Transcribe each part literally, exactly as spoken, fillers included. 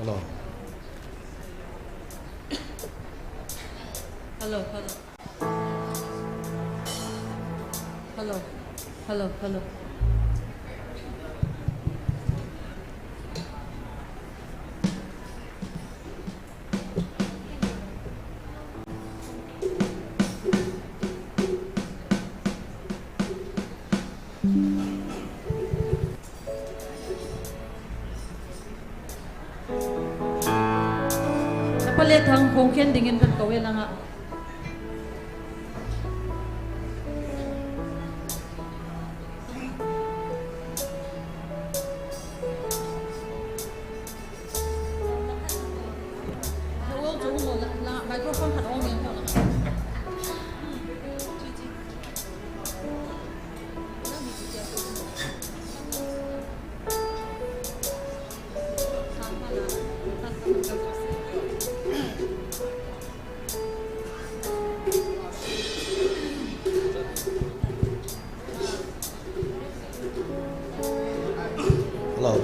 Hello. Hello, hello. Hello, hello, hello. Chapa le thang khong khen dingin kan kau e langa. Microphone khat on ngen ko. Hello.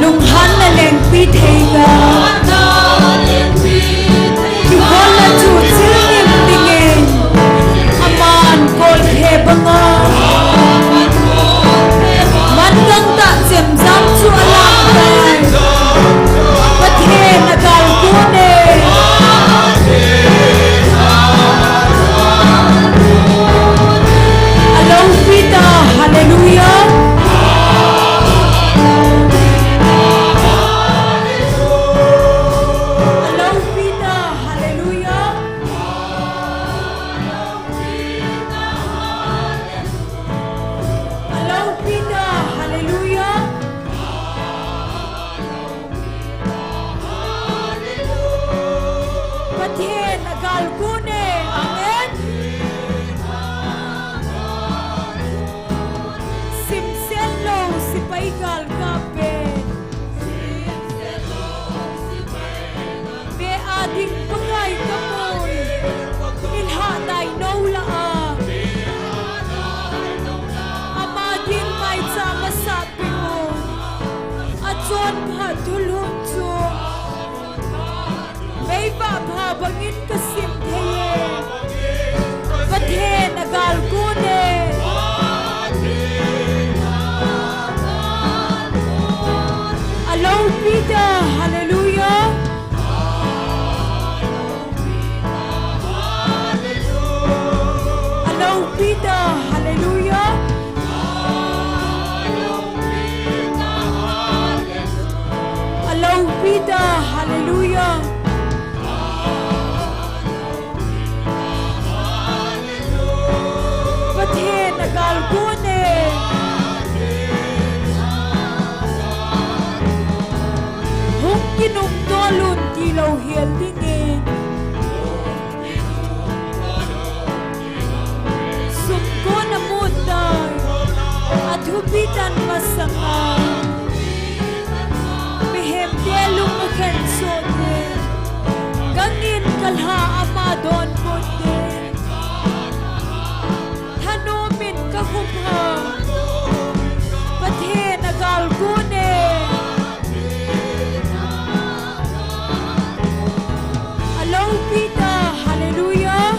Lunghanna lengpi thei ta. Kibol a chu chil nim dingin. Aman kol he banga. Man gangtah chemjam chu alang tai. Pathen agalkon e. Aloupi ta, hallelujah. Aloupi ta, hallelujah. Aloupi ta, hallelujah. Pathen agalkon e, amen. Simsen lou sepai galkap e. Be a ding Pakai ka pui. Nilhah dai nou lah a. Ama ding maicham asah peh un. Achonphat thulhun chu. Meivah pha bangin ka sim thei e. Pathen agalkon e. Aloupi ta, hallelujah. Aloupi ta, hallelujah. Aloupi ta, hallelujah. Pathen agalkon e. Hung kinung tolun tilou hel dingin. Sumkon amun tai, athupi tan masanga. Mihem te lung akhen soh te. Gangin kalha ama donbut te. Thanom in ka khum ha. Pathen agalkon e. Aloupi ta, hallelujah.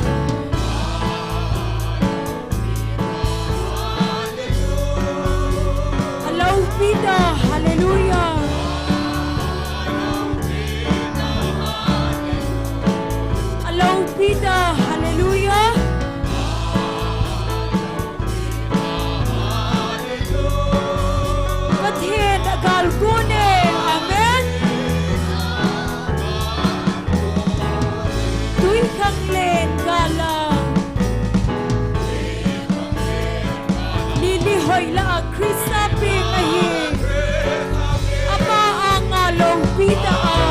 Aloupi ta, hallelujah. Aloupi ta, hallelujah. Pathen agalkon e, amen. Tuikhanglen gal a. Lily Hoila a Christa peng ahi. Ama anga loupi ta a.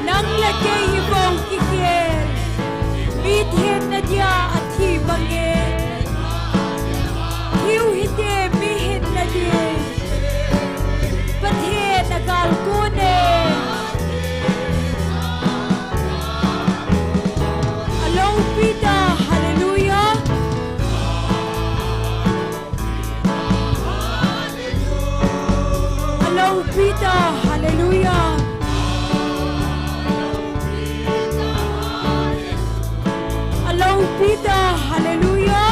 Nang le kei i bou kikhel. Mi thenna dia athi bang e. Thiu hite Peter, hallelujah. Alo Peter, hallelujah.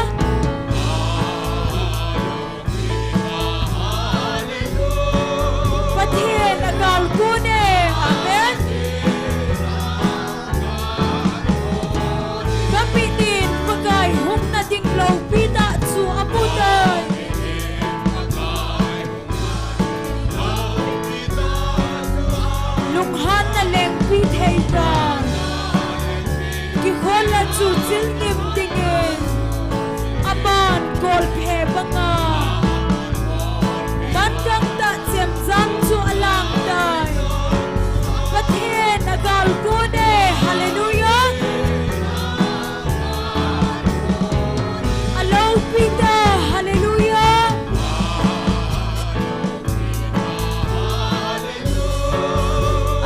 Pathen agal kone, amen. Kapit in Pakai hung nading lopi tah chu amu tai. Lunghanna lengpi thei tah. Kikhol a chu chilngim dingin aman kolphe banga mangang tah chemjam chu alang tai. Pathen agal kone, hallelujah. Alo Peter, hallelujah.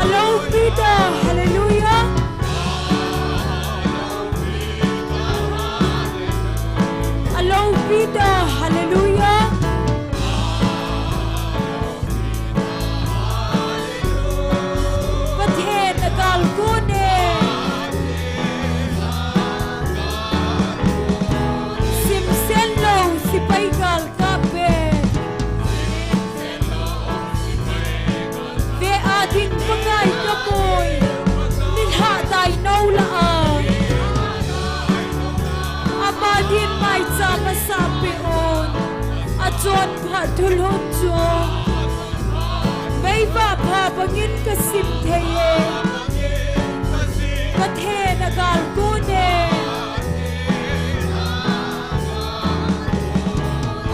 Alo Peter, hallelujah. Alo Peter, hallelujah. Pathen agal kone. Simsen lou sipai gal kape. Ve a ding Pakai kapoi. Nilhah tai nou lah a. Ama din maicham asah peh un. Achon phat thulhun chu. Meivah pha bangin kasim thei e. Pathen agal kone.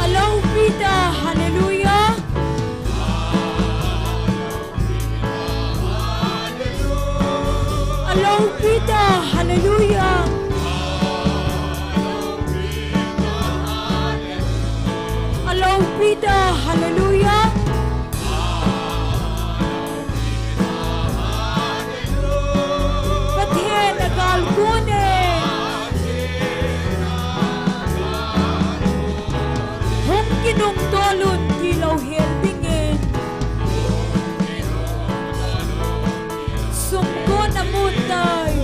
Alo Peter, hallelujah. Alo Peter, hallelujah. Alo Peter, hallelujah. Pathen agal kone. Hung kinung tolun tilou hel dingin. Sumkon amu tai.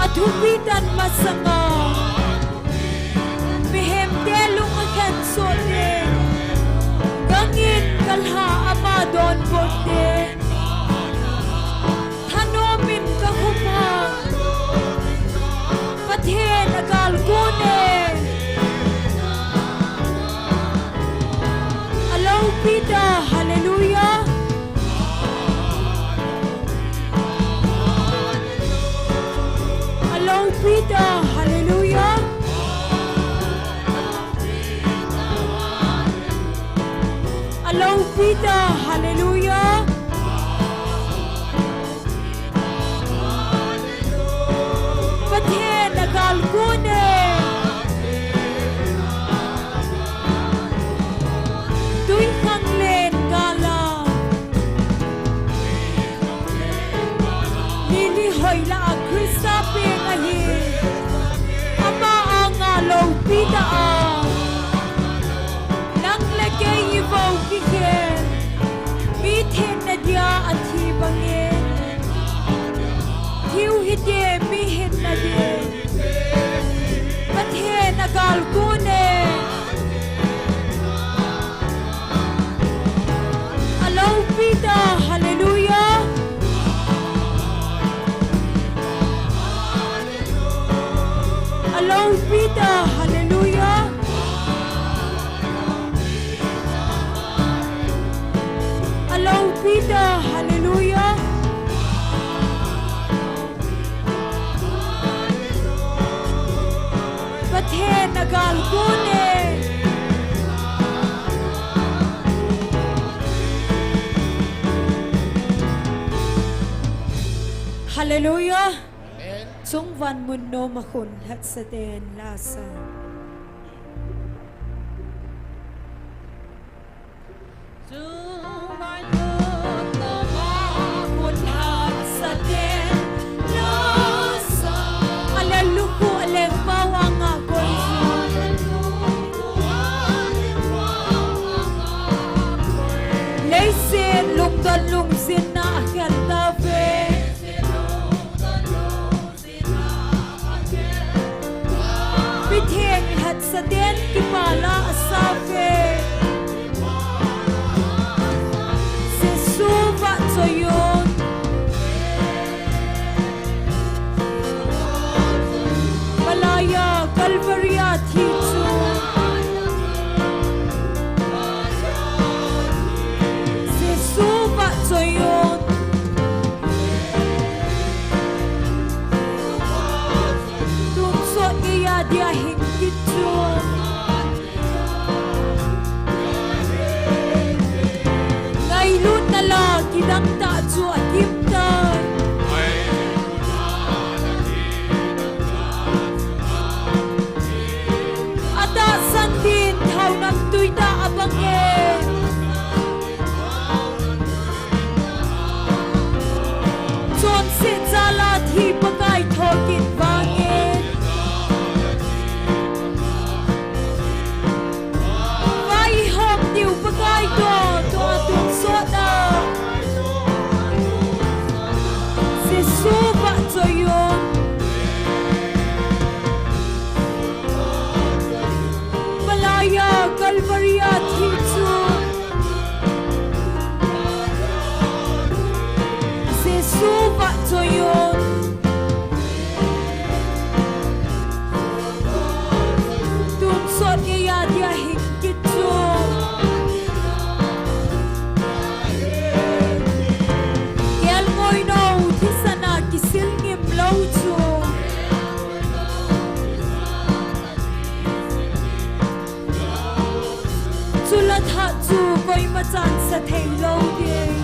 Athupi tan masanga. Mihemte lung akhen soh te. Gangin kalha ama donbut te. Thanom in kakhum a. Pathen agal kone. Alo Peter, hallelujah. Alo Peter, hallelujah. Alo Peter, hallelujah. Pathen agal kone. Tuikhanglen gal a. Lily hoilah a Christa peng ahi. Ama anga lopi tah a. Nang le kei i vou kikhel. Mi thenna dia athi bangin. Thiu hite mi hinna dia. Pathen agal kone. Alo Peter, hallelujah. Alo Peter, hallelujah. Alo Peter, hallelujah. Pathen agal kone. Hallelujah. Amen. Chungvan mun nom a khun lhatsa ten lasa. Namtui tah a bang e. Chonset jal a thi Pakai thokit vang e. Vaihom diu Pakai toh, toh a tonsot a Jesu vahchoi un. Malai a Calvary a thi chu Jesu vahchoi un. Tonsot geiya dia hing kit chu. Kelngoi nou thisan a kisil ngim lou chu. Chule thah chu koima chansah thei lou ding.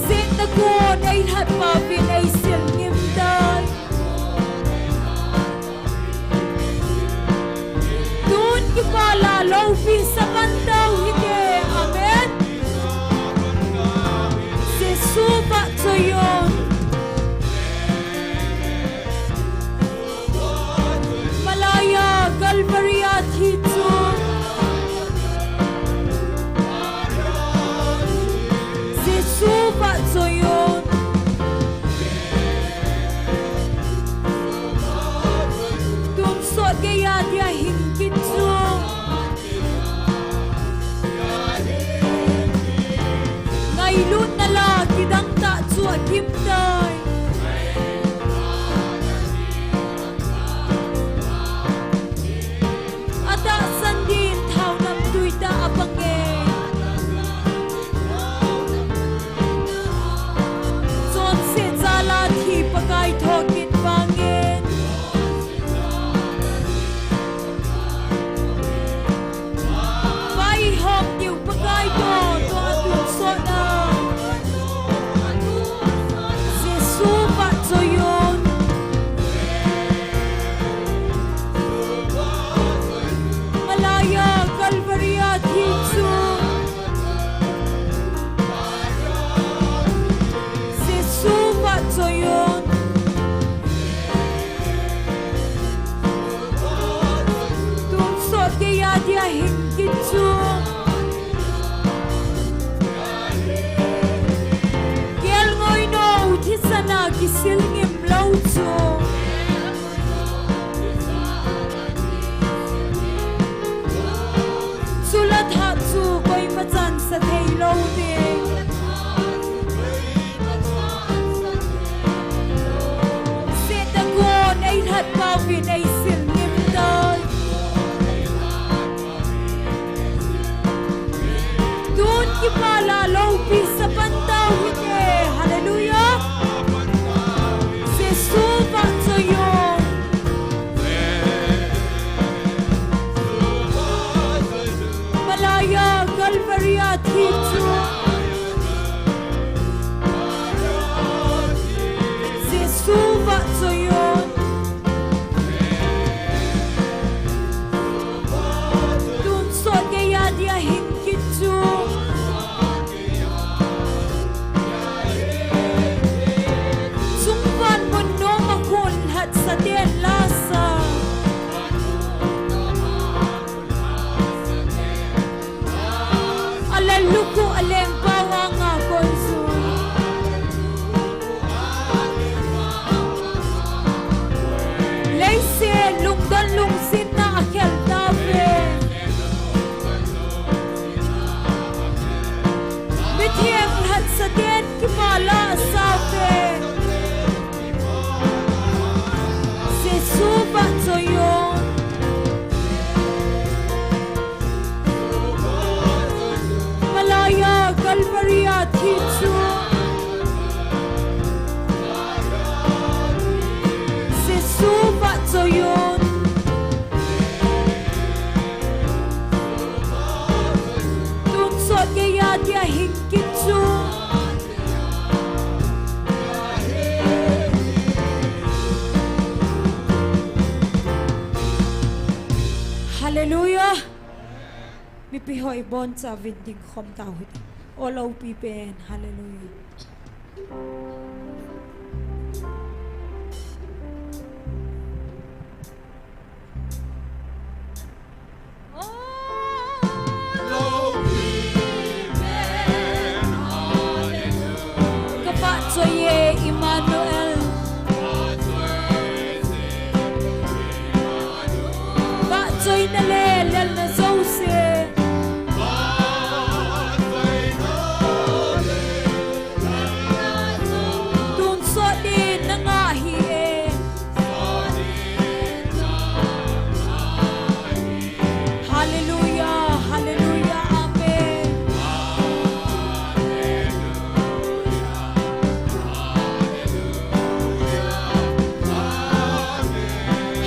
Setna kon eilhat pauvin eisil ngim tai. Tun kipah la loupisa pan tau hite. Amen. Jesu vahchoi un. Malai a Calvary a thi chu Jesu vahchoi un. Tonsot geiya dia hing kit chu. Ngailutna la kidang tah chu akim tai. Atahsan din thao namtui tah a bang e. Chonset jal a thi Pakai thokit vang in. Vaihom diu Pakai toh, toh a tonsot a Jesu vahchoi un. Malai a Calvary a thi chu Jesu vahchoi un. Tonsot geiya dia hing kit chu. Kelngoi nou thisan a kisil ngim lou chu. Chule thah chu koima chansah thei lou ding. Setna kon eilhat pauvin eisil ngim tai. Tun kipah la loupisa pan tau hite. Hallelujah. Jesu vahchoi un. Malai a Calvary a thi chu Jesu vahchoi un. Tonsot geiya dia hing kit chu. Chungvan mun nom a kon lhatsah ten la sa. Alel lukhuh a lengpa vanga koijun. Leiset lungdon lungsetna a khel tauve. Mitheng lhatsah ten kipah la a sauve. Jesu vahchoi un. Malai a Calvary a thi chu Jesu vahchoi un. Hallelujah. Mipi ho ibonchauvin dingkhom tauhite. O loupi pen. Hallelujah. Ka vahchoi e, Emmanuel. Vahchoina le lelna jouse. Tonsot in nangah hih e. Hallelujah, hallelujah, amen.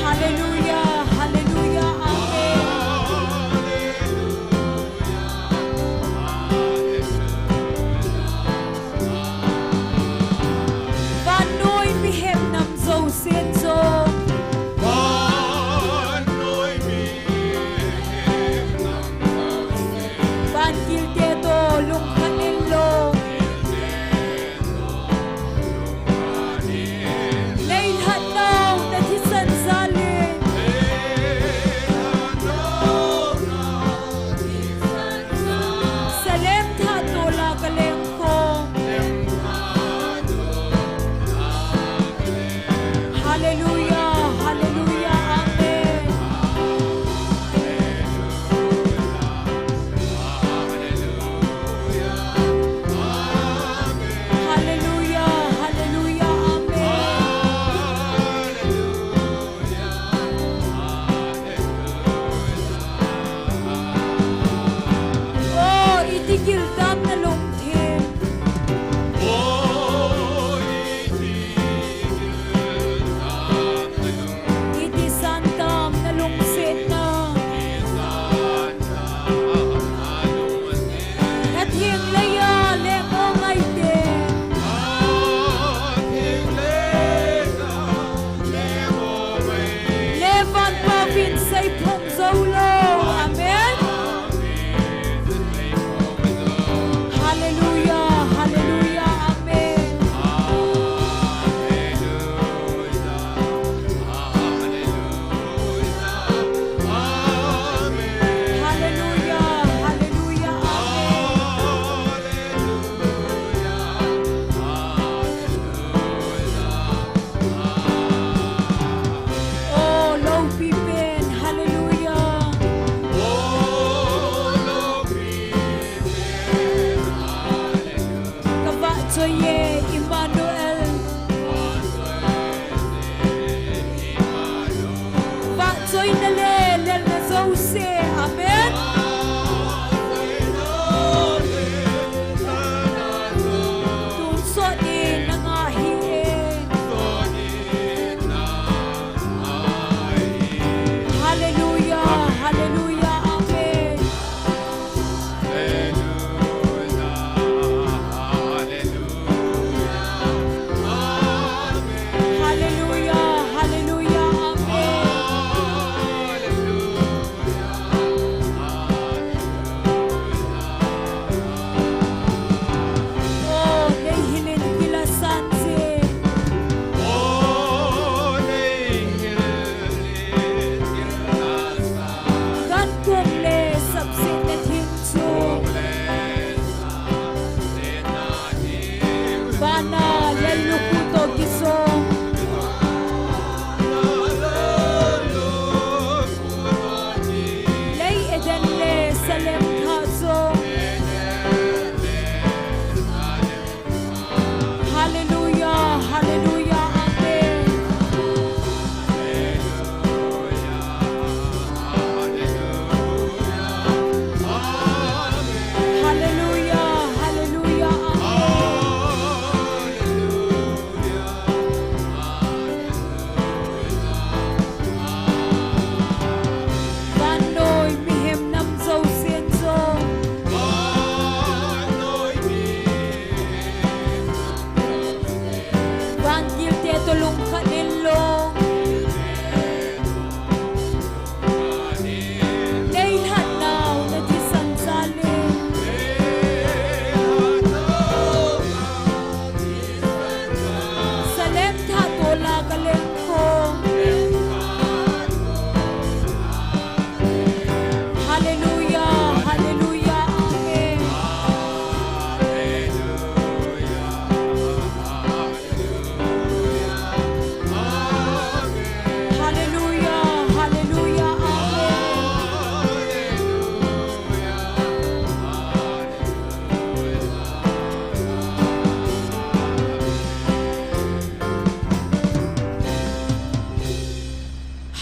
Hallelujah, hallelujah, amen. Vannoi mihem nam jousen jong. Vannoi mihem nam jousen. Vantilte toh lungkhat inlang. Neilhat nau nathisan jal in. Salem thah tola kaleng khom. Hallelujah, hallelujah, amen. Hallelujah, hallelujah, amen. Oh, iti giltam nalungthim. Iti santam nalungsetna. Natheng leiya leng o ngaite. Levan pavin seiphong joulou. Amen. Hallelujah, hallelujah, amen. Hallelujah, hallelujah, amen. Oh, loupi pen, hallelujah. Ka vahchoi e, Emmanuel. Vahchoina le lelna jouse. Amen. Tonsot in nangah hih e. Hallelujah, hallelujah, amen. Hallelujah, hallelujah, amen.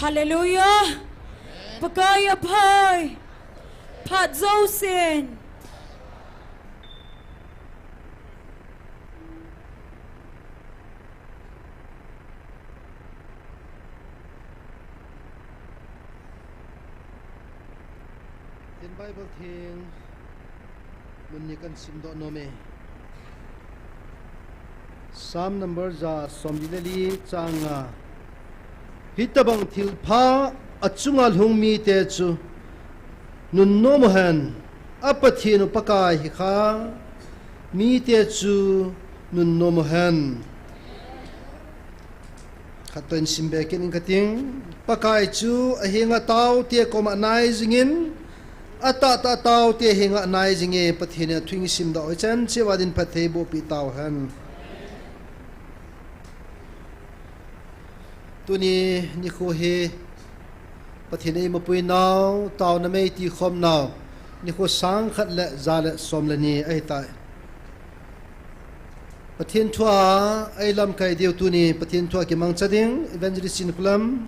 Hallelujah. Pakai aphai. Phat jousen. Tin Bible theng mun ni kan simdoh nom e. Psalm number ja somli le li chang nga. Hitobang thilpha achunga lhung mite chu nunnom uhen, a Pathen u Pakai hi kha mite chu nunnom uhen. Khat toh in simbe kit ing kating. Pakai chu ahenga taote koma nai jingin, atahtah taote henga nai jinge. Pathen in athu isimdoh u chan cheh uva din phatthei boh peh tauhen. Tuni nikho hi Pathen eimapui nau, taona mei tikhom nau, nikho sang khat le ja le som le ni ahitai. Pathen thua eilamkai diu tuni Pathen thua kimangcha ding, Evangelist Chinkulam,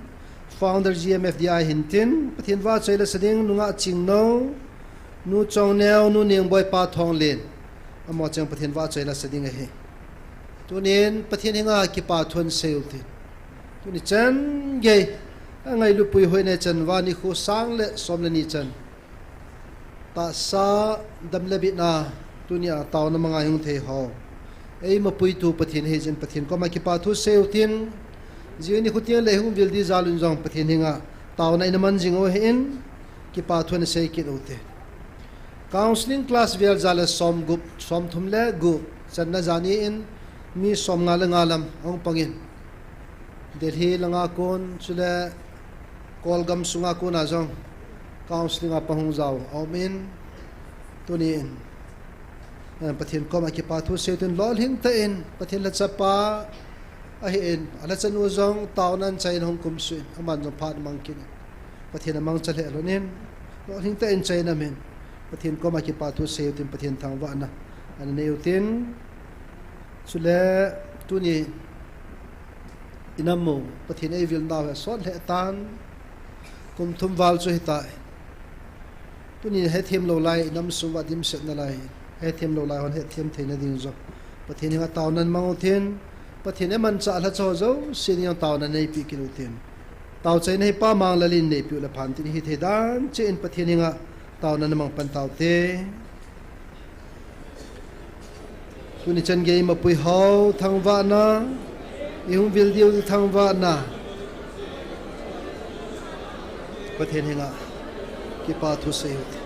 Founder G M F D I hintin, Pathen vahchoi lasa ding, nungah Chingno, Nu Chongneo, Nu Nengboi, Pa Thonglen, amaho cheng Pathen vahchoi lasa ding ahi. Tunin Pathen henga kipa thu asei u tin. Tuni chan gei, angailupui hoina chan uva nikho sang le som le ni chan. Tahsa dam le bitna, tunia taona manga hung thei ho. Eimapuitu Pathen hijin Pathen koma kipa thu sei u tin. Jing nikho tiang le hung vil di jal un jong Pathen henga taona ina man jing u ahin, kipa thu ana sei kit u te. Counseling class vel ja le som gup, som thum le gup, channa jani in mi som nga le nga lam ahung pangin. Delhi langa kon, chule Kolgam sunga kona jong counseling a pang hung jao aum in, tuni in, eh, Pathen koma kipa thu sei u tin lolhing tah in, Pathen lhachapa ahin, alhachanu jong taona in chaina hung kumsuh in, aman jong phat mang kit in, Pathen amangcha lheh lhon in, lolhing tah in chaina min, Pathen koma kipa thu sei u tin, Pathen thangvahna ana nei u tin, chule tuni Inam u, Pathen eivil nau hi asot lheh tan, kum thum val chu hitai. Tuni hethem lou lai, inam sung uva dimset nalai, hethem lou lai hon hethem theina ding jong Pathen henga taona namang u tin, Pathen in amanchah lhacha ho jouse ding jong taona neipeh kit u tin. Taochaina hi Pa Manglal in neipeh u le phan tin hithei dan cheh in Pathen henga taona namang pan tau te. Tuni chan gei eimapui ho thangvahna, ihung vil diu thangvahna, Pathen henga kipa thu sei u te.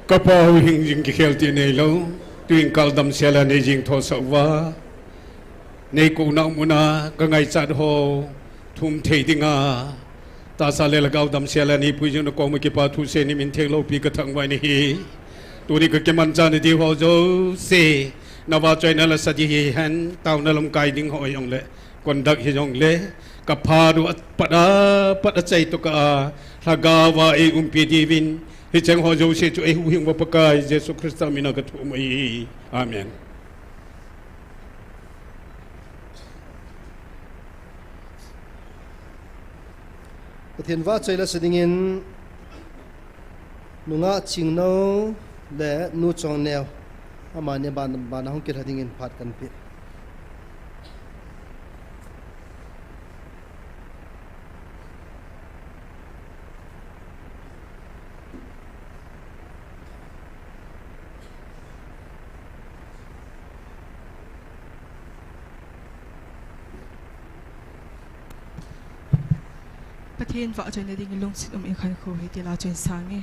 Ka Pa, huhhing jing kikhel ti neilou, tuin kal damsel a nei jing thosah uva, nei kouna muna ka ngaichat ho thum thei dinga, tahsa le lhagao damsel a nei pui jing na koma kipa thusei in min theng loupi ka thangvah in ahi. Tuni ka kimanchah na diu ho jouse, na vahchoina la sa ding hihen, taona lamkai ding ho hijongle, conduct hijongle, ka phat u apat a, pat a chai tokah a, lhagao va ei umpi diuvin, hicheng ho jouse chu ei huhhing uva Pakai Jesu Christa mina ka thum ahi. Amen. Pathen vahchoi la sa dingin, Nungah Chingnou le Nu Chongneo, amani ban, bana hung kilha dingin phat kan pe. Pathen vahchoina dingin lungset um in khankho hi ti la chun sang e.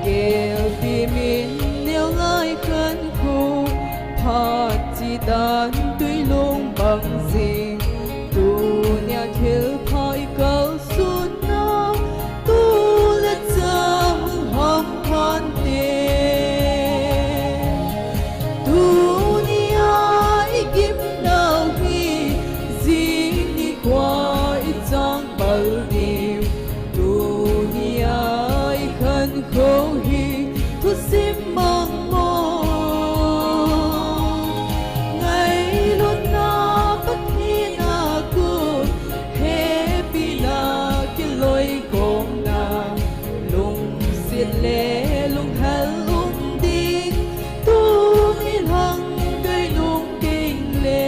Gelpi min neo ngai khankho, phat chidan tui lung bang jing. Tunia thilpha i kalsutna, tu le cha hung ham phante. Tunia i gimnau hi, jing nikho i chang pal diu. Tunia i khankho hi thusim mong mong. Ngailutna Pathen a kon, hepina kiloikhomna, lungset le lunghel um ding, tuni lang kei nung keng le.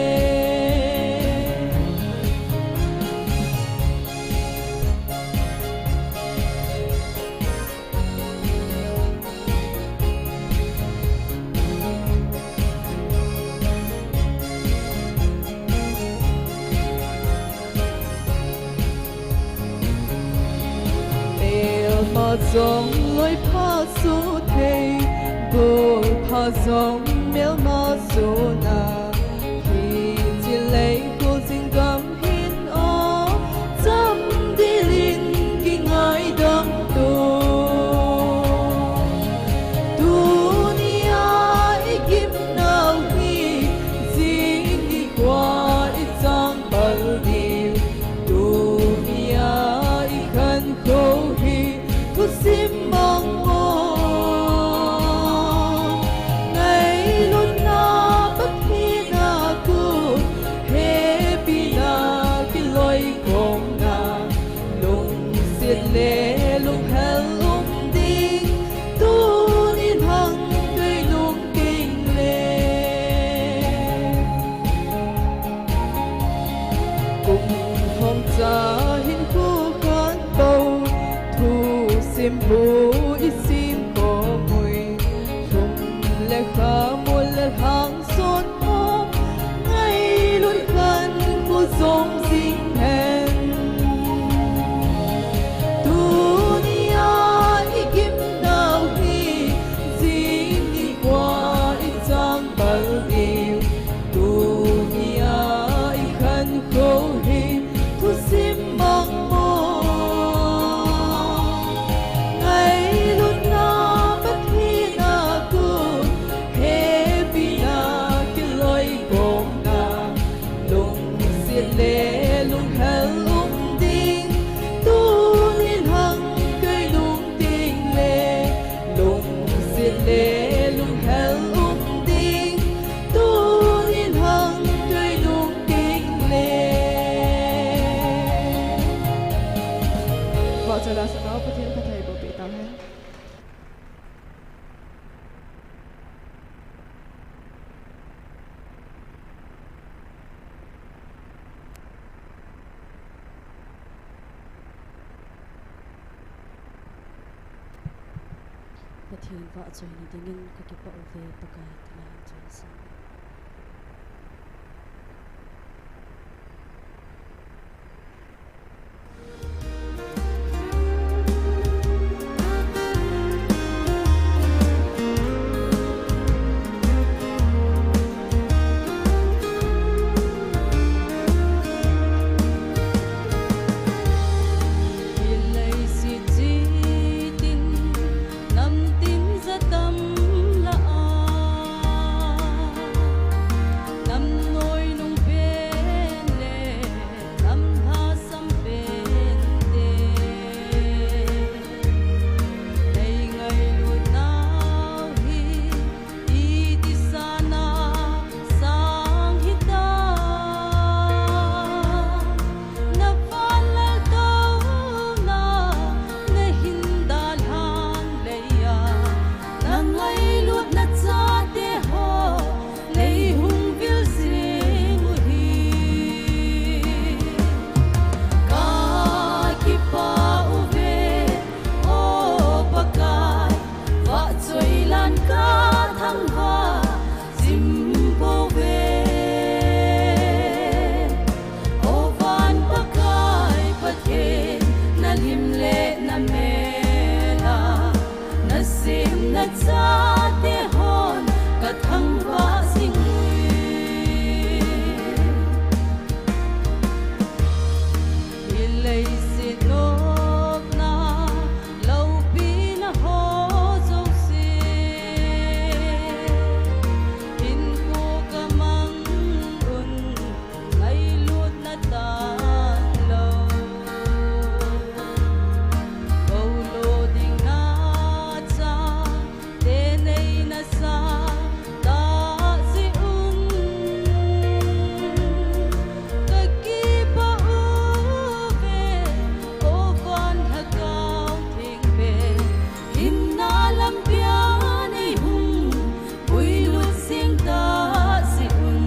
Melma jong loi pha so thei, gol pha jong melma so na, hiche lei khojin gam hin o, cham dilin kingaidam to. Tunia i gimnau hi, jing nikho i chang pal diu. Tunia i khankho hi, thusim mong mong. Ngailutna Pathen a kon, hepina kiloikhomna, lungset le lunghel um ding, tuni lang kei nung keng le. Kum thum cha hin khu khat bou, thusim bu i sim khom ui. Thum le kha, mol le lhang sot mo, ngailut khankho jom jing hen. Lunghel um ding, tunin hang kei nung ding le, lungsit le lunghel um ding, tunin hang kei nung ding le. Vahchoi la sanga Pathen phatthei boh peh tau hen. Pathen vahchoina dingin kakipah uve Pakai, tina in chun sa. Leiset chitin namtin jatam lah a, namnoi nung pen le namlhasam pen te, nei ngailut nau hi iti sana sang hita. Na vanlal touna na hin dalhan leiya, na ngailutna chate ho nei hung vil jing u hi. Kakipah uve, o Pakai, vahchoi lan kathangvah jing pouve. O van Pakai Pathen, na lim le na mel a na semna chate hon kathangvah jing uve. Hi leiset nopna loupina ho jouse, hinkho kamang un ngailutna tanglou, bou lo ding nachate nei nasa tah jeh un, kakipah uve, o van Lhagao Theng pen, hinna lampia nei hung puilut jing tah jeh un.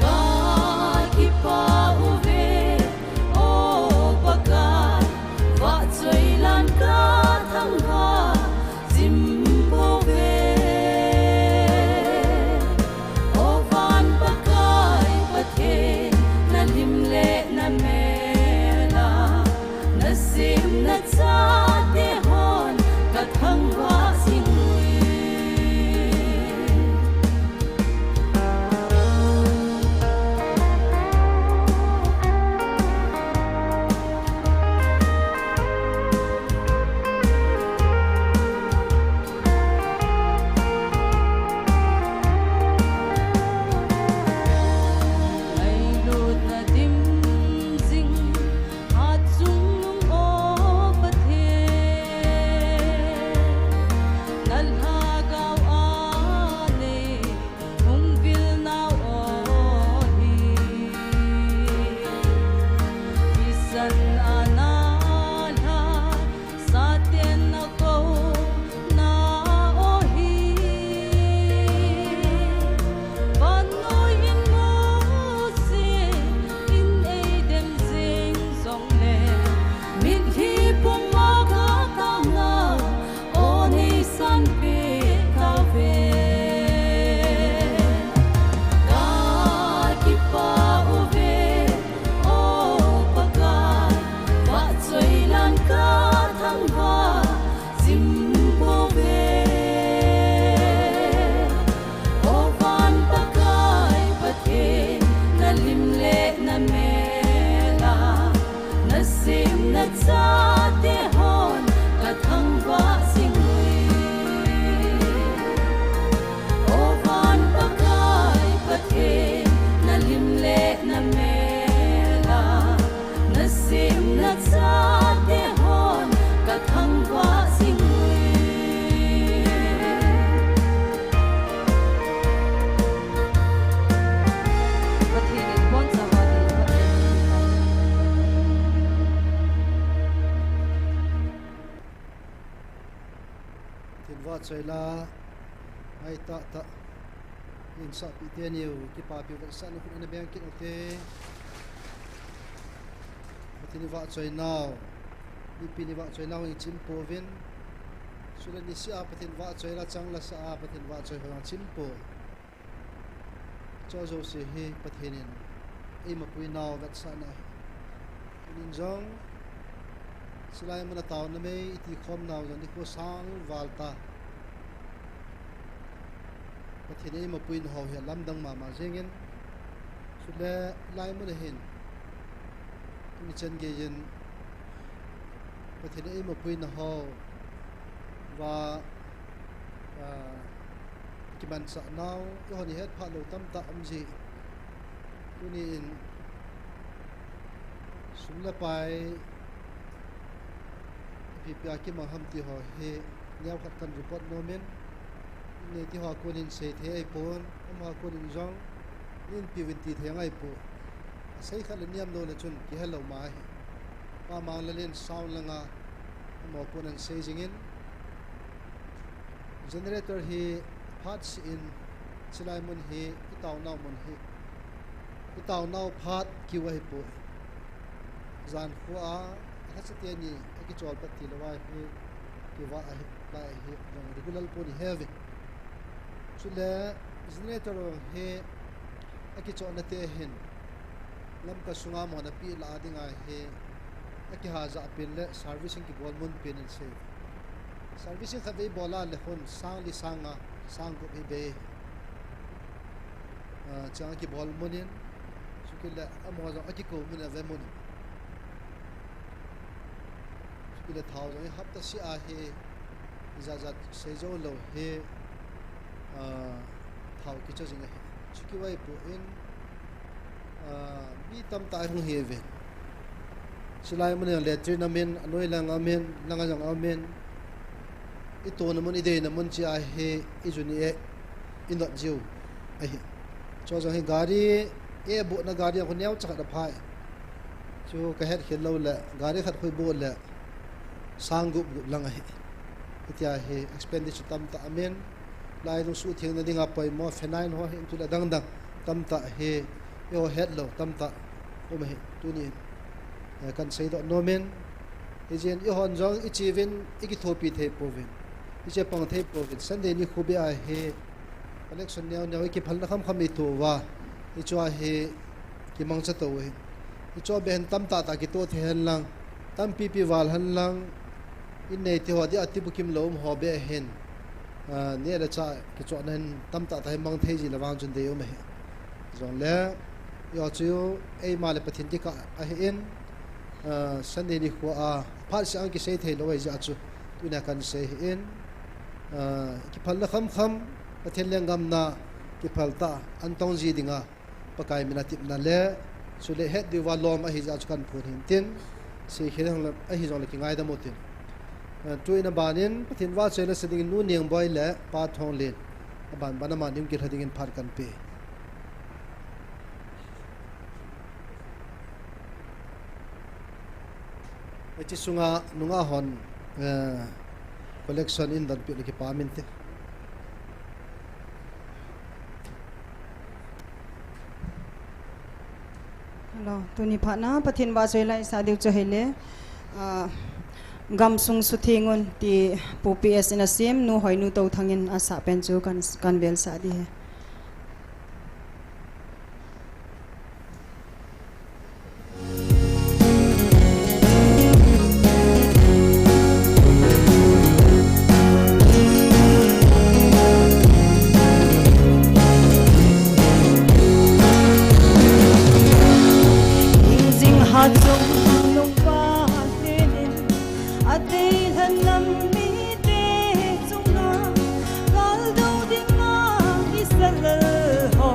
Kakipah uve, o Pakai, vahchoi lan kathangvah jing pouve. O van Pakai Pathen, na lim le na mel a na semna chate hon kathangvah jing uve. Ngailutna dim jing hatchungnung o Pathen, na Lhagao a nei hung vil nau o hi. Thisan a na lha, Satan na kou na o hi. Vannoi in musit in eidem jing jongle, mitlhi puma kataona o nei sanpeh tauve. Kakipah uve, o Pakai, vahchoi lan kathangvah jing pouve. O van Pakai Pathen, na lim le na mel a na semna chate hon kathangvah jing uve. O van Pakai Pathen, na lim le Choila, ngai tah tah, insahpi teni u, kipapi u, vetsahna khut ana beng kit u te. Pathen in vahchoi nau, nipi ni vahchoi nau i chim pouvin. Chule niseh a Pathen vahchoi la chang la sa a Pathen vahchoi ho i chim pou. Chu jouse hi Pathen in eimapui nau vetsahna ahi. Tunin jong, chulai mun a taona mei i ti khom nau jong nikho sang val ta. Pathen in eimapui nau hi alamdang mama jingin, chule lai mun a hin, tuni chan gei in, Pathen in eimapui nau va, ah, kimanchah nau, eihon i het phah lou tamtah um ji. Tuni in sum le pai ipi ipi a kimang ham ti ho hi neokhat kan report nom in, nei ti ho a kon in sei thei ahi pon, amaho a kon in jong, nei inpi uvin ti thei ngai pou. A sei khat le niam lou le chun kihe lou ma ahi. Pa Manglal in sound langa amaho a kon in sei jingin, generator hi phat seh in, chulai mun hi i taonau mun hi, i taonau phat kiu ahi poi. Jan khu a, a lhacha teni a kichol pat ti lou a hi, kiva ahi, lai hi, jong regular pon i he uve. Chule generator hi a kichohna te hin, Lamka sunga mona pi la a dinga hi, a kiha ja pen le servicing kibol mun pen in sei. Servicing khat vei bol a le hun sang li sang nga, sang gup hi bei. Ah, chang a kibol mun in, chukit le amaho jong a kikou mun a ve mun in. Chukit le thao jong hi hapta seh a hi, ijat jat sei jou lou hi, ah, thao kicho jing ahi. Chuki vai pu in, ah, mi tamtah hung hi ve. Chulai mun a latrine amin, anoi lang amin, langa jong amin. I tona mun, i deina mun chi a hi, i jun i e, i not jiu ahi. Chu jong hi gari, e bu na gari a khu neocha khat a phai. Chu ka het khel lou le, gari khat khu i bu le, sang gup gup lang ahi. Hitia hi expenditure tamtah amin. Lai nung suhthengna dinga poimo, phenai ho hi, tule dang dang tamtah hi, eiho het lou tamtah um ahi. Tuni, eh, kan seidoh nom in, hijeh in eihon jong i chi uvin, i kithopi thei pouvin, i chepang thei pouvin. Sunday nikho beh a hi, collection neo neo, i kiphalna kham kham i to uva, hichu a hi kimangcha tou u ahi. Hichu a beh hin tamtah tah kito thei hen lang, tampi pi val hen lang, in nei te ho dia ti bukim lou um ho beh hin, ah, neh le chah kichohna hin tamtah tah hi mang thei ji le vang chun dei um ahi. Jongle, eiho chu eima le Pathen kikah ahi in, ah, Sunday nikho a phat seh a kisei thei lou ahi jeh a chu, tunia kan sei ahi in, ah, kiphalna kham kham, Pathen lenggam na kiphal tah a an tong ji dinga, Pakai min a tepna le, chule het diuva lom ahi jeh a chu kan phon hin tin, sei khel hang le, ahi jongle kingaidam u tin. Ah, tu in a ban in, Pathen vahchoi la sa ding in Nu Nengboi le Pa Thonglen, a ban ban a ama ning kilha ding in phat kan pe. Hiche sunga nungah hon, eh, collection in donpi le kipa min te. Hello, tuni phat na Pathen vahchoi la i sa diu chu hile, ah, Gamsung Sutheng Un ti Pu P S in a sem, Nu Hoinu Touthang in a sah pen chu kan, kan vetsah ding ahi. Jing hat chung nungpa hnen in, a dei lhan lam mite chunga, gal do dinga i sa lal ho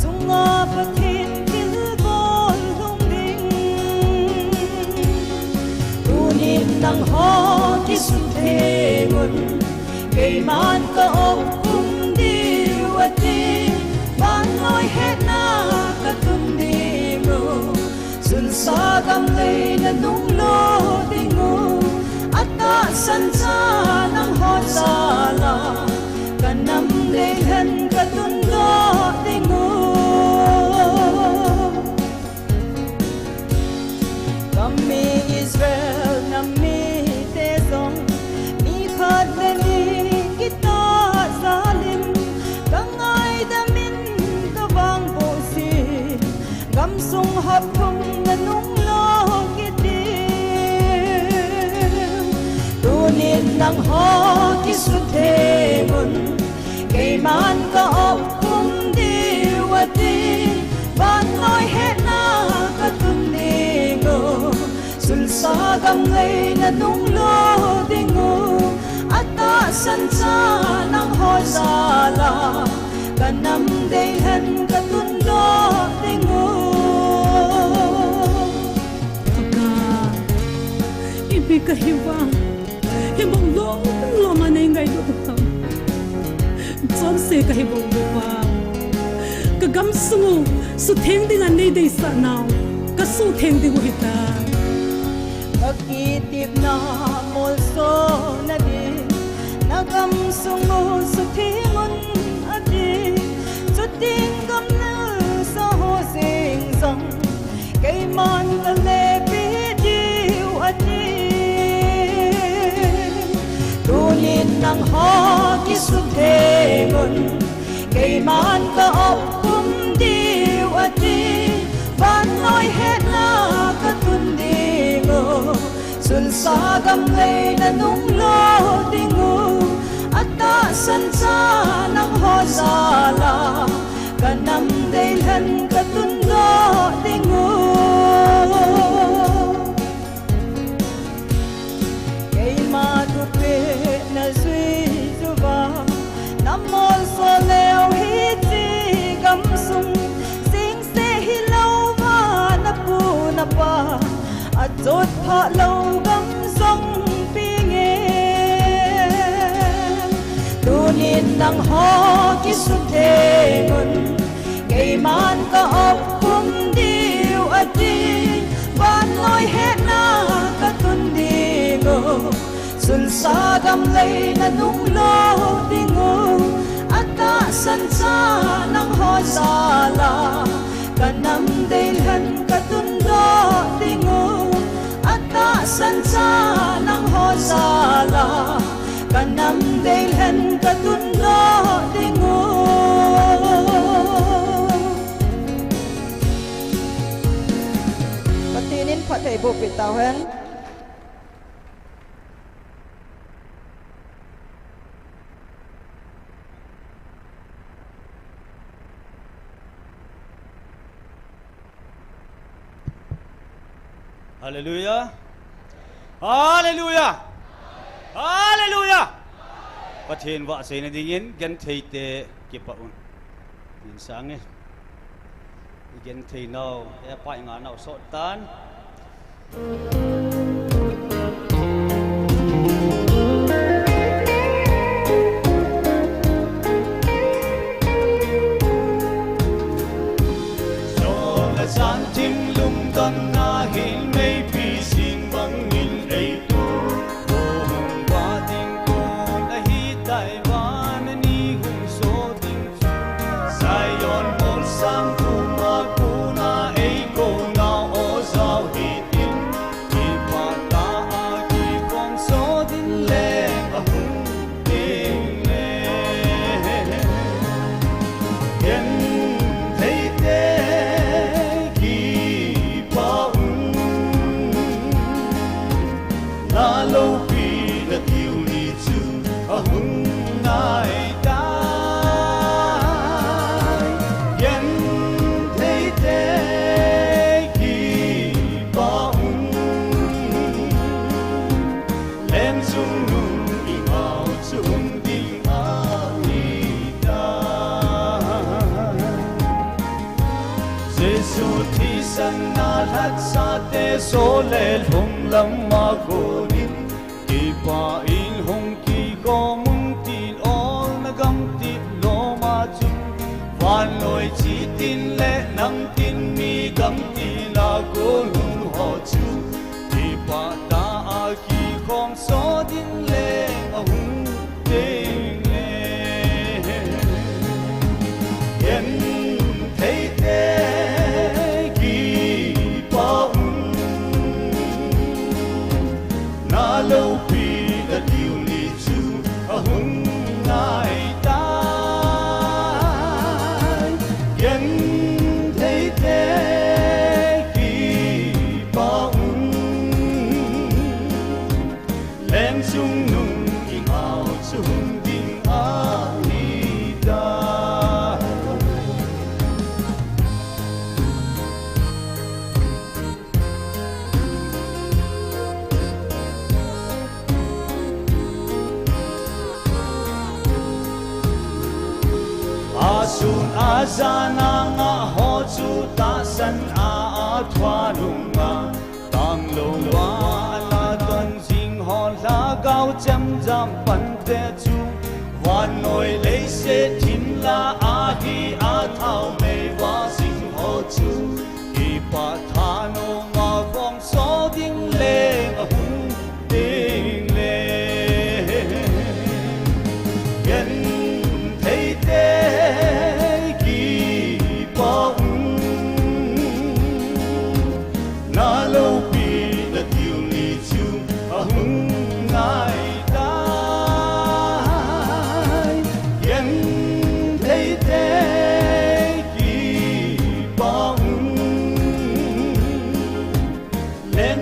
chunga Pathen thilbol lhung ding. Tunin nangho kisutheng un, keiman ka op khum diu ati, vannoi hetna ka tun ding u, sunsa gam lei na nung lo ding u, a Tahsan cha nangho jal a, ka nam deilhen ka tundoh ding u. Ka mi Israel nam mite jong, ni khat le ni kitah jal in, ka ngaidam in ka vangboh jin, gamsung hapkhum na nung lo kit ding. Tunin nangho kisutheng un, keiman ka opkhum diu ati, vannoi hetna ka tun ding u, sulsa gam lei na nung lo ding u, atahsan cha nangho jal a, ka nam deilhen ka tundoh ding u. Pakai, ipi kahi vang, hibang lom lom a nei ngailut u ham. Chonse kahi bou uva, ka gamsung u sutheng dinga nei deisah nau, ka sutheng ding u hitai. Ka kitepna molso na ding, na gamsung u sutheng un ati, chuteng gam nalsa ho jeng jong, keiman ka lepi diu ati. Tunin nangho kisutheng un, keiman ka opkhum diu ati, vannoi hetna ka tun ding u, sulsa gam lei na nung lo ding u, atahsan cha nangho jal a, ka nam deilhen ka tundoh ding u. Keima thupeh na jui uva, na molso leu hiche gamsung, jingse hilou va na pu na pa, achot phah lou gam jong pe nge. Tunin nangho kisutheng un, keiman ka opkhum diu ati, vannoi hetna ka tun ding u, sulsa gam lei na nung lo ding u, atahsan cha nangho jal a, ka nam deilhen ka tundoh ding u, atahsan cha nangho jal a, ka nam deilhen ka tundoh ding u. Pathen in phattheiboh peh tauhen. Hallelujah. Hallelujah. Hallelujah. Pathen vahchoina dingin genthei te kipah un. Insang e. I genthei nau, e pa i nga nau sot tan. Jesu thisan na lhatsate so le lhung lam ma konin, kipah in hung kikhom un tin olna gamtin lom a chu, vannoi chitin le nangtin mi gamtin a kon hung ho chu, kipah tah a kikhom so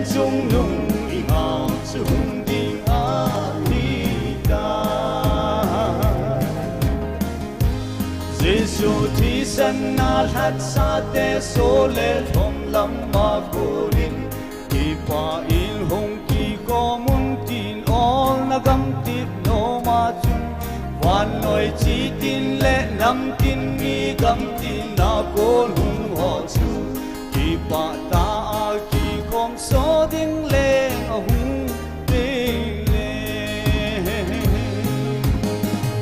Chungnung i ngau chu hung ding ahi tai. Jesu thisan na lhatsate so le thong lam a konin, kipah in hung kikhom un tin olna gamtip nom a chun, vannoi chitin le namtin mi gamtin a kon hung ho chu, kipah tah a kikhom so ding leng ahung ding le.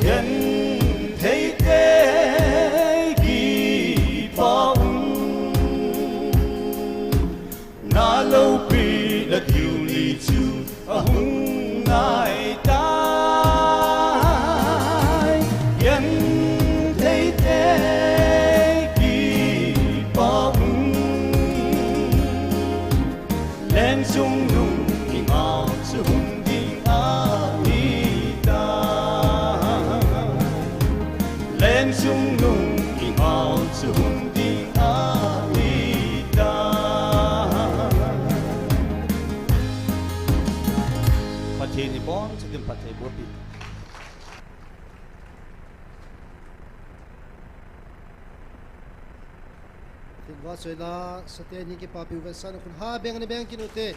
Gentheite kipah un, na loupina thil ni chu ahung nai tai. Gentheite kipah un, Leng chungnung i ngau chu hung ding ahi tai. Leng chungnung i ngau chu hung ding ahi tai. Pathen in ibonchauva phatthei boh peh. Pathen vahchoi la, sate ni kipapi uve, san khun ha beng ni beng kit ute.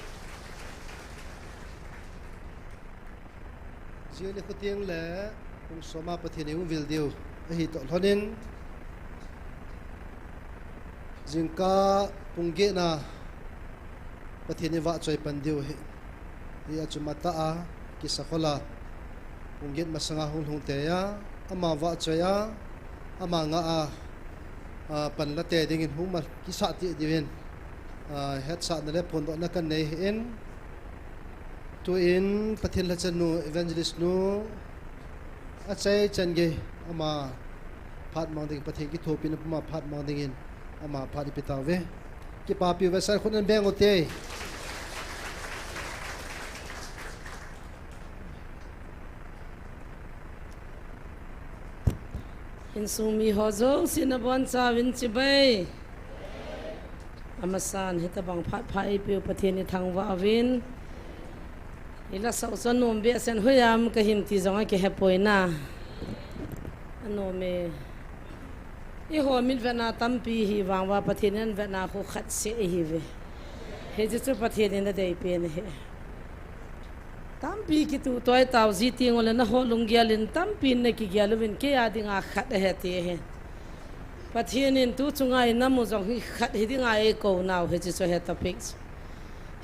Jing ni khu teng le, pung som a Pathen in eihung vil diu ahi toh lhonin, jingkah pung get na Pathen in vahchoi pan diu ahi. Hia chu matah a, kisa khol a, pung get masanga hung lhung tei a, ama vahchoi a, ama ngah a, a, pan la tei dingin hung ma kisa tei diuvin, a, hetsahna le phondohna kan nei ahin, tuin Pathen lhacha nu, evangelist nu, achai chan gei, ama phat mang ding, Pathen kithopina puma phat mang dingin, ama phat ipi tauve. Kipapi uve, san khun an beng ute. Insung mi ho jouse nabonchauvin chibai. Amasan hitabang phat pha eipeu Pathen ithangvah uvin. Ila sau chu anom behseh in, hoiya um kahim ti jong akihepoi na. Anom e. Eiho mitvetna tampi hi vang uva Pathen in avetna khu khat seh ahiuve. Hiche chu Pathen in adeipen ahi. Tampi kituh toi tau ji teng ule naho lunggel in tampi nakigel uvin keiya dinga khat ahi ti ahi. Pathen in tu chunga inam u jong hi khat hi dinga eikou nau hiche chu ahi topic chu.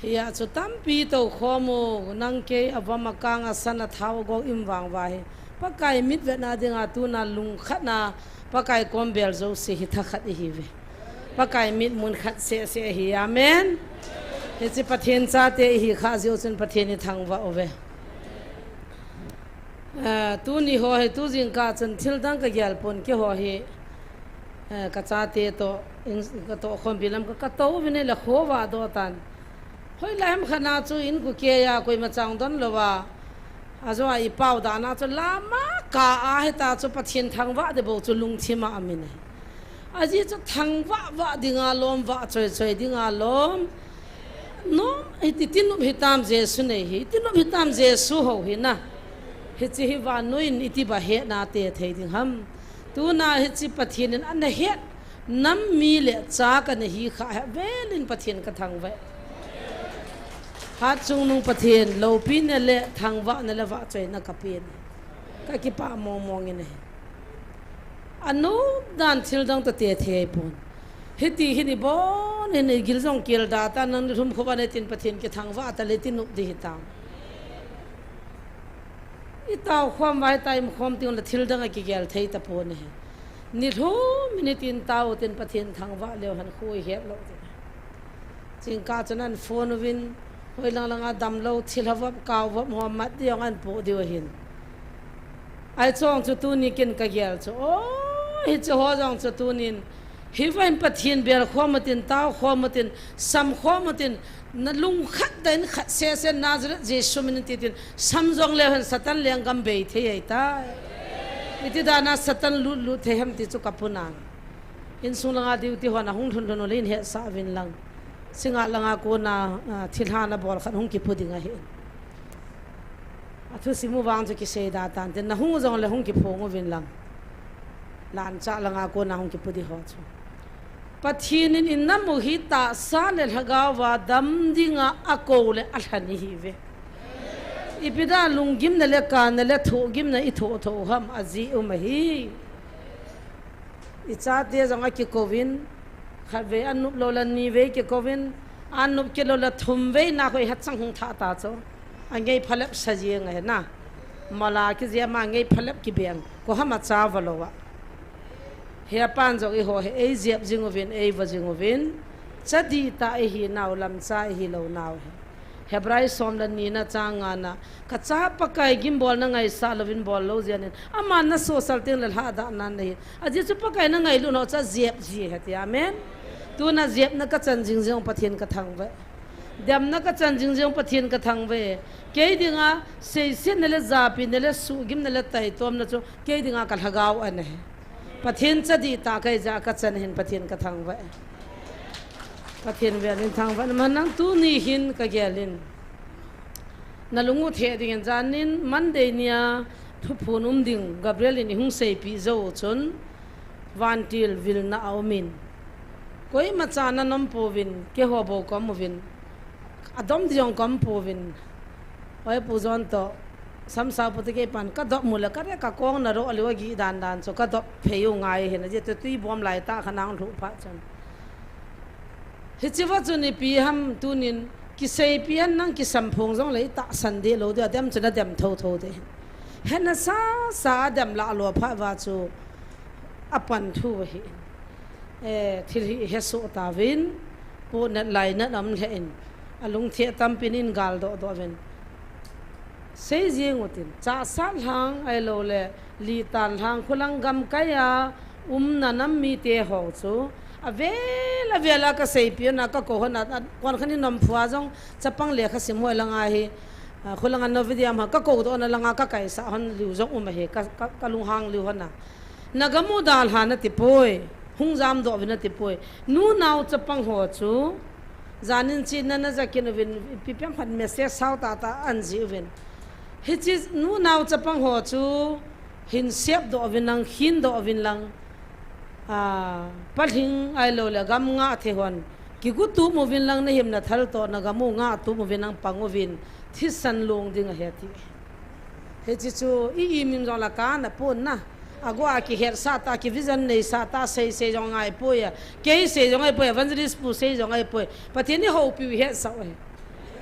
Hia chu tampi tou khom u, nang kei, avom akang, asan athao, agou, im vang uva hi Pakai mitvetna dinga tuna lungkhatna Pakai kom bel jouse hi thakhat ihiuve. Pakai mitmun khat seh seh ahi. Amen. Hiche Pathen chate ihi khah jeh u chun Pathen ithangvah uve. Eh, tuni ho hi tu jingkah chun thil dang kagel pon, keiho hi, eh, kachate toh, in, katoh khompi lam ka, katou uvin ahile khovah doh tan. Hoilai ham khat na chu in kukei a koima chang don louva, ajou a ipao dan a chu lama kah a hita chu Pathen thangvah ding bou chu lungthim a um in ahi. Ajeh chu thangvah vah dinga lom, vah choi choi dinga lom. Nom, hiti tinop hitam Jesu nei hi, tinop hitam Jesu hou hi na. Hiche hi vannoi in iti ba hetna te thei ding ham. Tuna hiche Pathen in ana het nam mi le cha kana hi khah hi avel in Pathen kathangvah e. Hatchungnung Pathen loupina le thangvahna le vahchoina kapen e. Kakipah mong mong in ahi. Anom dan thil dang toh te thei pon. Hiti hin ibon hin igil jong kel da ta, nang nilhum khovah in tin Pathen kithangvah ta le tinop ding hitam. Itao khom uva hita, imu khom teng ule thil dang akigel thei tapon ahi. Nilhum in tin tao tin Pathen thangvah leu hen khu ihet lou ding. Jingkah chun an phone uvin, hoilang langa damlou, thilha vop, kau vop ho mat ding jong an poh diu ahin. Ahi chong chu tuni kin kagel chu, o, hiche ho jong chu tunin, hiva hin Pathen bel khom utin, tao khom utin, sam khom utin, nalungkhat tah in khat seh seh Nazareth Jesu min in tin, sam jong leu hen Satan lenggam bei thei ahitai. Iti dan a Satan lut lut thei ham ti chu kapuna. Insung langa duty hon ahung lhun lhun ule in hetsah uvin lang. Singa langa kona, ah, thilha nabol khat hung kipu ding ahi. Athusim u vang chu kisei da tan tin, nahung u jongle hung kiphong uvin lang. Lancha langa kona hung kipu di ho chu. Pathen in inam u hi tahsa le lhagao va dam dinga akou le alhen ihiuve. Ipi dia lunggimna le kana le thohgimna ithoh thoh u ham, ajeh um ahi. Ichate jong akikouvin, khatvei anup lou le nivei kikouvin, anup kit lou le thumvei na khu ihet chang hung thah ta chu. Angei phalep sa jeng ahi na. Mol a kijep a angei phalep kibeng. Koi ham acha va lou a. Hia pan jong eiho hi eijep jing uvin, eiva jing uvin. Cha dihtah ihi nau, lamcha ihi lou nau hi. Hebrai som le ni na chang nga na, ka cha Pakai gimbolna ngaisah louvin bol lou jeh in, aman na sosal teng le lhadah nan ahi. Ajeh chu Pakai na ngailut nau chu ajep ji ahi ti, amen. Tuna jepna kachan jing jing Pathen kathangvah e. Demna kachan jing jing Pathen kathangvah e. Kei dinga seisetna le japina le suhgimna le taitomna chu kei dinga ka lhagao ana hi. Pathen cha dihtah kahi jeh a kachan hin Pathen kathangvah e. Pathen vel in thangvah in um hen lang, tuni hin kagel in. Nalung u theh dingin jan in Monday nia thuphon um ding Gabriel in eihung seipeh jou chun vantil vilna aumin. Koimacha nanom pouvin, keiho bou kaum uvin. Adom ding jong kaum pouvin. Oi, Pu John toh, Samsau Pu te kei pan, kadop mu le, kare kakong na ro aliu agih dan dan chu, kadop phei u ngai hin, ajeh chu tui bom lai tah khat nang lhuh phat chun. Hiche va chun ipi ham tunin, kiseipeh hen lang kisamphong jongle itahsan deh lou ding, adem chun adem thotho ding. Hetna sasa adem lah lou phat va chu, apan thu ahi. Eh, thil hi hesoh tauvin, pohnat lainat aum lheh in, alungthim tampin eigaldoh doh uvin. Sei jing utin, Chahsat lhang ahilou le, Litan lhang, khulang gamkai a umna nam mite ho chu, avel avel a kaseipeh hon a, kakou hon a, a, kon khat in nom phu a jong, chapang lekha sim hoi langa hi, a, khulang a Navodaya ma, kakou doh na langa kakaisah hon liu jong um ahi, ka, ka, kalunghang liu hon a. Nagam u dalha nati poi, hung jamdoh uvin nati poi. Nunao chapang ho chu, jan in chena naja kit uvin, ipi pen khat message sao tah tah ahin jih uvin. Hiche nunao chapang ho chu, hin sepdoh uvin lang, khindoh uvin lang. A, palhing ahilou le, gam ngah thei hon. Kigo tup uvin lang, nahim nathal toh, nagam u ngah tup uvin lang, pang uvin. Thisan long ding ahi ati. Hiche chu i-im im jong la kana pon na. Ago a kihetsah ta, kivision neisah ta, sei sei jong ahipoi a. Kei sei jong ahipoi, Evangelist pu sei jong ahipoi. Pathen in eihoupiu ihetsah u ahi.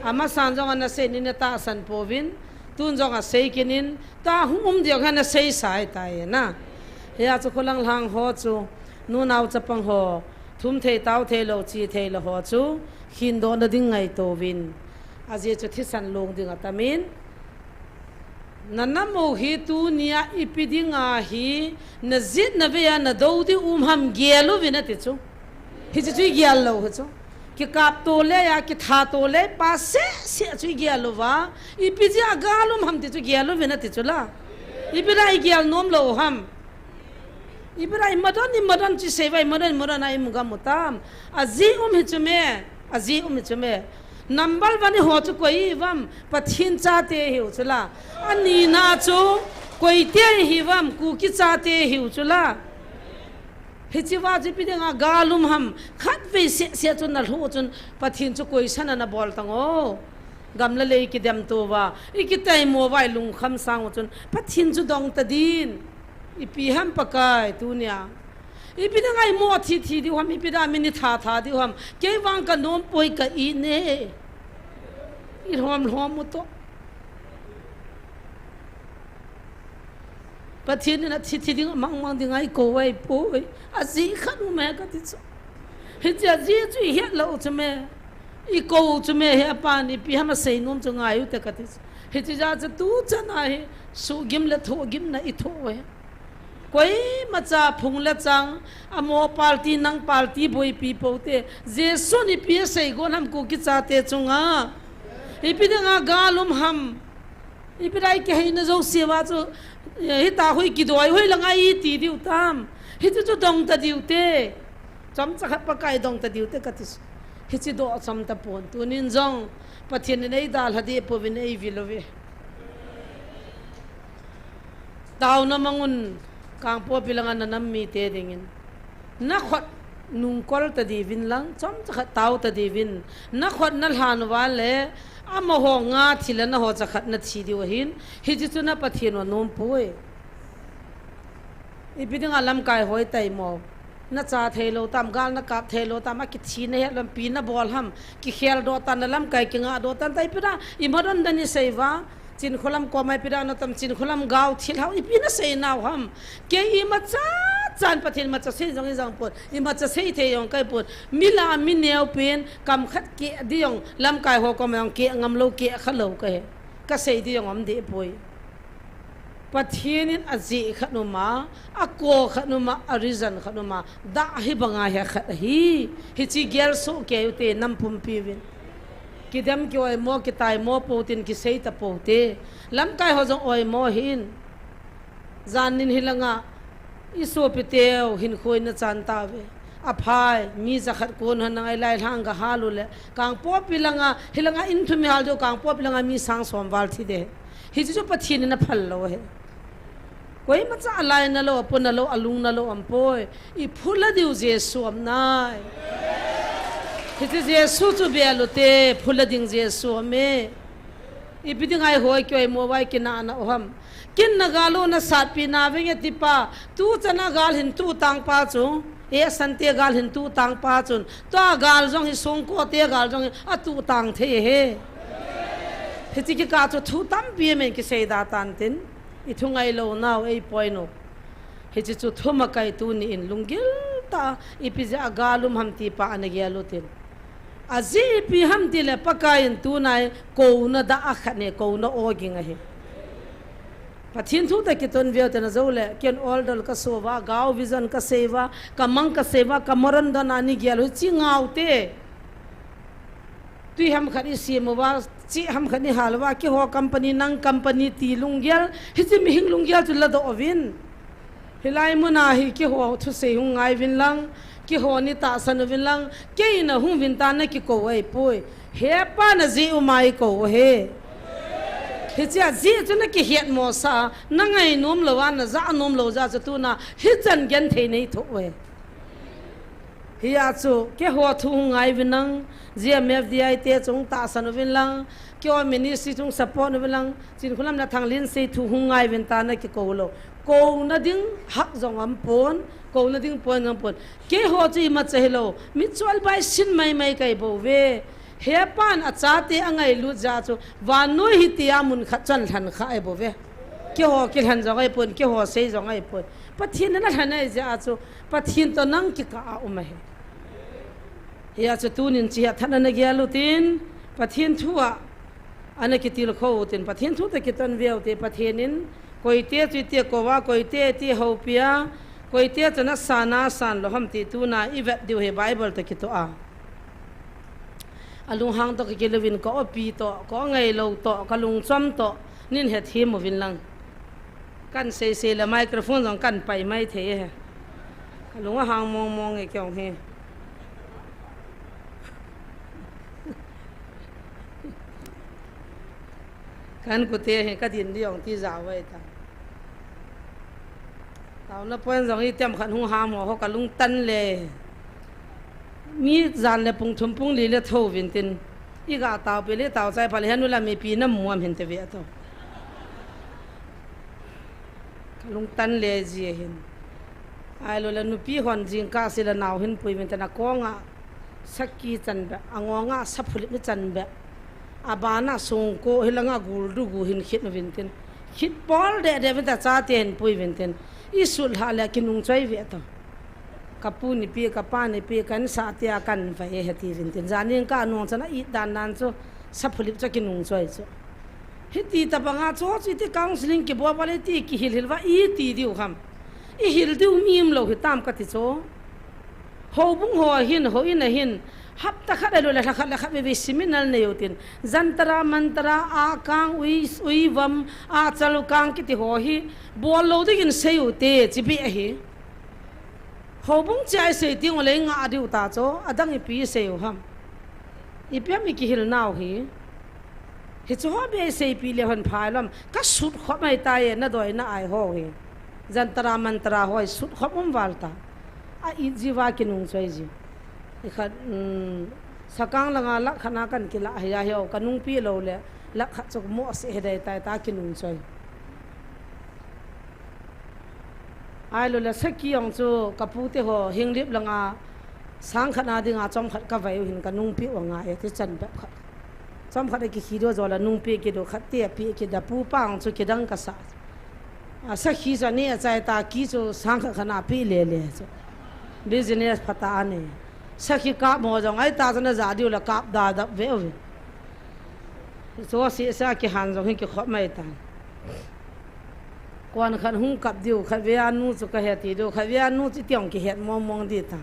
Amasan jong ana sei nin natahsan pouvin. Tun jong asei kit in. Tua hung um ding jong hi ana seisah tai na. Hia chu khulang lhang ho chu. Nunao chapang ho. Thum thei tao thei lou, che thei lou ho chu. Khindoh na ding ngaito uvin. Ajeh chu thisan long ding atamin. Nanam u hi tunia ipi dinga hi najet navei a nadou ding um ham gel uvin ati chu. Hiche chu igel lou hichu. Kikap to le a, kitha to le pa seh seh chu igel uva. Ipi jeh a gal um ham ti chu gel uvin ati chu la. Ipi la igel nom lou ham. Ipi la imadon, imadon chu sei uva, imadon, imadon a imu gam u tam. Ajeh um hichu me, ajeh um hichu me. Number one iho chu koi ihiuvam, Pathen chate ihiu chu la. Anina chu koite ihiuvam, Kuki chate ihiu chu la. Hiche va chu ipi dinga gal um ham, khatvei seh seh chun nalhuh chun Pathen chu koisan a nabol tang o. Gam le lei kidem to uva, ikitaimo uva ilungkham sang u chun Pathen chu dong ta din. Ipi ham Pakai tunia. Ipi dinga imo thi thi diu ham, ipi dinga min itha tha diu ham. Kei vang kanom poi ka-it ne. Ilhom lhom u toh. Pathen in athi thi ding, amang mang ding a eikou ahipoi. Ajeh khat um e kati chu. Hiche ajeh chu ihet lou chu me. Ikou chu me hi apan ipi ham asei nom chu ngai u te kati chu. Hiche jeh a chu tuchan a hi suhgim le thohgimna ithoh u ahi. Koimacha phung le chang, amo party nang party boipi pou te. Jesun ipi asei gon ham Kuki chate chunga. Ipi dinga gal um ham. Ipi dinga ikiheina jouse uva chu, eh, hitia hi kidoi hoi langa iti diu tam. Hichu chu dong ta diu te. Chomcha khat Pakai dong ta diu te kati chu. Hichi doh chom tapon. Tunin jong Pathen in eidalha deh pouvin eivil uve. Taona mangun Kangpokpi langa nanam mite dingin. Nakhut nungkol tadiuvin lang, chomcha khat tao tadiuvin. Nakhut nalhan uva le, amaho nga thi le naho chakhat nathi diu ahin. Hichi chu na Pathen u anom poi. Ipi dinga lamkai ho itaimo. Nacha theilou tam, gal nakap theilou tam, akithi nahet lou ham, ipi nabol ham, kikheldoh tan, nalamkai kingahdoh tan, ta ipi da, imadan dan isei uva, Chinkholam koma ipi da natam, Chinkholam gao thilhao, ipi nasei nau ham. Kei imacha chan Pathen imacha sei jong ijang pon, imacha sei thei jong kahi pon, mi lah a mi neopen, kam khat keh di jong, lamkai ho koma jong keh ngam lou, keh kha lou kahi, kasei di jong um deh poi. Pathen in ajeh khat um a, ako khat um a, a reason khat um a, dah hibanga hi khat ahi. Hichi gelsoh kei ute nam pumpi uvin. Kidem kioimo, kitaimo pou tin kisei tapou te. Lamkai ho jong oimo hin. Jan nin hilanga, isopi teu hinkho in nachan tauve. Aphai, mi jakhat kon hon nangai lai lhang gahal u le. Kangpokpi langa, hilanga in thum ihal diu, Kangpokpi langa mi sang som val thi de. Hichi chu Pathen in aphal lou ahi. Koimacha alainalou, aponalou, alungnalou um poi. Iphula diu Jesu um nai. Hichi Jesu chu bel ute, phula ding Jesu um e. Ipi dinga ihoi kioimo uva ikinahna u ham. Kin nagal u nasatpi nauvinge tipa. Tuchan a gal hin tuh tang pa chu. E asante gal hin tuh tang pa chun. Tua gal jong hi songko te gal jong hi atuh tang thei ahi. Hichi kikah chu thu tampi amen kisei da tan tin. Ithungailou nau eipoi nu. Hichi chu thumakai tuni in lunggil tah a ipi jeh a gal um ham tipa ana gel utin. Ajeh ipi ham tile Pakai in tunai kouna dah a khat ne, kouna oging ahi. Pathen thu toh kiton veu te najou le, ken oldol kaso uva, gao vision kasei uva, kamang kasei uva, kamaran dan a ni gel u hichi ngau te. Tui ham khat isem uva, chi ham khat ihal uva, keiho company, nang company ti lunggel, hichi mihing lunggel chu ladoh uvin. Hilai muna hi keiho thusei hung ngai uvin lang, keiho ni tahsan uvin lang, kei in ahung uvin ta nakikou ahipoi. Hepa najeh u ma eikou u ahi. Hichea jeh chu nakihet mosah a, nangainom lou a, najah nom lou jeh a chu tuna, hichan genthei neithoh u ahi. Hia chu, keiho thu hung ngai uvin lang, G M F D I te chung tahsan uvin lang, keiho ministry chung support uvin lang, Chinkholam le Thanglensei thu hung ngai uvin ta nakikou lou. Kouna ding hak jong um pon, kouna ding pon jong um pon. Keiho chu imacha hilou, mi cholbai sin maimai kahi bouve. Hepan achate angailut jeh a chu, vannoi hitia mun khat chun lhan kha ahi bouve. Keiho kilhen jong ahipon, keiho sei jong ahipon. Pathen in alhen ahi jeh a chu, Pathen toh nang kikah a um ahi. Hia chu tunin hiche hi athat a nagel utin, Pathen thu a, ana kitilkhou utin, Pathen thu toh kiton veu te, Pathen in, koite chu iti kou a, koite iti houpi a, koite chu nasan a san lou ham ti tuna ivet diu ahi Bible toh kitoh a. Alunghang toh kakilou vin ka-opi toh, ka-ongailou toh, kalungchom toh, nin hethem uvin lang. Kan seisei le microphone jong kan pai mai thei e. Kalung ahang mongmong e keiong hi. Kan kute hi kadin di jong tija vai ta. Taona point jong item khat hung ham ho, ho kalung tan le. Mi jan le pung thum pung li le tho uvin tin. Iga taopi le tao chai pha le henu la mipi namu am hinte ve to. Kalung tan le ji ahin. Ahilou le nupi hon jingkah seh le nao hin pui uvin tin akonga. Saki chan beh, angonga saphulip ni chan beh. Abana songko hilanga gul du gu hin khit uvin tin. Khit pol deh deh uvin ta chate hin pui uvin tin. Isut lha le kinung choi ve to. Kapu nipi, kapa nipi, kan sa tia kan vai e heti uvin tin. Janin ka nung chan a it dan dan chu saphulip cha kinung choi chu. Hiti tabanga chu chu iti counseling kibol vale ti kihil hil va iti diu ham. Ihil diu mi um lou hitam kati chu. Houbung ho ahin, houin ahin, hapta khat ahilou le lha khat le khat veve seminar nei utin, jantra, mantra, akang, ui, uivam, achal ukang kiti ho hi, bol lou dingin sei ute, chibi ahi. Houbung chea isei teng uleh inga diu ta chu, adang ipi isei u ham. Ipi ham ikihil nau hi. Hichu ho bia iseipi le hon phai lom. Ka sut khop mai tai e, na doi na ai ho hi. Jantar mantar ho hi sut khop um val ta. A it jiuva kinung choi ji. I khat, um, sakang langa lakh khat na kan kila hi a hi o, ka nungpi lou le lakh khat chu mo se he dai tai ta kinung choi. Ahilou le sakhi jong chu ka pute ho Henglep langa sang khat na dinga chomkhat ka vai u hin ka nungpi u anga e ti chan bep khat. Chomkhat a kikhi diu jo la nungpi kidiu khat te a pi kida pu pa jong chu kidang ka sa. A sakhi chu ani a chai ta ki chu sang khat khat na pi le le chu. Business pha ta ani. Sakhi kap mo jong ai ta chu na ja diu la kap da dap ve u. Chu si sa kihan jong hi kikhop mai ta. Kuan khat hung kap diu, khat ve a nu chu ka he ti diu, khat ve a nu chu tiang kihet mong mong di ta.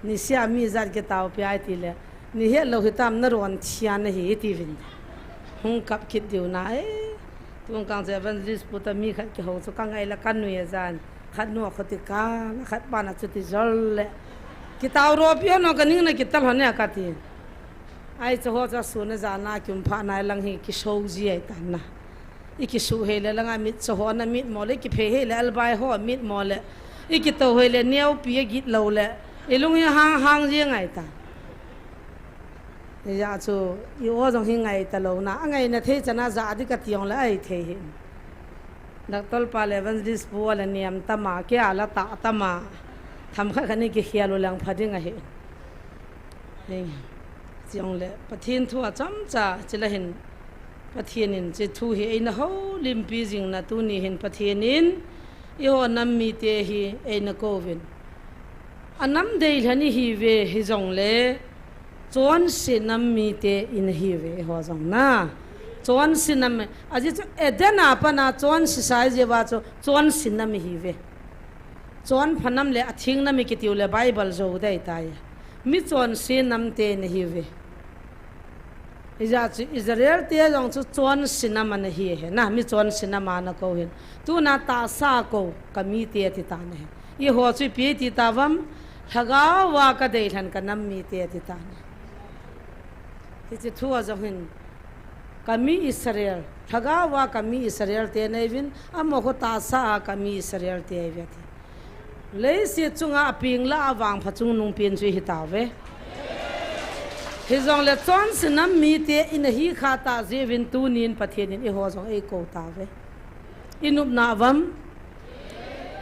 Ni sia mi jat kitao pi ai ti le, ni het lou hitam na ron thian na hi ti vin. Hung kap kit diu na e. Tung kang che evangelist pu ta mi khat kiho chu ka ngai la ka nui a jan. Khat nu a kho ti ka, na khat pa na chu ti jol le. Kitao ro pi ho no ka ning na kital ho ne ka ti. Ai chu ho chu su na ja na kim pha na lang hi kiso ji ai ta na. I kisu hei le langa mit cho ho na mit mo le, i kiphei hei le albai ho mit mo le, i kitou hei le neo pi a git lou le, i lung i hang hang jeng ai ta. Hijeh chun, i o jong hi ngai ta lou na, a ngai na thei chana ja di ka ti jong le ai thei hi. Doctor pa le evangelist pu le niam tama, kei a la ta tama, tham khat khat ni kikhel u lang pha ding ahi. Hei, chong le, Pathen thu a chomcha, chila hin, Pathen in, chi thu hi eina houlimpi jing na tuni hin Pathen in, eiho nam mite hi eina kouvin. A nam deilhen ihi ve hi jong le, chonse nam mite ina hi ve eiho jong na. Chonse nam, ajeh chu Eden a pat na chonse sa jeh uva chu chonse nam ihi ve. Chonpha nam le atheng nam i kitiu le Bible jou dei tai. Mi chonse nam te ina hi ve. Hijeh chun Israel te jong chu chonse nam ana hi he na, mi chonse nam ana kou hin. Tuna tahsa kou ka mite ati ta na he. Eiho chu ipi ti ta vam, lhagao a ka deilhen ka nam mite ati ta na. Hiche thu a jong hin, ka mi Israel, lhagao a ka mi Israel te nei vin, amaho tahsa a ka mi Israel te ve ti. Leiset chunga apeng la avangpha chungnung pen chu ihi tauve. Hijong le chonse nam mite ina hi kha ta jeh uvin tunin Pathen in eiho jong eikou tauve. I nopna vam.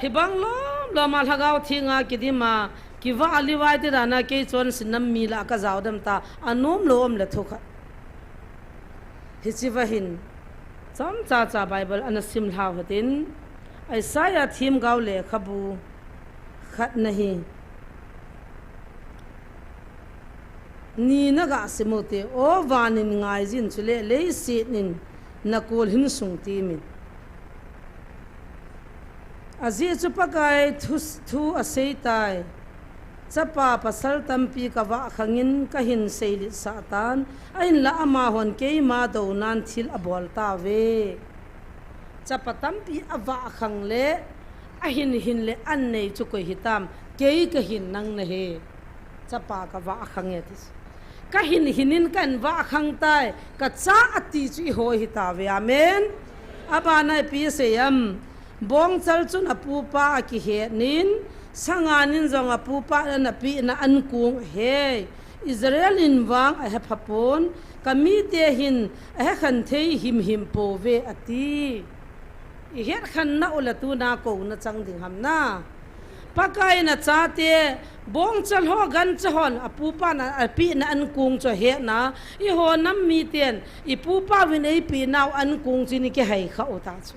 Hibang lom lom a lhagao thenga kidim a, kivah a livai ti dan a kei chonse nam mi lah ka jao dem ta, anom lou um le thu khat. Hiche va hin, chomcha cha Bible ana sim lhau hitin, Isaiah themgao lekhabu khat na hi, ni na ga sim u te, O van in ngai jin chule, leiset in na kol hin sung ti min. Ajeh chu Pakai thu, thu asei tai. Chapa pasal tampi ka vah khang in ka hin seilet sah tan, ahinla amahon keima dounan thil abol tauve. Chapa tampi avah khang le, ahin hin le an nei chu koi hitam, kei ka hin nang na he. Chapa ka vah khang e ti. Ka hin hin in kan vah khang tai, ka cha ati chu eiho hi tauve. Amen. Abana ipi asei em. Bongchal chun apupa akihet nin, sangan in jong apupa ana pehna ankong ahe. Israel in vang ahe phapon, ka mite hin ahe khan thei himhim pouve ati. I het khan na u le tuna kouna chang ding ham na. Pakai in achate, bongchal ho gancha hon, apupa na, apehna ankong chu ahetna, eiho nam miten, i pupa uvin eipeh nau ankong chu i kihei kha u ta chu.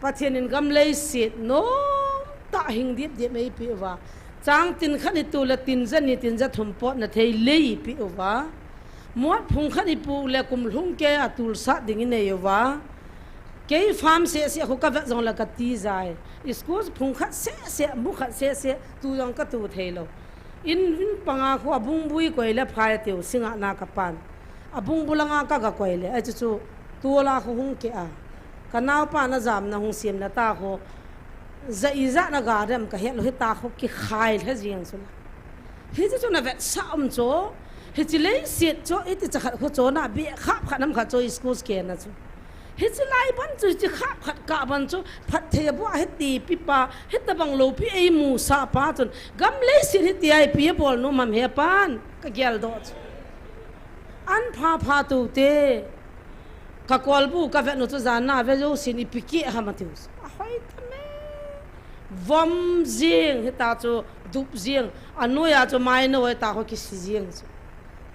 Pathen in gam leiset nomtah hing dip dip eipeh uva. Chang tin khat ni tu le tin ja ni tin ja thum potna thei lei eipeh uva. Mot phung khat i pu le kum lhung kei a tulsat ding i nei uva. Kei farm seh seh khu ka vet jong le ka ti jai. School phung khat seh seh, mu khat seh seh, tu jong ka tu thei lou. In, in panga khu abungbui koi le phai tiu singa na ka pan. Abungbu langa ka ga koi le, ai chu chu, tu la khu hung ke a. Ka naopa na jamna hung siam na ta khu, ja ijat na ga dem ka het lou hita khu kikhai lha jeng chu la. Hichu chu na vetsah um chu, Hiche leiset chu iti cha khat khu chona be khap khat nam khat chu school kena chu. Hiche lai ban chu hiche khap khat kah ban chu phatthei a bu a hiti pi pa, hitabang loupi eimusah pa chun gam leiset hiti a ipi abol nom ham he pan ka geldoh chu. An pha pha tu te. Ka kolbu ka vet nu chu jan na ve jousen ipi keh ham atiu. Ahoi ta me. Vom jing, hita chu dup jing. Anoiya chu mai noi ta ho kisi jing chu.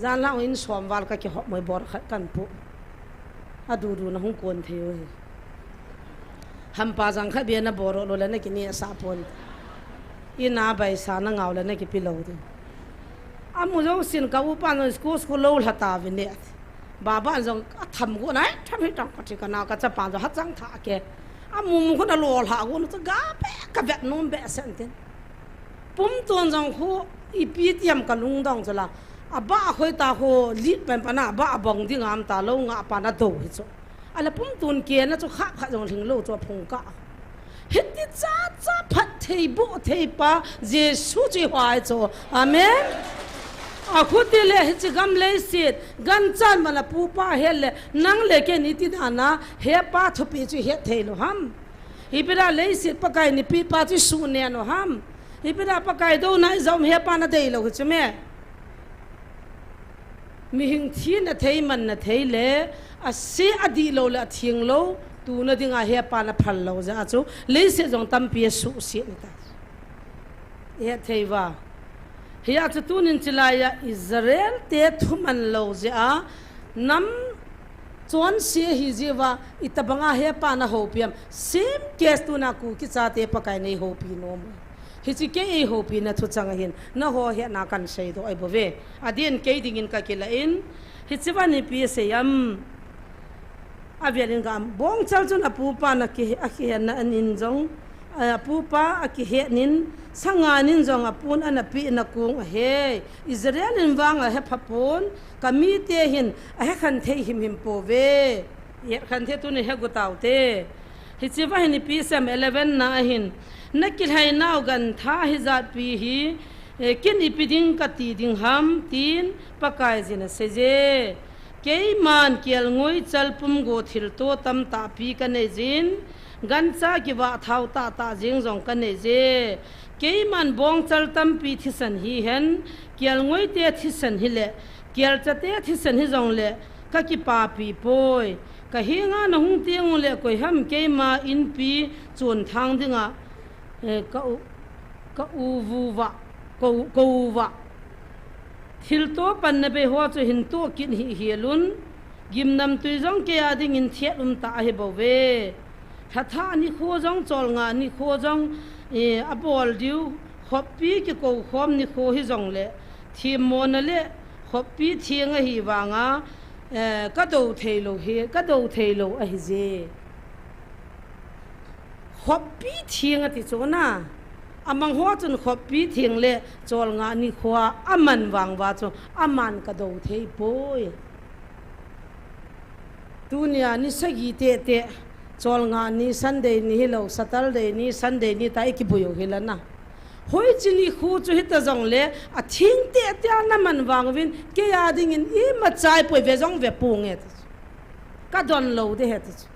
Jan lang in som val ka kihop moi bor khat kan pu. Adudu na hung kon thei u hi. Hampa jang kha bia na bor lou le na kinehsah pon. Ina baisa na ngau le na kipe lou di. Amu jousen ka upa jong school school lou lha ta ve ne. Baba jong atham gu nai, tham hi tang kati ka na ka chapa jong hachang tha ke. Amu mu khu na lou lha gu na chu ga be ka vet nom be sen tin. Pumtun jong khu ipi ti ham ka lungdong chu la. Aba khoi ta khu lit pen pa na aba abong ding am ta lou nga pa na do hi chu. Ala pumtun kena chu khap khat jong lhing lou chu aphung kah. Hiti cha cha phatthei bohthei pa Jesu chu i hoi chu. Amen. Akhuti le hiche gam leiset, ganchan mana pupa het le, nang le ken iti dan a, hepa thupi chu het thei lou ham. Ipi dia leiset Pakai in eipeh pa chu suhnen u ham. Ipi dia Pakai douna i jom hepa na dei lou hi chu me. Mihing thina thei, manna thei le, ase adih lou le atheng lou, tuna dinga hepa na phal lou jeh a chu, leiset jong tampi asuhset ni ta. Ihet thei uva. Hia chu tunin chilai a Israel te thuman lou jeh a, nam chonse hi jeh uva, itabanga hepa na houpi am, same case tuna Kuki chate Pakai in eihoupi nom. Hiche kei eihoupi na thuchang ahin, na ho hetna kan seidoh ahi bou ve. Adin kei dingin ka kilah in, hiche van ipi asei am. Avel in ka am, bongchal chun apupa na ki, akihetna anin jong, apupa akihet nin, sanga nin jong apun ana peh na kong ahi. Israel in vang ahe pha pon, ka mite hin ahe khen thei him him pouve. Ihet khen thei tuni he gu tau te. Hiche va hin ipi sem eleven na ahin. Na kilhai nau gantha hijat pi hi, eh, ken ipi ding kati ding ham, tin Pakaiyin asei je. Keiman kelngoi chalpum go thilto tamtah pi kanei jin, gancha kivah thao tahtah jeng jong kanei je. Keiman bongchal tampi thisan hihen, kelngoi te thisan hile, kelcha te thisan hijongle, kakipapi poi. Ka henga nahung teng uleh koiham keima inpi chonthang dinga, eh, ka u, ka u vuva, ka u, ka uva. Thilto panna bei ho chu hin toh kit hih hel un. Gimnamtui jong kei a dingin thet umtah ahi bouve. Lhathah nikho jong, cholngah nikho jong, eh, abol diu, khoppi kikoukhom nikho hijongle, themmona le khoppi theng ahi vanga, eh, ka do thei lou hi, ka do thei lou ahi je. Khoppi theng ati chu na, amang ho chun khoppi theng le cholngah nikho a aman vang uva chu, aman ka do thei poi. Tunia ni sagi tete, cholngah ni Sunday ni hilou, Saturday ni Sunday ni ta i kibui u hi la na. Hoiche nikho chu hita jongle, atheng tete a na man vang uvin, kei a dingin imacha i poi ve jong ve ponge ti chu. Ka don lou de he ti chu.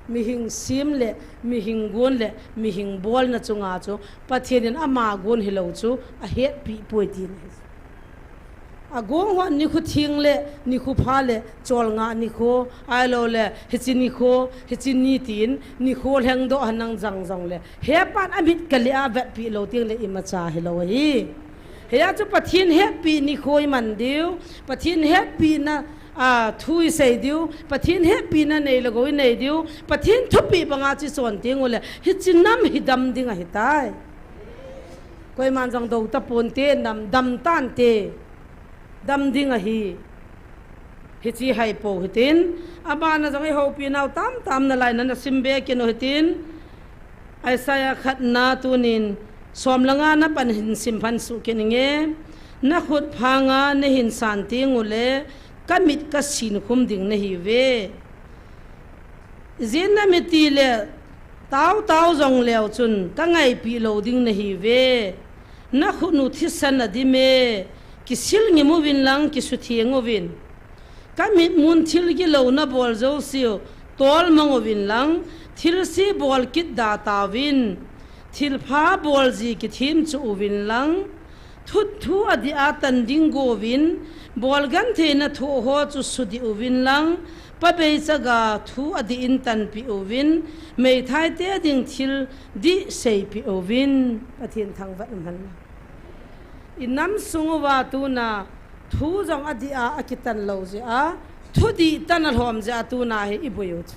Mihing sem le, mihing gon le, mihing bolna chunga chu, Pathen in ama gon hilou chu, ahetpi poi tina ahi. Agong hon nikho theng le, nikho pha le, cholngah nikho, ahilou le, hiche nikho, hiche ni tin, nikho lhengdoh hanang jang jongle, hepan amit kali a vetpi lou teng le imacha hilou ahi. Hia chu Pathen hetpi nikho i man diu, Pathen hetpina, a, thu i sei diu, Pathen hetpina nei le gou i nei diu, Pathen thupeh banga chi chon teng ule, hiche nam hi dam ding ahitai. Koiman jong do taponte, nam dam tante. Dam ding ahi. Hiche hai pou hitin, abana jong i houpi nau tamtam nalai na na sim be kit u hitin, Isaiah khatna tunin, som le nga na pan hin sim pan suh kit inge, na khut phanga na hin san teng ule, ka mit ka sin khum ding nahi uve. Ijeh inem itile, tao tao jong leu chun, ka ngaipi lou ding nahi uve. Na khut u thisan adim e, Kisil ngim uvin lang, kisutheng uvin. Ka mitmun thil gilou nabol jouseu, tolmang uvin lang, thilse bol kit da tauvin. Thilpha bol ji kithem chu uvin lang, thu, thu adih a tan ding go uvin, bol genthei nathoh ho chu sudih uvin lang, pabeicha ga thu adih in tanpeh uvin, meithaite ding thil dih seipeh uvin. Pathen thangvah in umhen lang. I nam sung uva tuna thu jong adih a, akitan lou jeh a, thudih tan alhom jeh a tuna hi i boi u chu.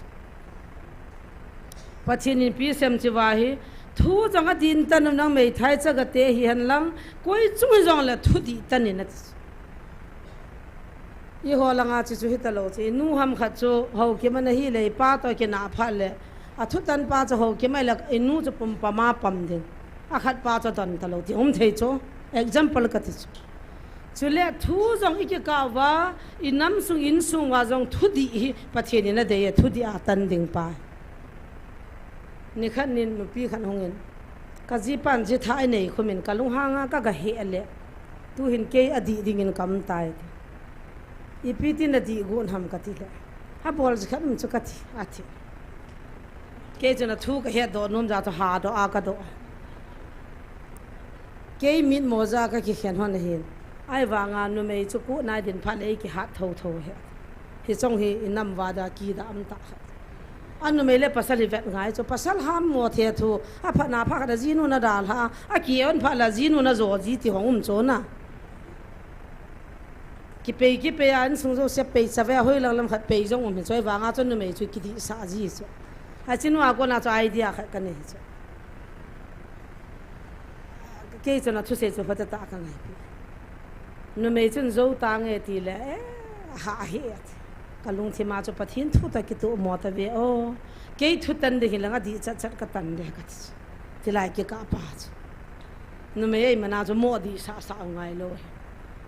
Pathen in ipi asei em ti uva hi, thu jong adih in tan u nang meithai chagate hihen lang, koi chung hijongle thudih tan in ati chu. Eiho langa chu chu hitalou chu, i nu ham khat chu Haokip ana hile, i pa toh kinah phat le, athutan pa chu Haokip ahile, i nu chu pumpam a pam ding. Akhat pa chu adon talou ti um thei chu. Example kati chu. Chule thu jong i kikah uva, i nam sung insung uva jong thudih hi Pathen in adei e, thudih a tan ding pa. Nikhat nin nupi khat hungin, ka jipan jitha inei khum in ka lunghang a ka gaheh le, tuhin kei adih dingin ka um tai. Ipi tin nadih got ham kati le, abol ji khat um chu kati, ati. Kei chun athu kahet doh nom jeh a chu hadoh a kadoh. Kei mit moja kakikhen hon ahin. Ahivanga numei chu kut nai din phat le eikihat thotho ahi. Hiche hi i nam uva dia kidah um tah khat. Anumei le pasal hi vet ngai chu, pasal ham mo the thu, aphatna phat khat a jinun adalha, akion phat le ajinun ajo ji ti hung um chu na. Kipei, kipei a insung jouse pei chave, ahoi lang lam khat pei jong um hi chu, ahivanga chu numei chu kidihsah ji chu. Hiche nu a kona chu idea khat kanei chu. Kei chun athusei chu phatah a kangaipi. Numei chun jou tange tile, eh, ha hi ati. Ka lungthim a chu Pathen thu toh kitoh mo tave o. Kei thu tan ding hilang adih chat chat katan ding kati chu. Tilai kikah pa chu. Numei ahi mana chu mo dihsah sah u ngailou.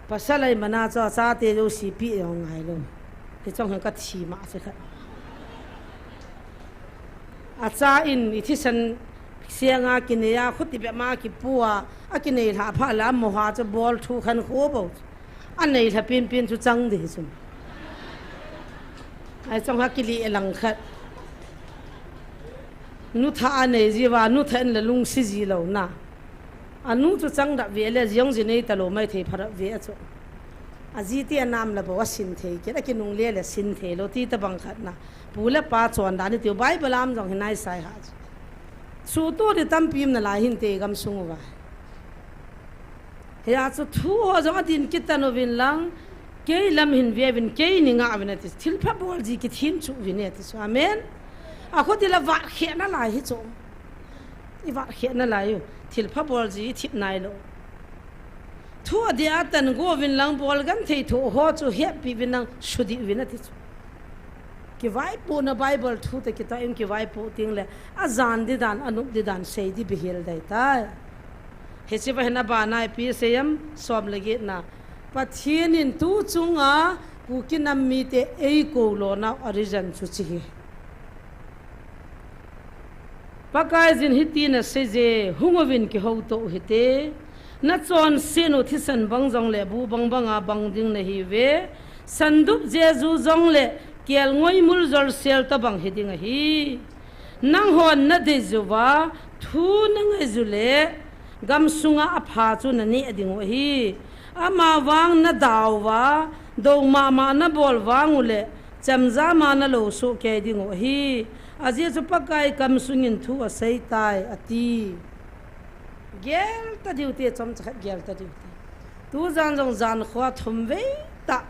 Pasal ahi mana chu achate jouse peh u ngailou. Hiche hi kathi ma chu khat. Acha in i thisan senga kinei a, khuti bep ma kipu a, akinei lhah phat le amoha chu bol thu khen kho bou. Anei lha penpen chu chang ding chu. Hiche hi kile lang khat. Nu thah anei ji uva, nu thah in le lungsi ji lou na. Anu chu chang dap ve le, jong ji nei talou maithei pharap ve a chu. Aji ti anam le bou asin thei kit, akinungle le sin thei lou ti tobang khat na. Pu le pa chondan itiu Bible a um jong hi naisai ha chu. Suhtoh di tampi um nalai hinte gamsung uva. Hia chu thu ho jong adih in kitan uvin lang, kei lam hin ve uvin, kei nei ngah uvin ati. Thilpha bol ji kithem chu uvin ati chu. Amen. Akhuti la vat kheh nalai hi chu. I vat kheh nalai u, thilpha bol ji i thip nailou. Thu adih a tan go uvin lang bol genthei thoh ho chu hetpi uvin lang sudih uvin ati chu. Kivaipohna Bible thu te kitah in kivaipoh teng le, ajan di dan, anop di dan, sei di bihil dei tai. Hiche va hin abana ipi asei em, som le get na. Pathen in tu chunga Kuki nam mite eikou lona origin chu hiche hi. Pakaiyin hitin asei je, hung uvin kihoutoh u hite. Nachonset u thisan bang jongle bu bang banga bang ding nahiuve. Sandup jeju jongle kelngoi muljol sel tobang hiding ahi. Nanghon nadei jiuva, thu nangai jiu le, gamsunga apha chu naneh ding u ahi. Amavang nadau va, dou mama nabol vang u le, chemjam a nalou soh kei ding u ahi. Ajeh chu Pakai kamsung in thu asei tai, ati. Gel ta diu te, chomcha khat gel ta diu te. Tujan jong jan kho a thum vei tah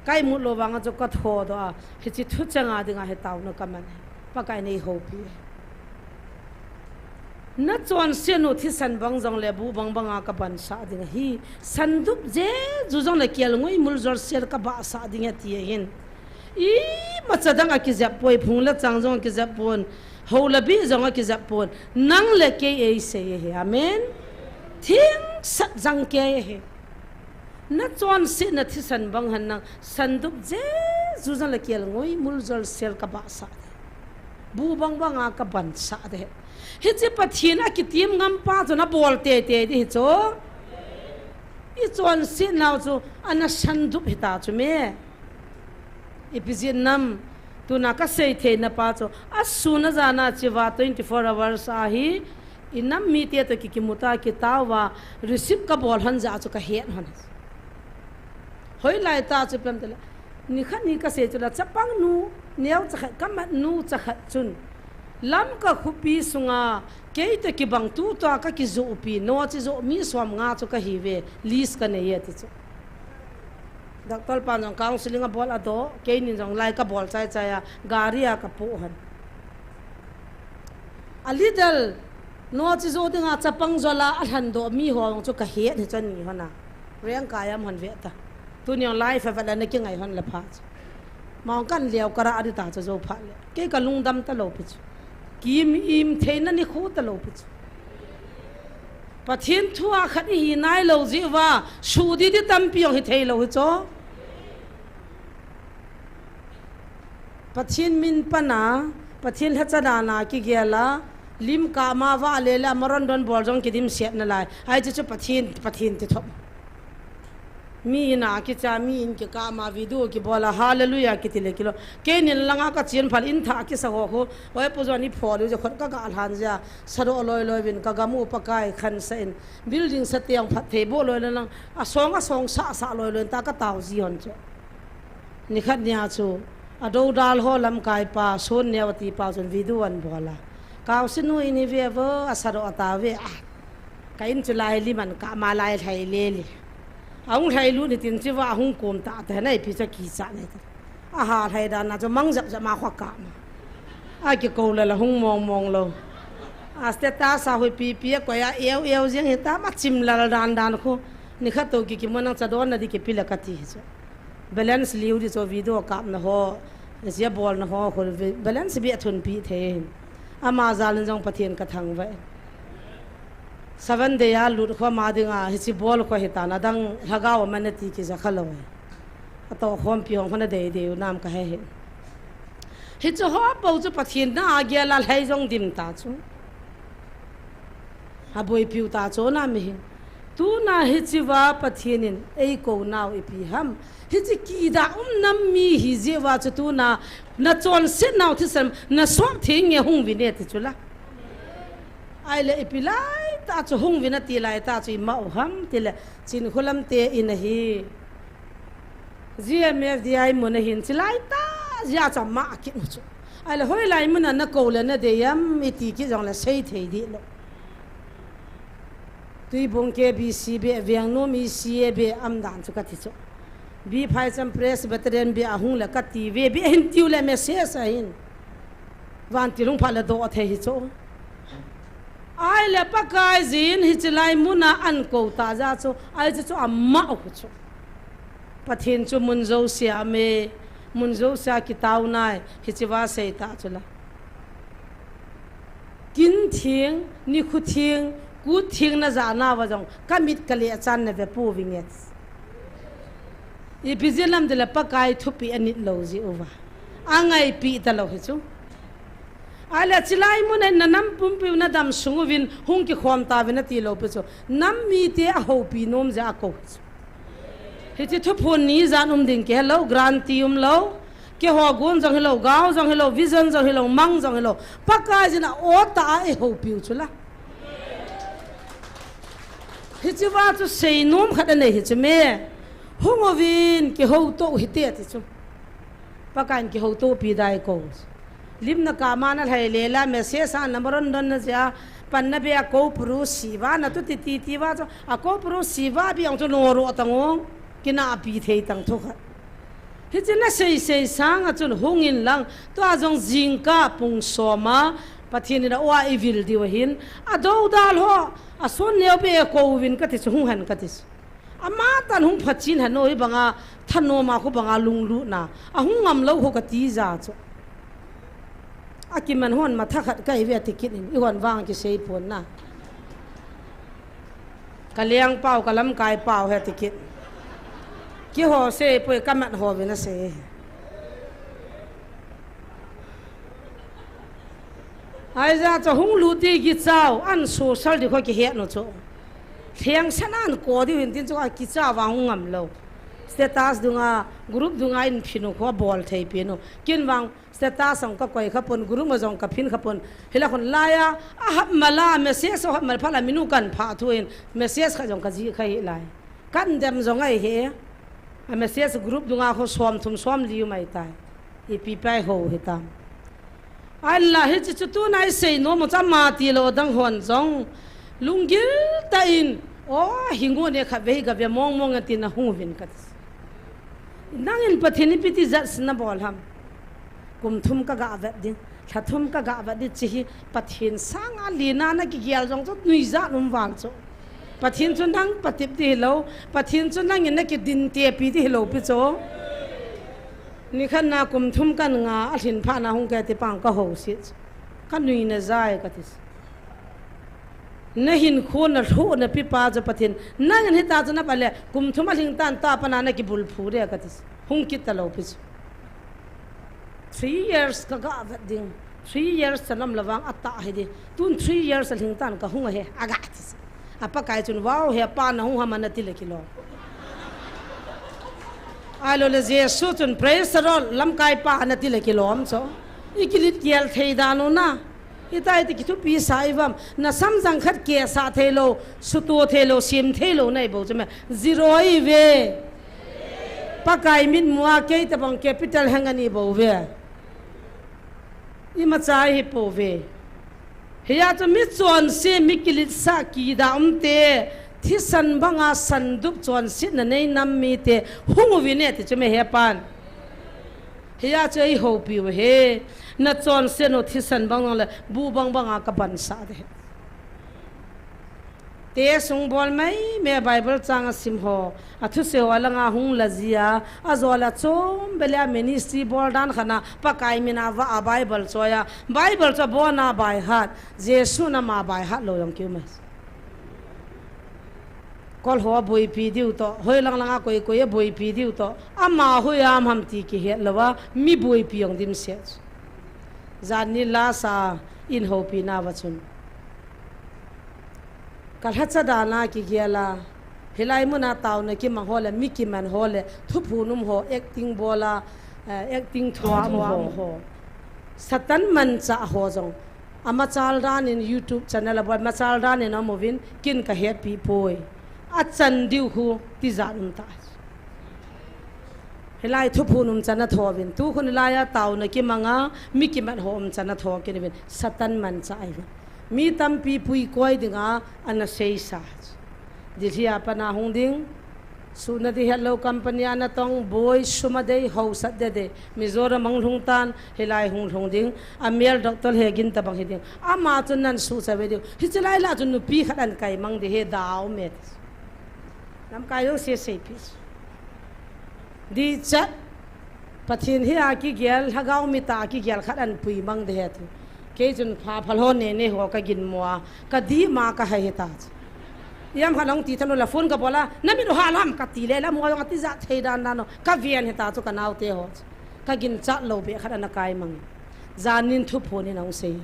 ka imut lou vanga chu ka thodoh a, hiche thu chang a dinga hi taona ka man e. Pakai in eihoupi e. Nachonset u thisan bang jongle bu bang banga ka bansah ding ahi. Sandup jeju jongle kelngoi muljol sel ka bahsah ding ati ahin. Imacha dang akijep poi, phung le chang jong akijep pon, hou le bih jong akijep pon, nang le kei eisei ahi. Amen. Thingsat jang kei ahi. Nachonsetna thisan bang hen nang, sandup jeju jongle kelngoi muljol sel ka bahsah ding. Bu bang banga ka bansah ding. Hiche Pathen a kitim ngam pa chu nabol teitei ding hi chu. Ichonsetnau chu ana sandup hita chu me. Ipi jeh ham, tuna kasei theina pa chu, asun ajana chiva twenty-four hours ahi, inam mite toh ki, kimuta, kitauva, receive kabol hon jeh chu kahet hon. Hoilai tah chu ipi ham tile, nikhat ni kasei chu la, chapang nu, neocha khat, kamat nu cha khat chun, Lamka khopi sunga, kei toh kibang tutua kakijopi, noche jo mi som nga chu kahiuve, list kanei e ti chu. Doctor pan jong counseling abol adoh, keinin jong lai kabol chai chai a, gari a kapoh hon. A little, noche jo dinga chapang jol a alhandoh miho jong chu kahet hi chu ani hon a. Rengkai am hon ve ta. Tuni jong life a vet le nakingai hon le pha chu. Mong kan leo kara adi ta chu jo pha le. Kei kalungdam talou pi chu. Kiim im theina nikho talou pi chu. Pathen thua khat ihi nailou jeh uva, sudidi tampi jong hitheilou hi chu. Pathen min pan a, Pathen lhacha dan a kigel a, lim kap ma vahle le, Maron don bol jong kidimset nalai. Hiche chu Pathen, Pathen ti thop. Mi in a kicha, mi in kikap ma video kibol a, Hallelujah kiti le kilou. Keinin langa kachen phat in thah kisa ho khu, oi pu jon iphol u je khut kaga lhan jeh a, sadoh loi loi uvin kagam u Pakai khansah in, building sa teng phatthei boh loi loi lang, asong asong sah sah loi loi in ta katao ji hon chu. Nikhat nia chu, adoudal ho lamkai pa, Son Neo ati pa chun video anbol a. Kaosi nu in hi ve vo, asadoh atao ve a. Ka in chu lai lim an kap ma lai lhai le le. Ahung lhai lut ni tin chu va ahung kom tah tah na ipi chu kicha nei ta. Aha lhai dan a chu mang jap jap ma kho kap ma. Akikou le la hung mong mong lou. A status a hui pi pi a koi a eu eu jeng hita ma chim lal dan dan khu. Nikhat toh ki kimu nang cha don na di kipi le kati hi chu. Balance liu di chu video kapna ho, jia bolna ho, hol vi-, balance beh thun pi thei. Ama jal in jong Pathen kathangvah e. Seven day a lut kho ma dinga, hiche bol kho hitan adang lhagao man nati kija khalou e. Atoh khompi hong khona dei dei u nam kahe hi. Hichu ho pou chu Pathen na agel a lhai jong dim ta chu. Aboipiu ta chu na mi hi. Tuna hiche va Pathen in eikou nau ipi ham. Hiche kida um nam mi hi jeh uva chu tuna nachonset nau thisan nasop thei nge hung vin e ti chu la. Ahile ipi lai tah chu hung vin ati lai tah chu ima u ham tile Chinkholam te in ahi. G M F D I mun ahin, chilai tah jeh a chu ama kit u chu. Ahile hoilai mun a nakou le nadei am iti kit jongle sei thei di lou. Tuibung K B C beh, Vengnom E C A beh, am dan chu kati chu. B Phaicham Presbyterian beh ahung le kati ve, beh hin tiu le message ahin. Vantil hung phat le doh thei hi chu. Ahile Pakai jin hiche lai mun a akou ta jeh chu, ahi chu chu ama u chu. Pathen chu mun jousea me, mun jousea kitao nai, hiche va sei ta chu la. Kin theng, nikho theng, kut theng na jana va jong, ka mit ka le chan na ve pou vinge. Ipi jeh ham tile Pakai thupeh anit lou jeh uva. Angaipi talou hi chu. Ahile chilai mun a na nam pumpi u na dam sung uvin hung kikhom ta uvin ati lou pi chu. Nam mite ahoupi nom jeh a kou hi chu. Hiche thuphon ni jan um ding kihe lou, guarantee um lou. Keiho gon jong hilou, gao jong hilou, vision jong hilou, mang jong hilou. Pakai jin a o ta a eihoupi u chu la. Hiche va chu seinom khat anei hi chu me. Hung uvin kihouto u hite ti chu. Pakai in kihoutopi dai kou. Lim na kap ma na lhai le la message a na Maron don na jeh a pan na beh a kou puru siva na tu ti ti ti va chu a kou puru siva beh ong chu noro tang ong. Kina api thei tang thu khat. Hiche na sei sei sang a chun hung in lang, tua jong jingkah pung som a, Pathen in a o a ivil diu ahin, adoudal ho, a Son Neo beh kou vin kati chu hung hen kati chu. Ama tan hung phachen hen o, hibanga thanom a khu banga lunglutna, ahung ngam lou khu kati jeh chu. Akiman hon matha khat kai ve ati kit in, ihon vang kisei pon na. Ka leng pau, ka lamkai pau he ti kit. Keiho sei poi, ka mat ho vin asei. Ahi jeh chu hung lut di kichau, an social di kho kihet nu chu. Theng senan ko diu hin tin chu a kicha vang hung ngam lo. Status dunga, group dunga in phin u kho bol thei pin u. Kin vang status ang ka koi kha pon, group ma jong ka phin kha pon. Hila khon laiya, a hap mala, message a hap mal phala minu kan pha thu in, message kha jong ka ji kha hi lai. Kan dem jong ai he. A message group dunga kho som thum som li u mai tai. Ipi pai ho hitam. Ala hichi chu tuna i sei nom u cha ma ti lo dang hon jong. Lunggil ta in. O, hi ngu ne kha vei ga ve mong mong a ti na hung vin ka ti. Nangin Pathen ipi ti jat sin na bol ham. Kum thum ka ga vet ding. Thla thum ka ga vet ding chi hi Pathen sanga lina na kigel jong chu nui jat um val chu. Pathen chu nang patep ding hi lo. Pathen chu nangin na kidin tepi ding hi lo pi chu. Ni khat na kum thum kan nga a lhin pha na hung ke ti pang ka ho si. Ka nui na jai ka ti. Na hin kho na lhu na pi pa chu Pathen. Nangin hi ta chu na pa le kum thum a lhing tan ta pa na na kibul phu de ka ti. Hung kit ta lo pi chu. Three years ka ga vet ding. Three years ta nam la vang a ta hi di. Tun three years a lhing tan ka hung a he. A ga ti. A Pakai chun, "Wow, he pa na hung ham a na ti le kilom." Ai lo le Jesu chun, "Praise the Lord, lamkai pa na ti le kilom cho." I kilit kiel thei dan u na. I tai ti kithupi sa i vam. Na samjang khat ke sa thei lo, sutu thei lo, sim thei lo na i bo cho me. Zero i ve. Pakai mit mua kei ta bang capital hang ani bo ve. I ma chai hi po ve. Hiya chu mi chonse, mi kilitsa kida umte, thisan banga sandup chonsetna nei nam mite, hung uvin e ti chu me he pan. Hiya chu ei hopi u he, na chonse no thisan bang le, bu bang banga ka ban sa de. Te sung bol mai me Bible chang a sim ho, a thusei ho a langa hung la jia, a jol a chom bele a ministry bol dan khana, Pakai mina va a Bible choi a, Bible cho bona by heart, Jesu na ma by heart lo jong kiu mai. Kol ho a boipi diu to, hoi lang langa koi koi a boipi diu to, ama hoi am ham ti kihet lo a, mi boipi jong dim se. Jan ni la sa in hopi na va chun. Ka lhacha dana kigel a, hilai muna tauna kimang ho le, mi kiman ho le, thuphun um ho, acting bol a, eh, acting thuam ho. Satan manchah ho jong. A machal dan in YouTube channel a bol, machal dan in a um uvin, kin ka hetpi poi. A chan diu khu, tijat um ta. Hilai thuphun um chan a tho uvin. Tu khun hilai a tauna kimang a, mi kiman ho um chan a tho kit uvin. Satan manchah ahi uvin. Mi tampi puikoi dinga ana seisa. Delhi a pat na hung ding. Suna di het lo company a na tong boi sum a dei hausat de de. Mizoram a hung lhung tan hilai hung lhung ding. A mel doctor he gin tabang hi ding. Ama chun nan suhcha ve diu. Hichi lai la chun nupi khat an kai mang di he dau met. Lamkai jouse seipi. Dichat Pathen hi a kigel, lhagao mita a kigel khat an pui mang de he tu. Kei chun pha phal ho ne ne ho ka gin mo a, ka di ma ka hai he ta chu. Iam khat long ti thalo la phone ka bol a, na mit u ha lam ka ti le la mo jong a tijat thei dan dan o, ka vian he ta chu ka naute ho chu. Ka gin chat lo be khat ana kai mang. Jan nin thuphun in ong sei.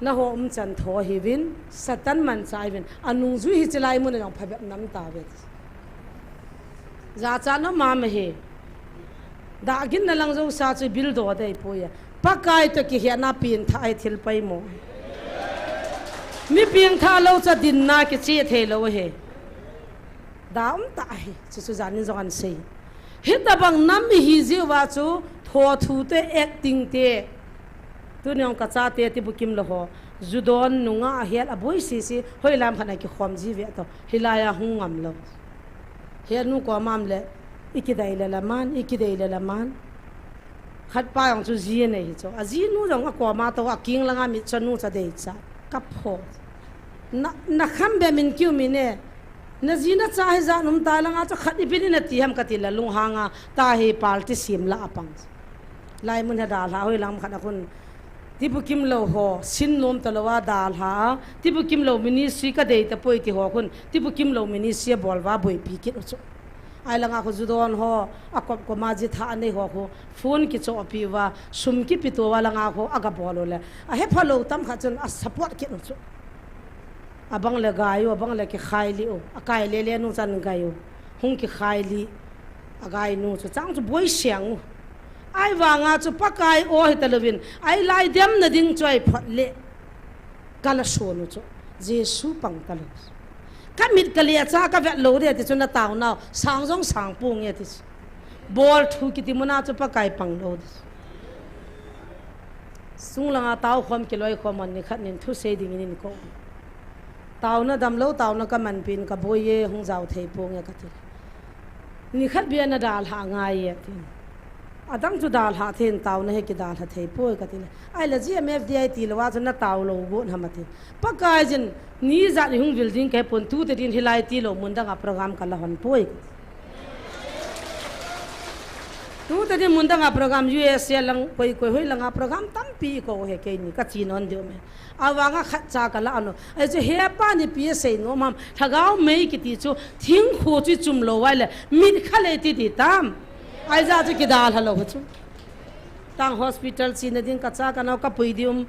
Na ho um chan tho hi vin, Satan manchah hi vin, a nungjui hichi lai mun a jong phabep nam ta ve. Jachat na ma ma he. Dagin na lang josa chu bil do dei poi a. Pakai to kihetna pengtha ahi thil pai mo. Mi pengtha lo cha dinna kiche thei lo he. Da um ta he. Chu chu jan nin jong an sei. Hitabang nam ihi jeh uva chu, tho thu te, acting te. Tuni jong ka chate ti bukim lo ho. Ju don nunga a hial a boi sisi, hoi lam khat a kikhom ji ve to. Hilai a hung ngam lo. He nu ko mam le, i kidei le la man, i kidei le la man. Khat pa jong chu ji nei hi chu. A ji nu jong a ko ma to, a king langa mit cha nu cha dei cha. Ka pho. Na, na kham be min kiu mi ne. Na ji na cha hi jan um ta langa chu khat i bin in a ti ham ka ti la lunghang a ta hi party sim la a pang. Lai mun he dalha hoi lam khat a khun. Ti bukim lo ho, sin nom ta lo a dalha a. Ti bukim lo ministry ka dei ta poi ti ho khun. Ti bukim lo ministry a bol va boipi kit u chu. Ai langa khu ju don ho, a kop koma ji tha a nei ho khu. Phone kichohpi uva, sum kipi to uva langa khu, a ga bol u le. A he pha lo tam khat chun a support kit u chu. Abang le gai u, abang le kikhai li u. Akai le le nu chan gai u. Hung kikhai li. Agai nu chu chang chu boi siang u. Ai vanga chu Pakai o hi ta lovin. Ai lai dem na ding chu ai phot le. Ka la suan u chu. Jesu pang ta lo. Ka mit ka le cha ka vet lo de ti chu na tau nau. Sang jong sang pu nge ti chu. Bol thu kiti muna chu Pakai pang lo ti chu. Sung langa tau khom kiloi khom an ni khat nin thu sei ding in ko. Tauna damlou, tauna ka manpin ka boi e, hung jao thei ponge ka ti. Nikhat bia na dalha ngai e, tin. Adang chu dalha thei in tauna hi kidalha thei poi ka ti le. Ai la G M F D I ti lou a chu na tau lou gon ham a tin. Pakai jin ni jat ni hung vil ding ka he pon tu te din hilai ti lou mun dang a program ka la hon poi. Tu te din mun dang a program U S A lang koi koi hoi lang a program tampi ko he kei ni ka chi non deu me. Avanga khat cha ka la ano. Ai chu he pa ni pi sei nom ham. Lhagao mei kiti chu thing khu chu chum lou vai le. Mit kha le ti ti tam. Ai ja chu kidalha lou chu. Tang hospital chi na ding ka cha ka nau ka pui diu.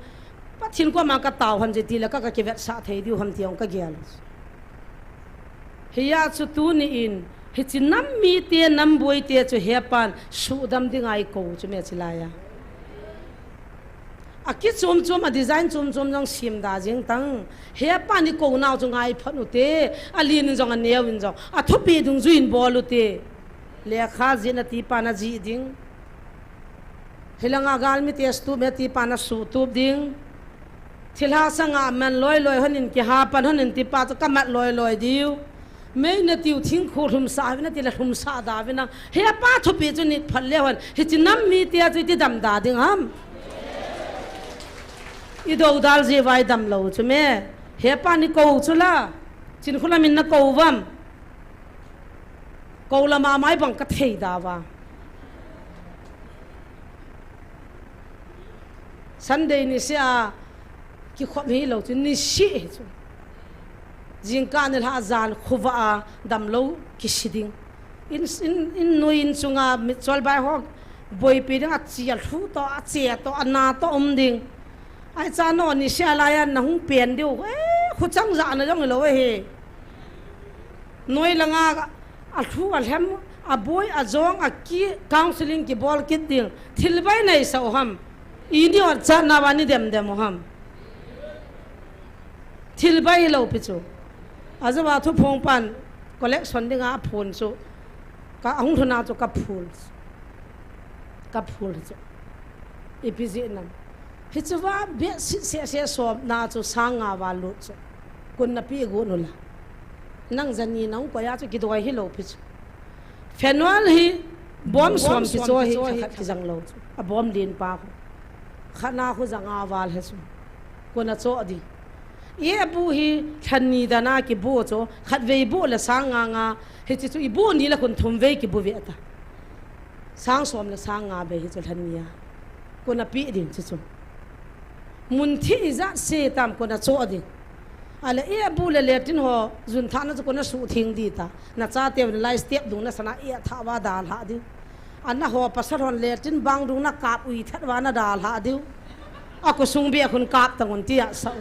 Pathen koma ka tau han je ti le ka ka kivet sa thei diu ham ti ong ka gel. Hiya chu tuni in, hichi nam mite, nam boite chu he pan sudam ding ai ko chu me chi lai a. A ki chum chum, a design chum chum jong sim da jing tang. He pan ni ko nau chu ngai phan u te, a lin in jong a neo in jong. A thupi dung ju in bol u te. Lekha jih na ti pan a jih ding. Hilanga galmi te stup me ti pan a sutup ding. Thilha sanga man loi loi honin kiha pan honin ti pa chu ka mat loi loi diu. Mei na tiu thing khu hlum sa na ti la hlum sa da vin a. He pa thupi chu nit phat le hon. Hichi nam mite chu ti dam da ding ham. I do dal ji vai dam lou chu me. He pa ni ko chu la. Chin khu la min na ko vam. Ko lama mai bang ka thei da va. Sunday ni sia kikhop hi lou chu ni si hi chu. Jingkah ni lha jan khuva a damlou kisi ding. In, in, in nui in chunga mitchol bai ho boipi ding a chi a lhu to, a che to, a na to um ding. Ai cha no ni sia lai a na hung pen diu. Eh, khu chang ja na jong lou hi. Noi langa a lhu a lhem, a boi, a jong, a ki, counseling kibol kit ding. Thil bai nei sa u ham. I ni ot cha na va ni dem dem u ham. Thil bai lou pi chu. A jo va thu phong pan collection dinga a phun chu. Ka hung thuna chu ka phul. Ka phul chu. Ipi ji nam. Hichu va bia sit se se som na chu sang nga va lut chu. Kun na pi gu nu la. Nang jani nang ko ya chu kidoi hi lou pi chu. Phenol hi bom som pi cho hi khat ki jang lou chu. A bom din pa ko. Khana khu jang a val he chu. Kun a cho di. Ye bu hi than ni dana ki bu chu. Khat vei bu la sang nga nga. Hichi chu i bu ni la kun thum vei ki bu ve ta. Sang som le sang nga be hi chu lhan nia. Kona pi ding chu chu. Mun thi i ja se tam kona cho ding. Ale e bu le le tin ho jun tha na chu kona su thing di ta. Na cha te lai step dung na sana e tha va da lha ding. Ana ho pasal hon le tin bang dung na kap ui that va na da lha ding. A ko sung be khun kap ta ngun ti a sa.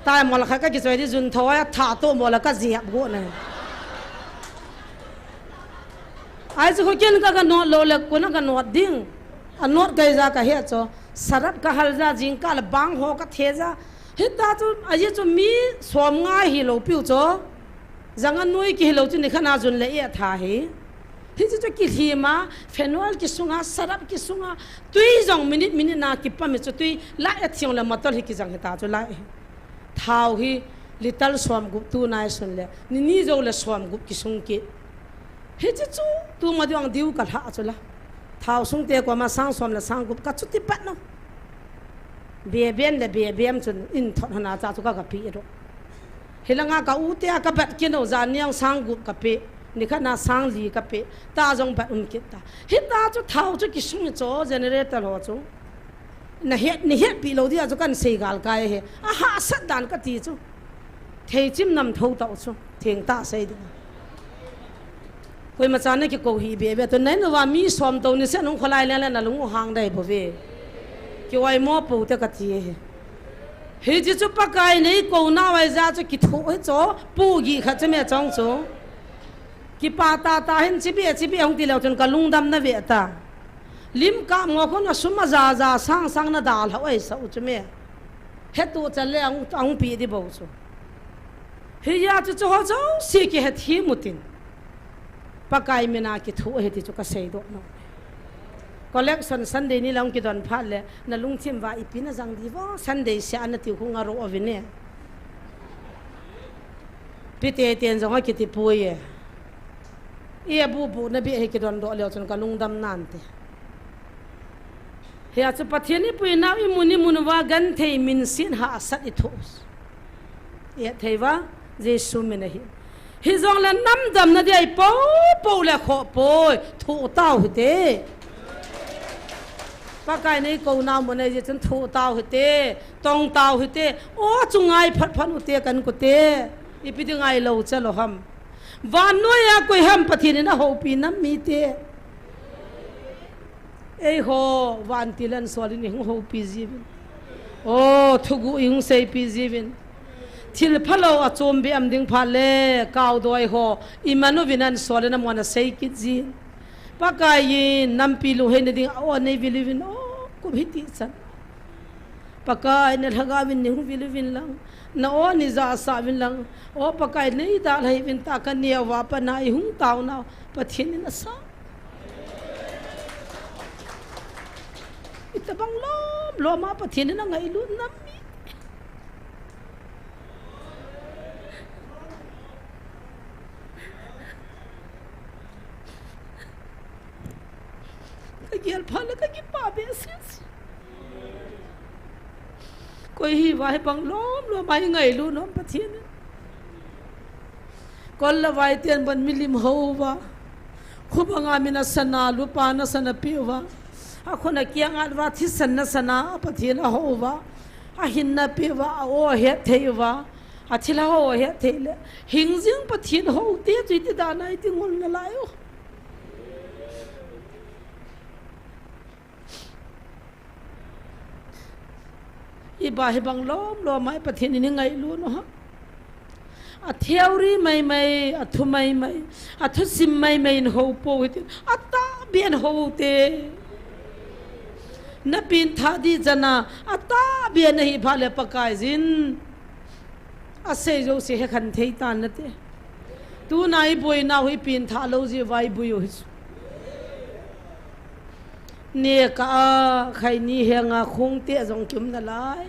Tai mol kha ka ki choi di jun tho a tha to mol ka ji hap go na. Ai chu khu ken ka ka not lou le, kona ka not ding. A not kai ja ka he cho. Sarap ka hal ja jing ka le bang ho ka the ja. Hita chu, aji chu mi som nga hi lou piu cho. Janga nui ki hi lou chu ni khana jun le e tha hi. Hi chu chu ki hima, phenol ki sunga, sarap ki sunga. Tui jong minute, minute na ki pa mi chu tui la e thiong le matol hi ki jang hita chu la e. Thau hi litre som gup tu nai sun le, ni ni jo le som gup ki sung ki. Hichi chu, tu ma diu ang diu ka lha chu la. Thau sung te ko ma sang som le sang gup ka chu ti pat no. Be ben le be bem chun in thot hana cha chu ka ka pi ro. Hilanga ka u te a ka bat ki no ja niang sang gup ka pi. Ni kha na sang li ka pi. Ta jong bat um kit ta. Hita chu thau chu ki sung cho generator ho chu. Na het, ni het pi lou dia chu kan sei gal kai he. A hahsat dan ka ti chu. Thei chim nam tho tau chu. Theng ta sei ding. Koima cha na ki ko hi be be to nai no va mi som to ni se nung kholai le le na lung u hang dai bo ve. Ki oi mo po te ka ti he. Hiche chu Pakai nei kou nau ahi jeh chu kithoh hi chu, pu gih khat chu me chong chu. Kipa tata hin chibi, chibi hung ti leu chun ka lungdam na ve ta. Lim kap ngo khun a sum a ja ja sang sang na dalha u ahi sa u chu me. Hetu chan le ahung, ahung pi di bou chu. Hijeh chu chu ho chu si kihet hi mutin. Pakai mina kithoh hi ti chu ka seidoh nau. Collection Sunday ni lang kidon phat le, na lungthim va ipi na jang di vo, Sunday sia na tiu khu nga ro ovin e. Pi te ten jong a kiti pui e. I a bu bu na bi hi kidon doh leu chun ka lungdam nante. Hia chu Pathen i pui nau i mun i mun va gan thei min sin ha sat i thoh. I thei va, Jesu min ahi. Hijong le namdam na dia i po, po le kho poi, thoh tau hite. Pakai nei kou nau mun ahi jeh chun thoh tau hite, tong tau hite, o chu ngai phat phat u te kan ku te. Ipi di ngai lo cha lo ham. Vannoi a koi ham Pathen in a houpi nam mite. Eiho, vantil a insol in i hung houpi jiuvin. O, thuguh i hung seipi jiuvin. Thil phalou a chom be am ding phat le, kaudoi ho, i man uvin a insol in a mon a sei kit jin. Pakai in, nampi lungheina ding a o nei vil uvin, o, kum hiti chan. Pakai na lhagao vin nei hung vil uvin lang. Na o nei ja sa uvin lang. O Pakai nei dalha uvin ta ka neo va pa na i hung tau nau. Pathen in a sa. Itabang lom lom a Pathen in a ngailut nam mi. Ka gel phat le ka kipa behseh. Koi hi va hibang lom lom a i ngailut nom Pathen in. Kol le vai ten ban milim hou uva. Khubang a min a sana, lupa na sana pe uva. A khun a kiang at uva, thisan na sana, a Pathen a hou uva. A hinna pe uva, a o a het thei uva. A thilha ho a het thei le. Hing jing Pathen hou te chu iti dan a iti ngol nalai u. Iba hibang lom lom a i Pathen in i ngailut u ham. A theory mai mai, a thu mai mai, a thusim mai mai in hou pou hitin. A tahbeh in hou u te. Na pengthah di chan a, a tahbeh in na hi phat le Pakai in. A sei jouse he khen thei tan nate. Tuna i boina u hi pengthah lou jeh uva i boi u hi chu. Neh kah a, khaini henga khong te jong kium nalai.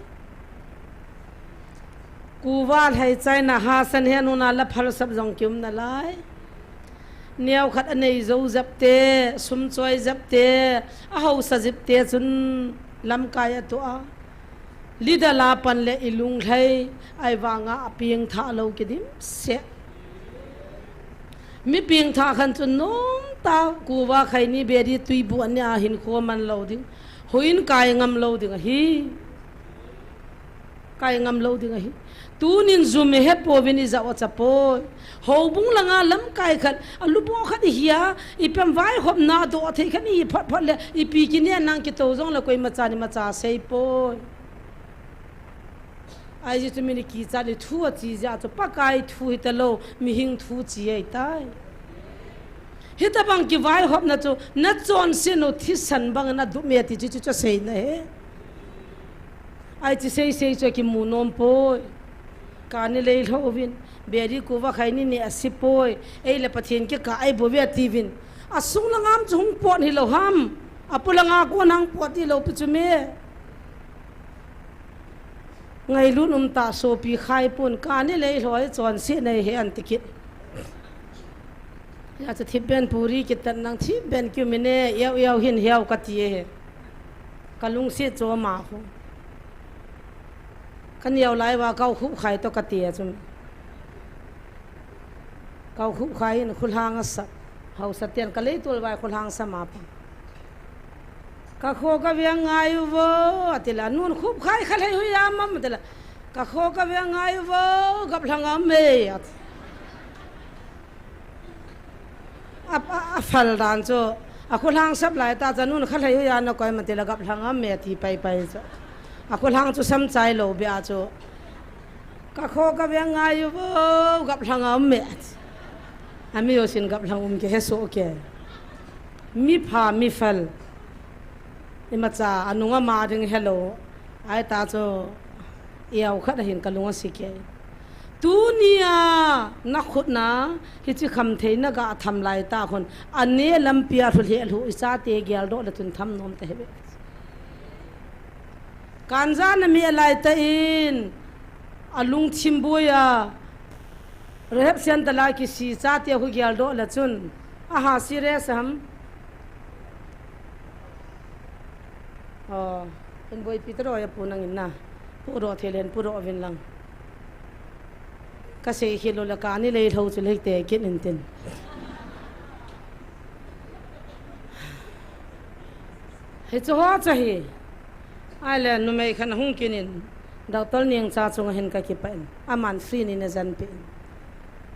Kuva lhai chaina hasan he nuna la phalsap jong kium nalai. Neo khat a nei jou jep te, sum choi jep te, a hausa jep te chun lamkai a toh a. Leader la pan le i lunglhai, ahivanga a pengthah lou kidim seh. Mi pengthah khan chu nomtah kuva khaini bedi tui bu an nia hin kho man lou ding. Houin kai ngam lou ding ahi. Kai ngam lou ding ahi. Tunin jum i he pouvin i ja u a cha poi. Houbung langa lamkai khat, a lubo khat i hi a, i pem vaihopna doh thei khat i hi phot phot le, ipi kineh nang kitou jong le koima chan imacha sei poi. Ahijeh chu min i kichat le thu a chi jeh chu Pakai thu hita lou, mihing thu chi ahi tai. Hitabang kivaihopna chu na chonset u thisan bangin a dup me ti chu chu chu seina ahi. Ahi chu sei sei chu kimu nom poi. Kani lei lhouvin, bedi kuva khaini neh a si poi. Ei le Pathen kikah ahi bou ve atiuvin. A sung langa ham chu hung pot hilou ham. A polanga kon hung pot hilou pi chu me. Ngailut um tah sopi khai pon, kani lei lhoi chonset nei he an ti kit. Hia chu thipbeh in puri kitat nang, thipbeh in kium in e, iau iau hin hiau kati e he. Ka lungset chu ama khu. Ka neo lai uva kau khup khai toh kati a chun. Kau khup khai in khulhang a sap. Hausa ten ka leitol vai khulhang sa ma pa. Ka kho ka veng ngai uvo, ati la, nun khup khai kha lhai hui a mam, ati la. Ka kho ka veng ngai uvo, gap lhang am e, ati. A, a, a phal dan chu, a khulhang sap lai tah chu nun kha lhai hui a na koi ma ti la gap lhang am e, ati pai pai chu. A kholhang chu sam chai lou bia chu. Ka kho ka veng ngai u vo, gaplhang a um me. Ami yo sin gaplhang um ke he so ke. Mi pha, mi fel. Imacha, anung ama ding helou. Ai ta chu, iau khat ahin ka lung asi ke. Tunia, na khut na, hichi kham thei na ga tham lai ta khun. Ane lampi a lhu lhe lhu, i chate geldoh le chun tham nom ta he ve. Kanja na mi alai ta in, alungthim buia, rehab center la kisi chate hu geldoh le chun, aha serious ham? Oh, in boipi ta ro ya pu nang in na. Pu ro thelen pu ro vin lang. Ka sei khel lou le kani lei lhou chu lei te kin in tin. Hichu ho chu hi. Ai le numei khat hung kin in. Doctor Niangcha chunga hin ka kipa in. Aman free ni na jan pe in.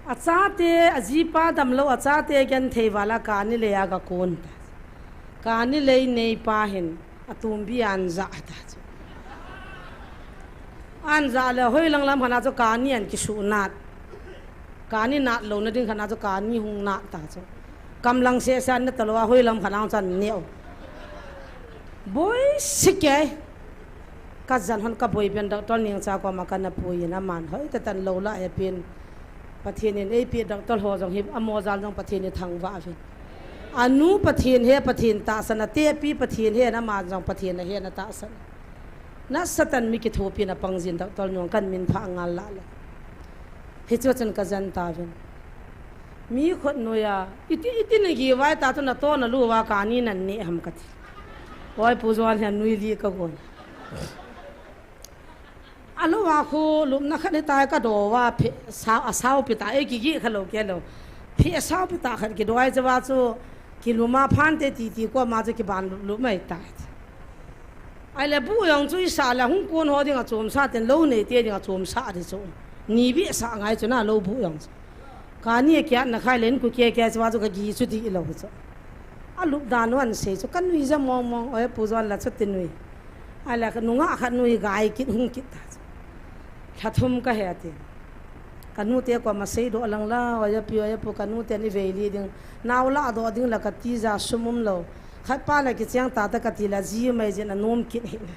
A chate, a jipa damlou, a chate genthei vala kani lei a ga kon ta. Kani lei neipa hin, a tumbi an ja ta chu. An ja le hoilang lam khat na chu kani an kisuh nat. Kani nat louna ding khat na chu kani hung nat ta chu. Kamlang seh seh an ne talou a hoilam khat na chu an neh u. Boi si ke. Ka jan hon ka boi pen Doctor Niangcha koma ka na pui in aman hoi ta tan lou la e pen. Pathen in ei pi doctor ho jong hi amo jal jong Pathen in thangvah uvin. Anu Pathen he Pathen tahsan a, tepi Pathen he na ma jong Pathen a he na tahsan. Na Satan mi kithopi na pang jin doctor nu kan min pha ngal la le. Hichu chun ka jan ta uvin. Mi khut noiya, iti, iti na gi vai ta chu na to na lu va kani nan neh ham ka ti. Oi Pu Juan hian nui li ka gon. A lo a khu lupna khat ni tai ka do va phe, sa, a sau pi ta, e ki gi kha lo ke lo. Phe a sau pi ta khat ki do ai cha va chu ki luma phan te ti ti ko ma chu ki ban lup, lup mai ta. Ai le bu jong chu i sa le hung kun ho ding a chom sa ten lo nei te ding a chom sa di chu. Ni bi sa ngai chu na lo bu jong chu. Kani a kiat na khai len ku kia kia chu va chu ka gi chu di lo chu. A lup dan wan sei chu ka nui ja mong mong oi Pu Juan la chu ti nui. Ai la ka nunga khat nui gai kit hung kit ta chu. Lha thum ka he ti. Ka nu te ko ma sei do lang la oi a pi oi a pu ka nu te ni vei li ding. Nau la do ding la ka ti ja sum um lo. Khat pa la ki chiang ta ta ka ti la ji mai jin a nom kit hi na.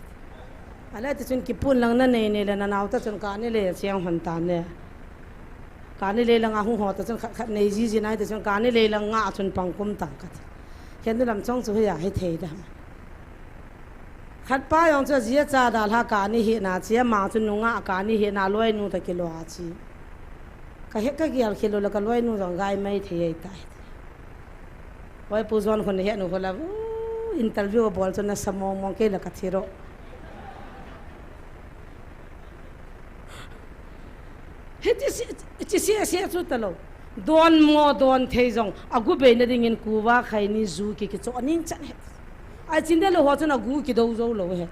A la ti chun ki pun lang na nei nei la na nau ta chun kani le chiang hon ta ne. Kani lei lang a hung ho ta chun khat, khat nei ji ji nai ta chun kani lei lang nga chun pang kum tang ka ti. Hian nu lam chong chu hei a hei thei da. Khat pa jong chu a ji a cha da la kani hi na chi a ma chu nunga kani hi na loi nu ta ki lo a chi. Ka he ka gial khi lo la ka loi nu jong gai mai thei ai tai. Oi Pu Juan khun he nu ho la, uh, interview a bol chu na sa mong mong ke la ka thi ro. Hiti si, hiti si, si chu ta lo. Don mo, don thei jong. A gu bei na ding in ku va khai ni zu ki ki cho ning chan he. Ai chin de lo ho chun a gu ki do zo lo he.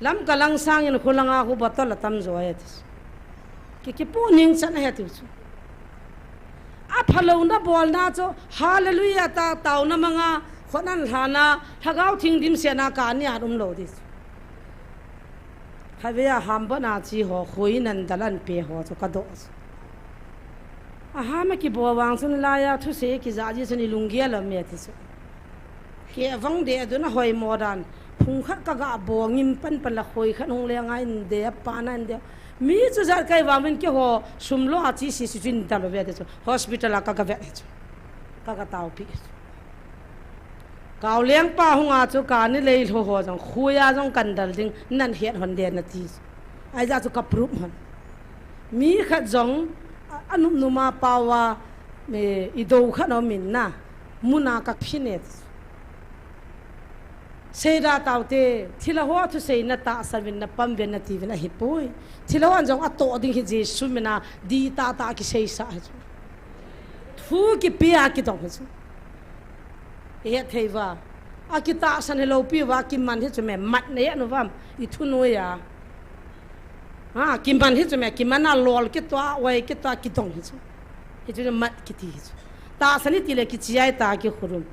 Lam ka lang sang in khu lang a khu bottle a tam zo he. Ki ki pu ning chan he ti chu. A phalona bolna chu, hallelujah ta, tauna manga, khut nan lhana, Lhagao Theng dimsetna kani a um lo di chu. Khatvei a ham bana chi ho, khoi nan dalan pe ho chu ka do chu. A ham a ki bo vang chun laiya, thusei ki ja ji chun i lunggel a me ti chu. Ke vang de dun a hoi mo dan, phung khat ka ga bo ngim pan pan la khoi khat hung le ngai in de, pa nan de. Mi chu jat kai vang min keiho sum lo a chi si si chin ta lo ve te chu. Hospital a ka ga ve chu. Ka ga tau pi. Kau leng pa hung a chu kani lei lho ho jong khuya jong kan dal ding nan het hon de na ti. Ai ja chu ka proof hon. Mi khat jong a, a num numa pau a, me, i do khat om in na. Muna ka phi ne. Seida taute, thilha ho thuseina tahsan vin na pam vin na ti vin ahi poi. Thilha ho an jong a to ding hi Jesu mina di ta ta ki seisa hi chu. Thu ki pia ki dong hi chu. I het thei va. A ki tahsan hi lo pi va ki man hi chu me mat na ya nu vam. I thu nu ya. Ha, ki man hi chu me ki man a lol ki tua, wai ki tua ki dong hi chu. Hi chu mat ki ti hi chu. Tahsan hi ti le ki chiai ta ki khurum.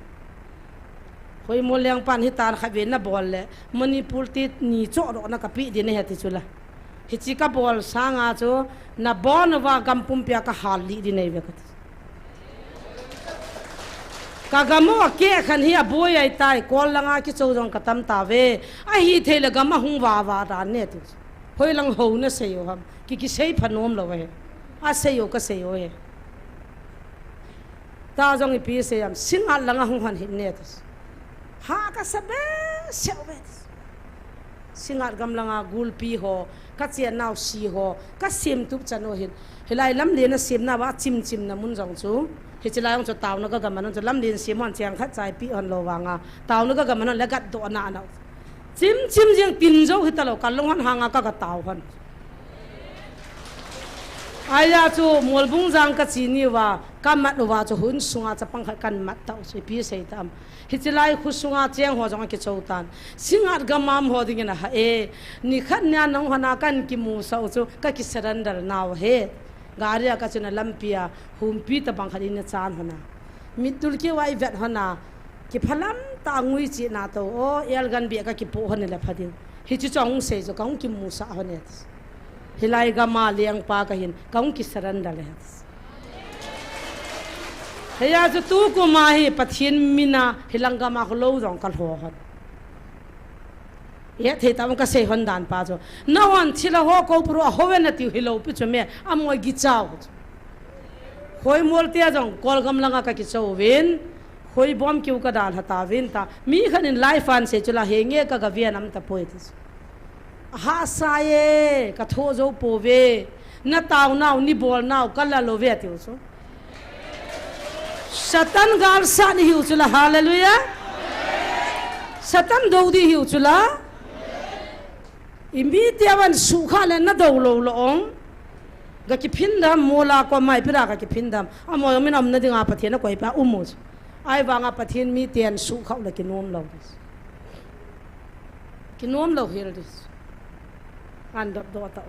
Hoimo lengpan hitan khatvei nabol le, Manipur te ni chohdohna kapeh ding ahi ati chu la. Hiche kabol sanga chu, nabon uva gam pumpia kahalih ding ahiuve kati. Kagam u akeh khan hi aboi ahitai, kol langa kichou jong katam tauve. Ahithei le gam ahung vava dan ne ati chu. Hoilang hou nasei u ham, ki kisei pha nom lou ahi. Asei u kasei u ahi. Tah jong ipi sei ham, Singngat langa hung hon hih in ati. Ha kasa behseh uve ati. Singngat gam langa gulpi ho, kachen nau si ho, kasemtup chan u hin. Hilai lamlen a semna uva chimchimna mun jong chu. Hiche lai jong chu taona kagam a hon chu lamlen sem hon cheng khat chai peh hon lou vanga. Taona kagam a hon le gatdohna ana. Chimchim jeng tin jou hitalou, kalung hon hanga kaga tao hon. Ahia chu Molbung jang kache ni uva, kamat uva chu hun sunga chapang khat kahin mat tau chu, ipi sei tam. Hiche lai kho sunga cheng ho jong akichou tan. Singngat gam a um ho dingin ahah e. Nikhat nia nahung hon a kahin kimusah u chu, kakisurrender nau ahi. Gari a kachun a lampia, humpi tabang khat in achan hon a. Mittul keu a ivet hon a, kiphalam tah a ngui chihna toh, o, elgan beh kakipoh hon le pha ding. Hichu chu ahung sei chu, kahung kimusah hon e. Hilai gam a lengpa kahin, kahung kisurrender le. Hia chu tukum a hi Pathen mina, hilang gam a kho lou jong kalho hon. Ihet thei tah a kasei hon dan pa chu. Nahon thilha ho kou puru a houve natiu hilou pi chu me, amoi gichau. Hoimol tia jong, Kolgam langa kakichou uvin, Hoibom keu kadalha tauvin ta. Mi khat in live a asei chu la henge kagave nam tapoi ti chu. Ahahsa e, kathoh jou pouve. Nataonau, nibolnau, kala louve atiu chu. Satan galsat nahiu chula, hallelujah. Satan dou ding hiu chula. Imite van sukha le nadou lou lou ong. Gakiphin dam mola ko mai pira gakiphin dam. Amo min omna dinga Pathen a koi pa umu. Ahivanga Pathen miten sukha le kinom lou. Kinom lou hel ding. An dop do tau.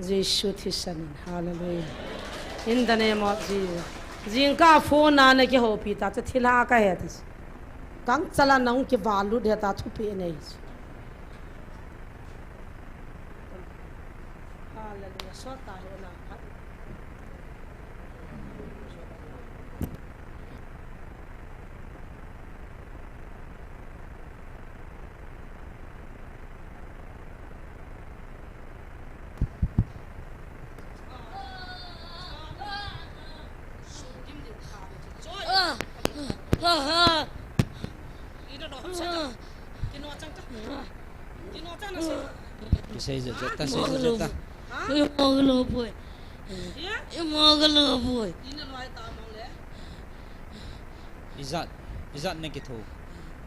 Jesu thisan in. Hallelujah. In the name of Jesus. Jingkah phone a nakihoupi ta chu thilha kahe ti. Kang chala nahung kivalut he ta thupi nei. Hallelujah. Sota he na. Kisei jat jat ta, sei jat jat ta. Imo ka lou poi. Imo ka lou poi. Ijat, ijat na kitho.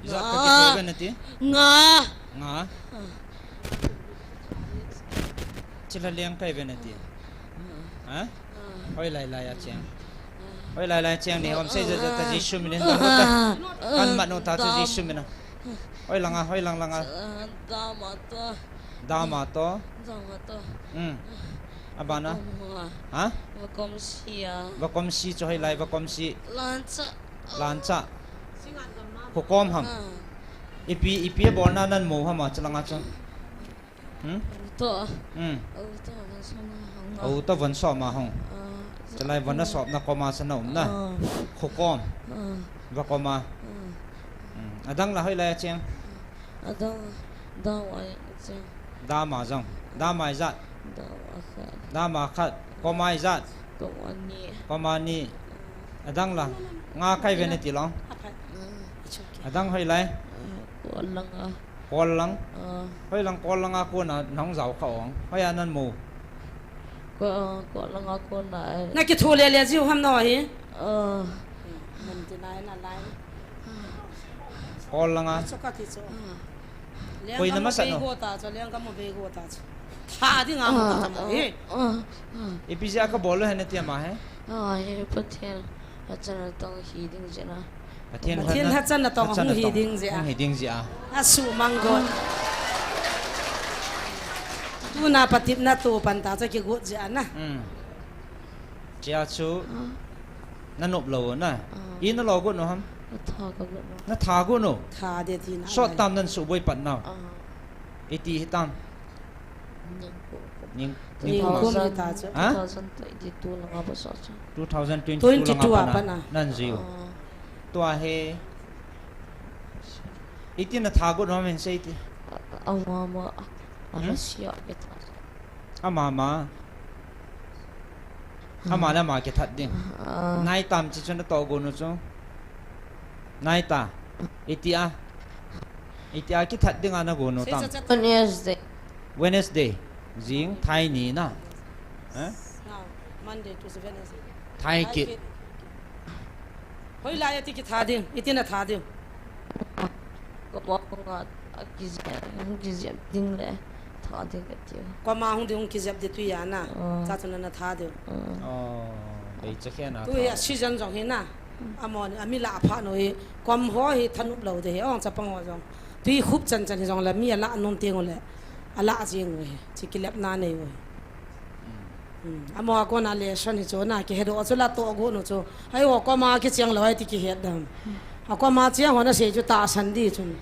Ijat ka kitho ve nati? Nga. Nga. Chila liang kai ve nati. Ha? Hoilai lai a cheng. Hoilai lai cheng ni om sei jat jat ta Jesu minin. Kan mat no ta chu Jesu mina. Hoilang a, hoilang lang a. Dama to. Dama to. Dama to. Hmm. Abana? Vakom a. Ha? Vakomsi a. Vakomsi chu hoilai, Vakomsi. Lancha. Lancha. Hukom ham. Ah. Ipi, ipi abolna nan mu ham a, chalanga chu. Hmm? To. Hmm. Auto von soma hong. Auto von soma hong. Ah. Chalai von a sopna koma sa na um na. Ah. Hukom. Ah. Vakom a. Ah. Hmm. Adang la hoilai a cheng. Adang, dama jong. Dama jong. Dama ijat. Dama khat. Dama khat. Koma ijat. Koma ni. Koma ni. Adang la. Nga kai ve nati long. Mm. Adang hoilai. Ah, Kol lang a. Kol lang. Ah. Hoilang Kol lang a kona nahung jao kha ong. Hoiya nan mu. Ko, ko langa ko nai. Na kitho le le jiu ham no hi. Ah. Man ti nai na lai. Kol langa. Cho ka ti cho. Ah. Koi na masa no. Go ta cho, leng ka mo be go ta cho. Tha ding a mo ta mo hi. Ah. Ah. Ipi jeh a kabol lou hen ati ama he. Ah, he Pathen. Achan atong hi ding jeh na. Pathen lhachan natong hung hi ding jeh a. Hung hi ding jeh a. Asuhmang got. Tuna patepna to pan ta cha kigot jeh a na. Hmm. Chia chu. Ah. Na nop lou na. Ah. I na lo got no ham. Natha ka got no. Natha got no. Tha de ti na. Sot tam nan suboi pat nau. Ah. Iti hitam. Ning ko. Ning, ning ko. Ning ko hita chu. Ha? Two thousand twenty-two langa pa sa chu. Two thousand twenty-two langa pa na. Twenty-two a pa na. Nan jiu. Ah. Tua hi. Iti natha got no men sei ti. Ama ma. Hmm? Ama sia ke ta. Ama ma. Ama le ama kithat ding. Ah. Nai tam chi chu natoh got nu chu. Nai ta. Iti a. Iti a kithat ding a nagot nu tam. Wednesday. Wednesday. Jing thai ni na. Eh? Monday, Tuesday, Wednesday. Thai kit. Hoilai a iti kitha ding, iti natha ding. Koma koma a kijep, kijep ding le tha ding kati. Koma hung ding hung kijep ding tui a na. Ah. Cha chu na natha ding. Ah. Oh, bei cha khe na. Tu hi a season jong hi na. Amon, ami la pha no hi, kom ho hi thanop lou de hi, ong chapang ho jong. Tui khup chan chan hi jong le, mi ala nom teng u le, ala jing u hi, chi kilep na nei u hi. Hmm. Amo a kona lesson hi chu na kihe doh chu la toh got nu chu. Hai ho koma kicheng lou hai ti kihet dam. A koma cheng ho na sei chu tahsan di chun.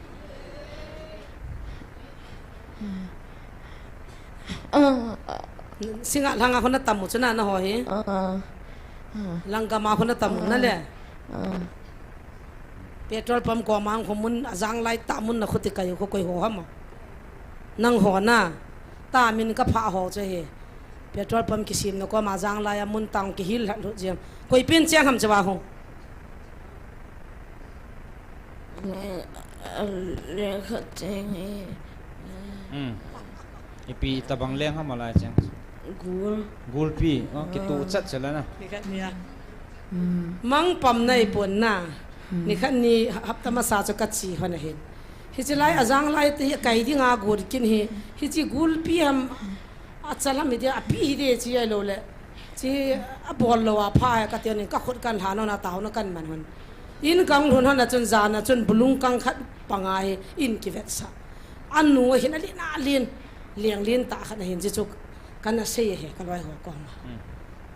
Ah. Singa langa ho na tam u chu na, na ho hi. Ah. Langkama ho na tam u na le. Ah. Petrol pump koma hung khum un, ajang lai tah mun na khuti kai u khu koi ho ham. Nang ho na, ta min ka pha ho che hi. Petrol pump kisim na koma jang lai a mun tang kihil hat lut jeng. Koi pen cheng ham che ba ho. Le, le khat cheng hi. Hmm. Ipi tabang leng ham a lai cheng. Gul. Gulpi. Oh, kitu chat che la na. Ni khat ni a. Hmm. Mang pam nai pon na. Hmm. Ni khat ni hapta masa chu ka chi hon ahin. Hichi lai ajang lai te kai ding a got kin hi. Hichi gulpi ham a chal ham hi dia, a pi hi dia chi ai lo le. Chi a bol lo a pha ka ti ni ka khut kan ha no na tau na kan man hon. In kang lhun hon a chun jan a chun bulung kang khat panga hi in kivet sa. Anu hin a lin a lin, liang lin ta khat a hin chi chu kan a sei he ka loi ho koma. Hmm.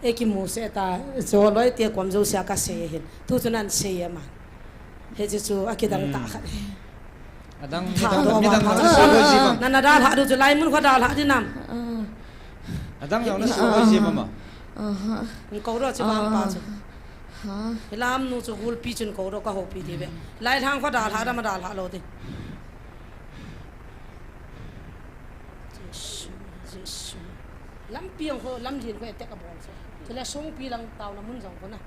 E kimu se ta, jo loi te kom jo sia ka sei hin. Tu chu nan sei e man. He chu chu a kidang ta khat. Adang, midang, midang na suhboi ji bam. Na, na dalha du chu lai mun kho dalha di nam. Adang jong na suhboi ji bam a. Ko ro chu bang pa chu. Hilam nu chu gulpi chun ko ro ka hopi di be. Lai lhang kho dalha da ma dalha lo di. Jesu, Jesu. Lampi ang kho, lamlin kho, etek a bol so. Chule songpi lang tao na mun jong kho na.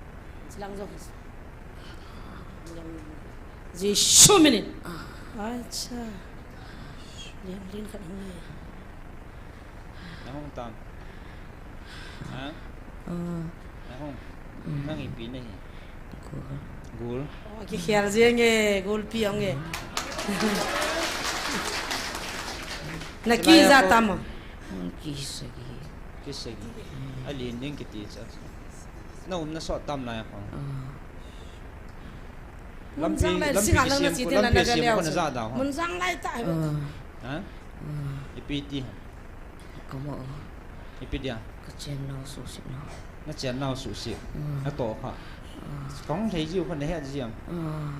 Chilang jong. Jesu minin. Acha. Lamlin khat hung ni. Nahung tam. Ha? Ah. Nahung. Mm. Nang ipi na hi. Gul. Gul. Oh, kikhel jeng e, gulpi ong e. Na kija tam o. Kisagi. Kisagi. Alin ding kiti cha. Na umna sot tam lai a kho. Ah. Lampi, lampi kisim ko, lampi sim ko na ja da ho. Mun jang lai ta. Ah. Ha? Ah. Ipi ti. Kamo. Ipi dia? Ka chen nau suhsip nau. Na chen nau suhsip. Mm. Na toh kha. Ah. Kong thei jiu kha na het jiam. Ah.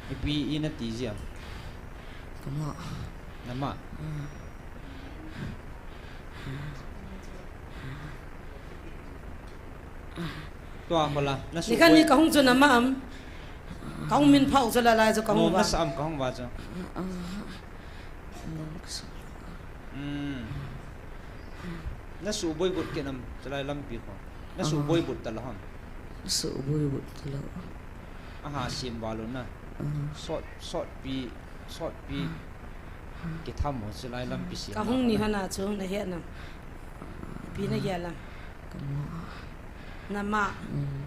Ipi i na ti jiam. Kamo. Na ma. Mm. Tua mo la, na su. Ni khan ni ka hung chu na ma am. Ka hung min phau chu la lai chu ka hung va. Na sa am ka hung va chu. Ah. Nom ka sa. Hmm. Na suhboi got kit nam, chulai lampi kho. Na suhboi got ta la hon. Suhboi got ta la. Aha, sim va lo na. Ah. Sot, sotpi, sotpi. Ah. Kitham ho, chulai lampi sim. Ka hung ni hana chu, na he nam. Pi na gel a. Ka ma. Na ma. Mm.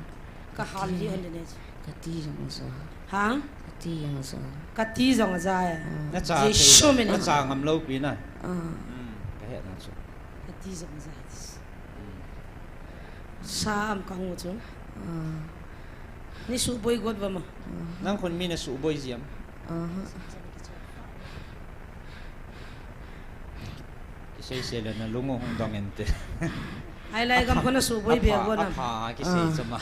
Ka hal li hon de ne. Ka ti jong ja. Ha? Ka ti jong ja. Ka ti jong ja e. Ah. Na cha Jesu thei, min na cha ngam lo pi na. Ah. Mm, ka he na chu. Ka ti jong ja. Mm. Sa am ka ngu chu. Ah. Ni suhboi got va ma. Ah. Nang khun mi na suhboi jiam. Aha. Kisei sei le na lung u hung dong inte. Ai lai gam kho na suhboi be go na. Apha, kisei chama.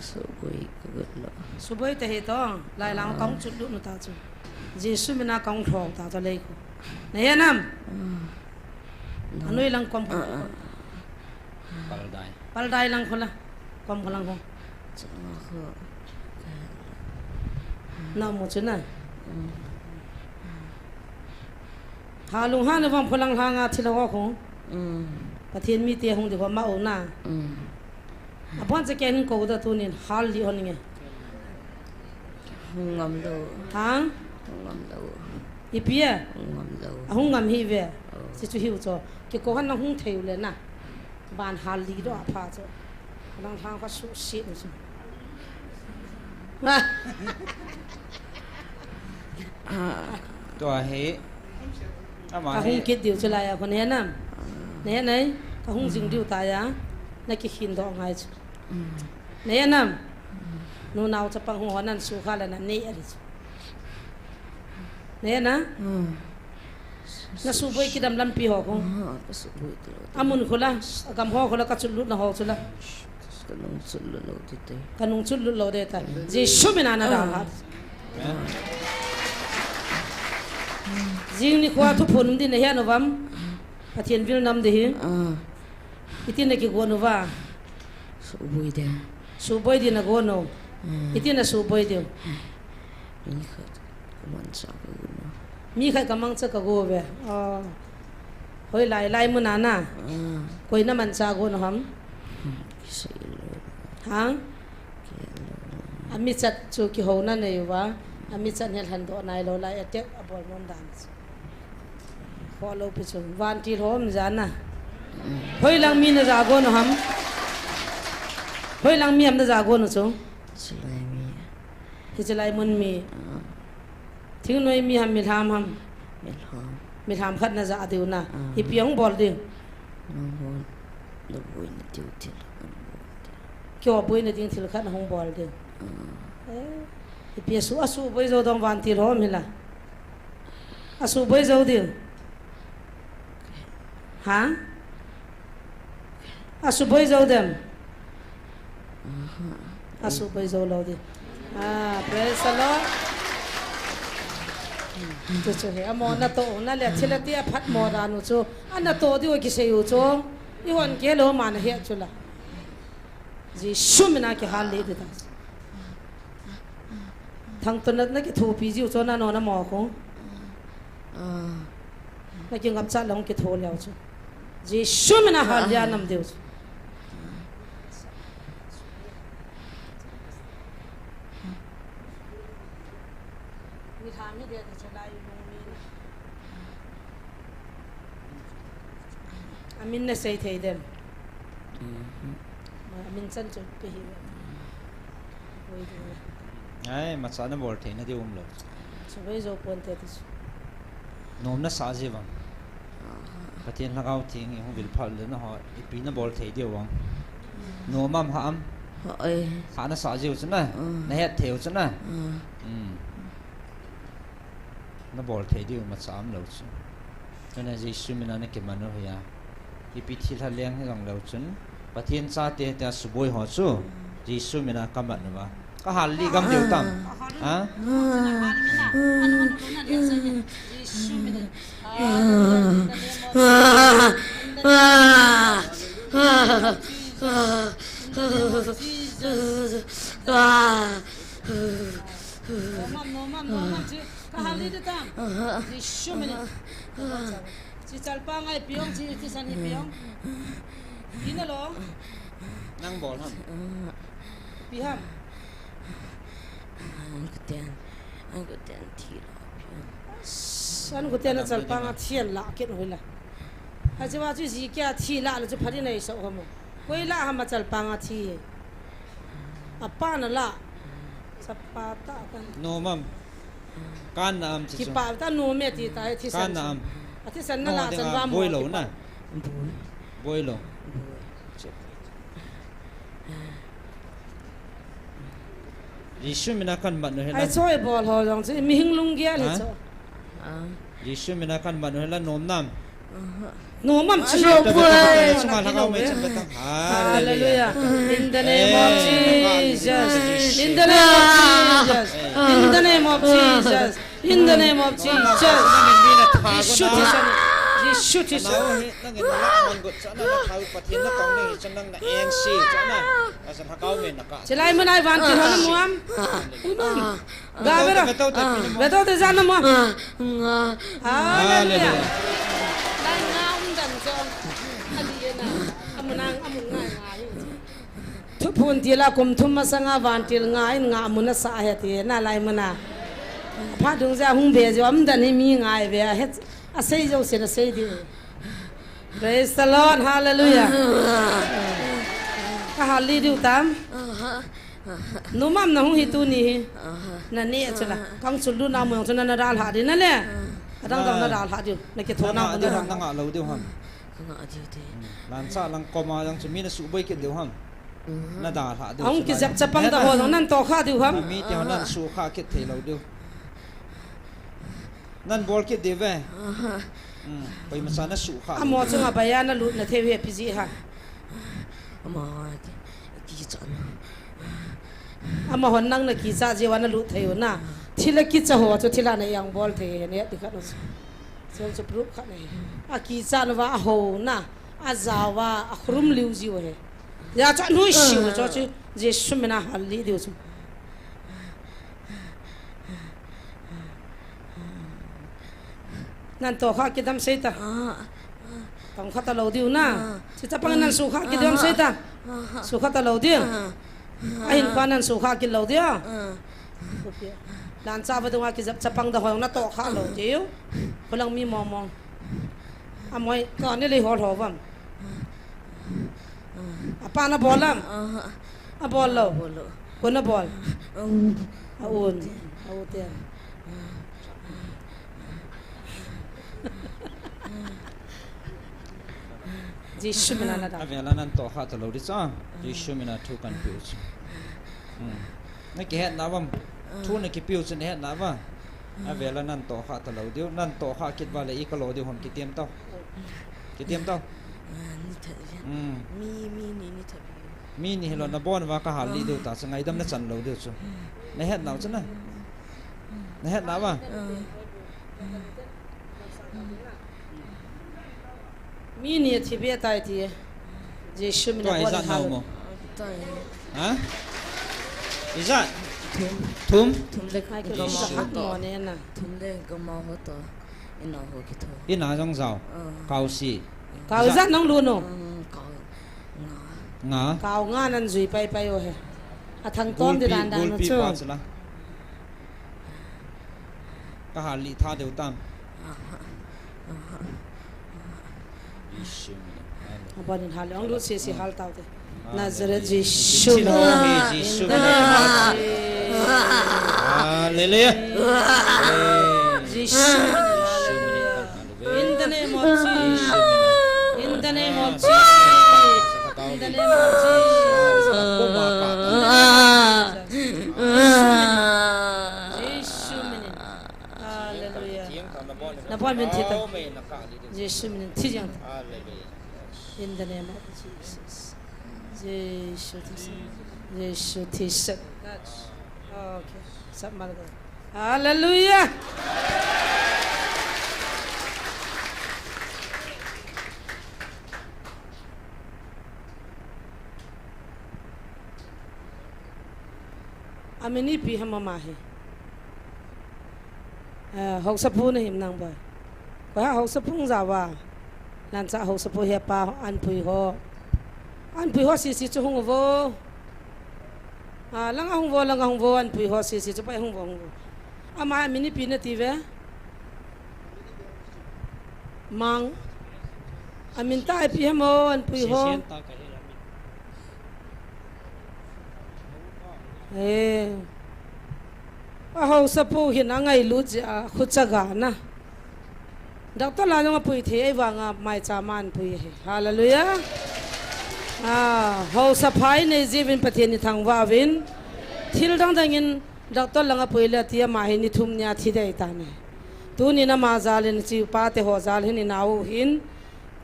Suboi ka got lou. Suboi tahih to, lai lang kong chut lut nu ta chu. Jesu mina kong thong ta chu lei ko. Na he nam? Anoi lang kom. Paldai. Paldai lang khola. Kom kholang ho. Changa kho. Na mo chu na. Ha lung ha na vam kholang ha nga thila ho kho. Pathen mite hung di ho ma o na. Abon cha ken ko da tunin hal di hon nge. Hung ngam lou. Ha? Hung ngam lou. Ipi a? Hung ngam lou. Ahung ngam hi ve. Oh. Si chu hiu cho. Kiko han na hung thei u le na. Ban hal li do a pha cho. Nang thang ka su si ni chu. Tua hi. Ama hi. Ka hung kit diu chu lai a kon he nam. Ne nai. Ka hung jing diu ta ya. Na ki khin do ngai chu. Ne nam. Nu nau chapang hung ho nan su kha la na nei a ri chu. Ne na. Na suboi kidam lampi ho ko. Amun khola, agam ho khola ka chut lut na ho chula. Ka nung chut lut lou ti te. Ka nung chut lut lou de ta. Jesu mina na da ha. Jing ni khua thu phun um din na hian uvam. Pathen vil nam de hi. Iti na ki go nu va. Suboi de. Suboi din na go nu. Iti na suboi de. Mi khat ka mangcha ka go nu. Mi khat ka mangcha ka go ve. Hoi lai lai mun a na. Koi na mangcha go nu ham. Kisei lou. Ha? Ami chat chu ki ho na nei uva. Ami chat hel han do nai lou lai atek abol mon dan. Kho lou pi chu. Vantil ho um ja na. Hoi lang mi na ja go nu ham. Hoi lang mi am na ja go nu chu. Chilai mi. Hi chilai mun mi. Thingnoi mi ham, mi lham ham. Mi lham. Mi lham khat na ja diu na. Hi pi hung bol diu. Nang ho. Lo boi na diu thil. Kyo boi na ding thil khat na hung bol diu. Hi pi a su, a suboi jo dong vantil ho mi la. A suboi jo diu. Ha? A suboi jo dem. A suboi jo lou diu. Ah, praise the Lord. Chu chu he, amo na to, na le thil a ti a phat mo dan u chu. Ana to diu kisei u chu. I hon ke lou ma na he chu la. Jesu mina kihal le di ta. Thangtona na kithopi jiu chu na no na mo ko. Na kingapcha lang kitho leu chu. Jesu mina hal dia nam diu chu. Mi tha mi dia ta chalai lung mi na. Amin na sei thei dem. Amin chan chu pe hi. Ai, macha na bol thei na di um lou. Suboi jo pon te ti chu. Nom na sa ji vang. Pathen Lhagao Theng i hung vil phal le na ho, ipi na bol thei diu vang. Nom am ha am? Ha na sa jiu chu na. Na het thei u chu na. Na bol thei diu macha um lou chu. Kana Jesu mina na kiman u hi a. Ipi thil ha leng hi jong lou chun. Pathen chate te a suboi ho chu. Jesu mina ka man uva. Ka hal li gam diu tam. Ha? Ka hal li diu tam. Jesu mina. Chi chalpang ai piong, chi, chi san hi piong. Ina lo. Nang bol ham. Pi ham. An kuten. An kuten thi la piong. An kuten a chalpang a thi an la ken hoi la. Ha chi wa chu ji kia thi la la chu phari nei so ho mo. Koi la ham a chalpang a thi. Apa na la. Sapa ta kan. No mam. Kan na am chi chu. Kipa ta nu me ti ta, thi san. Kan na am. A thi san na la chan va mo boi lo na. Boi lo. Jesu mina kan mat nu he la. Ai choi bol ho jong chu mi hing lung gel he chu. Jesu mina kan mat nu he la nom nam. Nomam chi. Hallelujah. Hallelujah. In the name of Jesus. In the name of Jesus. In the name of Jesus. In the name of Jesus. Jisu Christ. Jisu Christ. Chilai mun a vantil ho namu am. Ga ve ro. Ve to te ja namu am. Hallelujah. Lai nga um dan jo. Ali na. Amun ang, amun ngai ngai. Thuphon til a kum thum masanga vantil nga in nga mun asa ahi ati nalai mun a. Phat dung jeh a hung ve jo um dan hi mi ngai ve ahi. Asei jouse nasei diu. Praise the Lord. Hallelujah. Ka hal li diu tam. Nomam nahung hi tuni hi. Nane chula. Kang chul du namu jong chuna nadalha di nale. Adang dang nadalha diu. Nakitho namu diu. Nanga lou diu ham. Kanga diu te. Lancha lang koma jong chu mi nasuhboi kit diu ham. Nadalha diu. Ahung kijep chapang ta ho jong nan tohkha diu ham. Mi te ho nan sukha kit thei lou diu. Nan bol kit diu ve. Koima cha nasukha. Amo chunga baya nalut na thei ve piji ha. Ama kicha na. Amahon nang nakicha jeh uva nalut thei u na. Thil a kicha ho chu thil a na jang bol thei ne ti khat u chu. Chun chu proof khat nei. Akicha nauva aho na. Ajao va akhurum liu jiu ahi. Hijeh chun nuisat u chu chu Jesu mina hal li diu chu. Nan tohkha kit dam sei ta. Tong khat a lou diu na. Chi chapang nan sukha kit dam sei ta. Sukha ta lou diu. Ahin pa nan sukha kit lou diu. Lancha va dunga kijep chapang da hoi na tohkha lou diu. Kholang mi mong mong. Amoi ka ni lei hol ho vam. Apa nabol am? Abol lou. Ko nabol? A un. A u te. Jesu mina nada. Avela nan tohkha ta lou di cha. Jesu mina thu kan piu chu. Nakihet na vam. Thu nakipiu chu nahet na va. Avela nan tohkha ta lou diu, nan tohkha kit va le i ka lo diu ham kitem tau. Kitem tau. Mi, mi ni, ni tha bi. Mi ni hilou nabon va ka hal li diu ta, chu ngaidam na chan lou diu chu. Nahet nau chu na. Nahet na va. Mi ni thi be tai ti. Jesu mina. Tua ijat nau mo. Ha? Ijat? Thum. Thum? Thum le gama ho to. Thum le gama ho to. Ina ho kitho. Ina jong jao. Kau si. Kau ijat nang lu no. Kau nga. Nga. Kau nga nan jui pai pai o he. Athang tom di dan dan chu. Ka hal li tha deu tam. Aban in hal ong lut sese hal tau te. Nazareth Jesu. Hallelujah. Jesu. In the name of Jesus. In the name of Jesus. In the name of Jesus. Jesu minin. Hallelujah. Nabon min thi ta. Jesu minin thi jeng ta. In the name of Jesus. Jesu thi sat. Jesu thi sat. Okay. Sat mal ga. Hallelujah. Amin ipi ham ama hi. Eh, haosapu na him nang boi. Koi ha haosapu hung jao va. Lancha haosapu hepa Anpui ho. Anpui ho sisi chu hung uvo. Ah, langa hung uvo, langa hung uvo, Anpui ho sisi chu pai hung uvo, hung uvo. Ama amin ipi nati ve. Mang. Amin tah ipi ham o, Anpui ho. Eh. Ahaosapu hin angailut jeh a khucha ga na. Doctor la jong apui thei, ahivanga maicham a anpui ahi. Hallelujah. Ah, haosa pha inei jeh uvin Pathen ithangvah uvin. Thil dang dang in doctor langa pui le ati ama hi ni thum nia thi dei tan ahi. Tunin ama jal in chi pa te ho jal hin inau hin.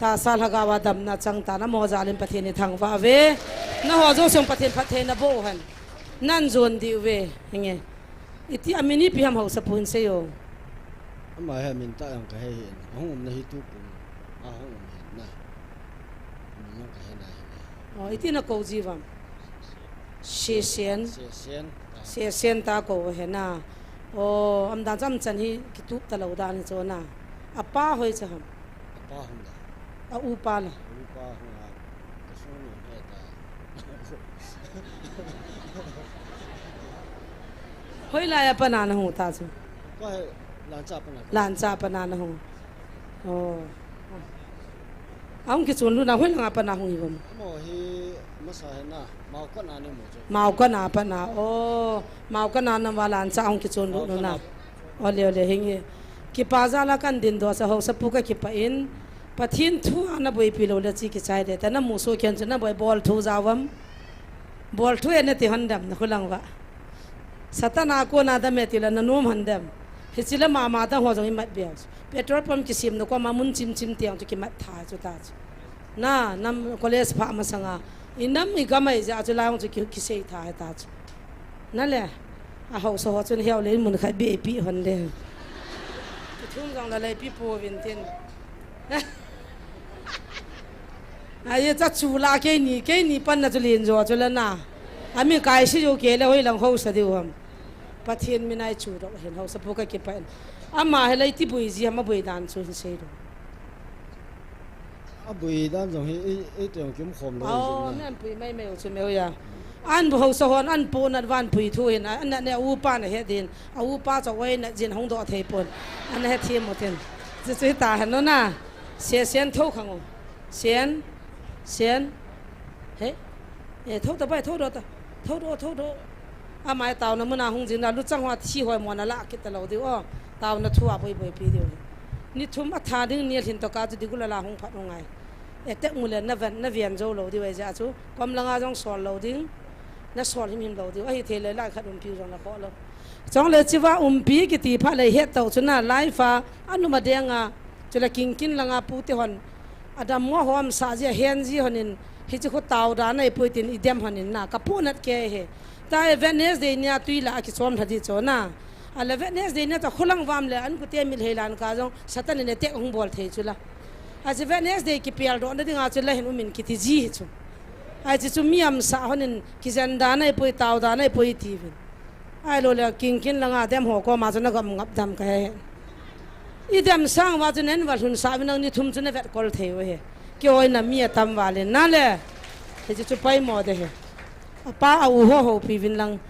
Tahsa lhagao a damna chang tan, amaho jal in Pathen ithangvah uve. Naho jouse Pathen phattheina boh hen. Nan jon diu ve, hinge. Iti amin ipi ham haosapu hin seiyo. Ama hi amin tah jong kahe hih in. Ahung umna hi tukum. Ahung um hin na. Amin jong kahe nai hih in. Oh, iti nakou ji uvam? Sesen. Sesen. Sesen tah kou u ahi na. Oh, aumdan chu amachan hi kitup talou dan hi chu na. Apa hoicha ham? Apa hung da. A upa la? A upa hung a. Kasung nu he ta. Hoilai a pat na nahung ta chu? Ka he, Lancha a pat na. Lancha a pat na nahung. Oh. Ahung kichon lut na, hoilang a pat na hung hi uvam? Amaho hi masa hi na, Maokot na ni mu chu. Maokot na a pat na, oh, Maokot na a pat na Lancha ahung kichon lut na. Maokot na. Ole, ole, hinge. Kipa jal a kan dingdoh sa haosapu kakipah in. Pathen thu a naboipi lou le chi kichai de. Ta namu soh khen chu naboi bol thu jao uvam? Bol thu e nati hon dem, nakhulang uva. Satan a kona dam e tile nanom hon dem. Hiche le mama dang ho jong imat beh u. Petrol pump kisemna koma mun chimchim teng chu kimat tha chu ta chu. Na, nam college pha masanga. Inam igam a ijeh chu lang chu ki, kisei tha hi ta chu. Na le, a haosa ho chun hiau le mun khat beh pi hon le. Kithum jong la le pi pouvin tin. Ai, cha chu la keini, keini panna chu len jo chu la na. Ami kai si jo kei le hoilang haosa diu ham. Pathen min a ichu doh hin haosapu kakipah in. Ama hi le iti boi ji ham, aboi dan chu hin seidoh. Aboi dan jong hi, i, i teng kim khom lo. Oh, jin na. Nan pui mai mai u chu meu ya. An bu haosa hon, an pu nat van pui thu hin, an nat ne upa na het din. A upa chu oi nat jin hung doh thei pon. An het thim u tin. Chu chu ta hen no na. Se sen tho khang u. Sen. Sen. He. E, tho ta bai, tho doh ta. Tho doh, tho doh. Amai taona muna hung jing na, luchang ho thi hoi mo na la kit talou diu o. Taona thu a boi boi pi diu. Ni thum a tha ding ni lhin to ka chu digula la hung phat hung ngai. E tek mu le na ven, na ven jou lou diu e ja chu. Kom langa jong sol lou ding. Na sol him him lou diu. Ahi thei le lai khat umpi jong na kho lou. Chong le chiva umpi kiti pha le het tau chu na life a, anuma deng a. Chule kingkin langa pu te hon. Adam mo hom sa ji a hen ji honin. Hichi khu tau da nai pui tin idem honin na. Ka pu nat ke he. Ta e Wednesday nia tui la a kichom lha di cho na. A le Wednesday nia ta khulang vam le an kute mil hei lan ka jong Satan in attack hung bol thei chu la. A chi Wednesday kipel doh na dinga chu la hin umin kiti ji hi chu. A chi chu mi am sa honin kijen da nai pui tau da nai pui ti vin. Ai lo le kingkin langa dem ho koma chu na gam ngap dam ka he. I dem sang va chu nen va lhun sa vin ang ni thum chu na vet kol thei u he. Ki oi na mi atam va le na le. He chu chu pai mo de he. A pa a u ho ho pi vin lang.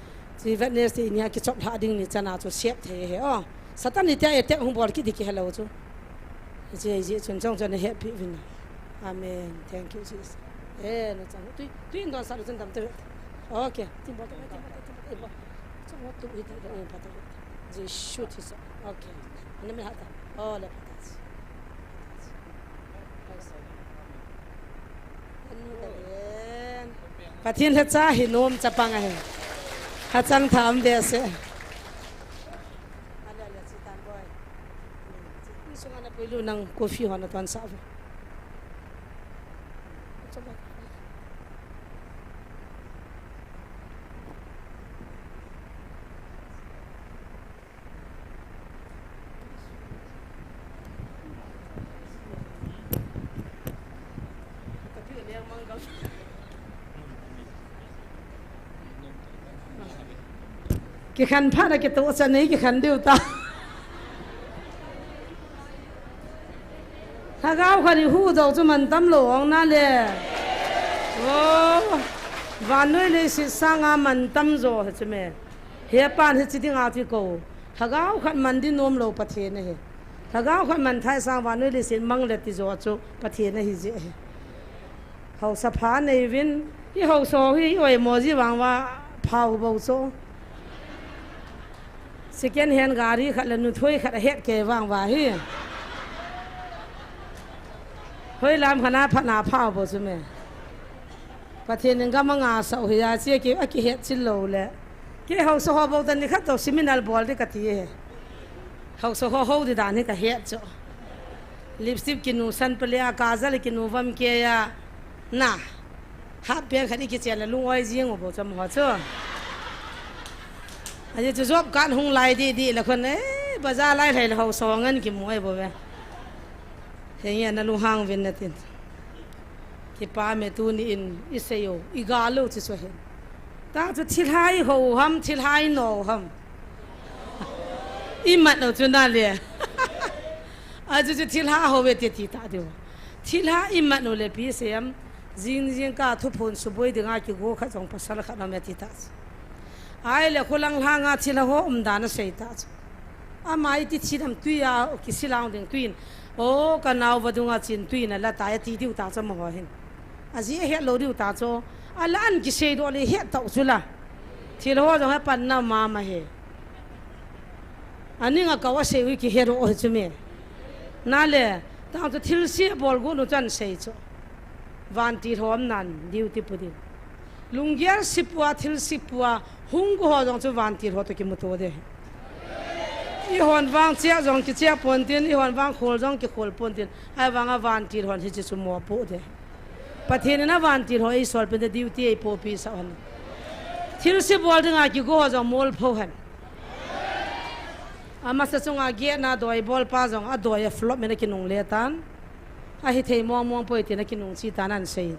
Chi Wednesday nia kichop lha ding ni chana chu sep thei he o. Satan ni tia attack hung bol ki di ki hello chu. Chi ai ji chun chong chon he pi vin. Amen. Thank you, Jesus. Eh, na chang. Tui, tui in don sa lu chun dam te. Okay. Tin bol te, tin bol te, tin bol te. Chong tu hi di da in pa ta. Jesu Christ. Okay. Ana me ha ta. Oh, le pa ta. Pathen lhacha hi nom chapang ahi. Hachang tham behseh. Insung ana pui lu nang coffee ho na ton sa ve. Kikhen phat a kitoh chan nei kikhen diu ta. Lhagao khat ihuh doh chu mantam lou ong na le. Oh, vannoi leiset sanga mantam jo hi chu me. He pan hichi dinga chu kou. Lhagao khat man di nom lou Pathen ahi. Lhagao khat man thei sang vannoi leiset mang le ti jo chu Pathen ahi jeh ahi. Haosa pha nei vin, i haosa hi i oimo ji vang va phao bou chu. Second hand gari khat le nuthoi khat ahet kei vang va hi. Hoi lam khat na phat na phao bou chu me. Pathen in gam anga sau hi a chi ki, akihet chil lou le. Kei haosa ho bou dan ni khat to seminar bol di kati e. Haosa ho ho di dan hi kahet chu. Lipstick kinu san pele a, kajal kinu vam ke a. Na. Half pant khat i kichen le lung oi jing u bou cham ho chu. Ahi chu job card hung lai di di le khun, eh, bazar lai lai le ho so ngan kimu ai bou ve. Henge na lunghang vin na tin. Kipa me tuni in i sei u, i ga lo chi so hen. Ta chu thilha i ho ham, thilha i no ham. I mat u chu na le. A chu chu thilha ho ve ti ti ta diu. Thilha i mat u le pi sem. Jing jing ka thuphon suboi dinga kigo khat jong pasal khat na me ti ta. Ai le khulang lhanga thilha ho um dan a sei ta chu. Ama i ti thi dam tui a kisilang ding tuin. O ka nau va dunga chin tuin a la ta ya ti diu ta chu ma ho hin. A ji a het lo diu ta chu. A la an kisei do le het tau chu la. Thilha ho jong he pan na ma ma he. Ani nga ka wa sei u ki he ro o chu me. Na le, ta chu thil si bol gu nu chan sei chu. Vantil ho um nan, diu ti pu diu. Lunggel sipua, thil sipua, hung gu ho jong chu vantil ho to kimuto de. I hon vang chia jong kichia pon tin, i hon vang khol jong kikhol pon tin. Ai vang a vantil hon hi chi chu mo pu de. Pathen in a vantil ho ei sol pen de duty ei popi sa hon. Thil si bol dinga kigo ho jong mol pho hen. Amasa chunga gate na doi bol pa jong a doi a flop me na kinung le tan. A hi thei mong mong poi ti na kinung chi tan an sei.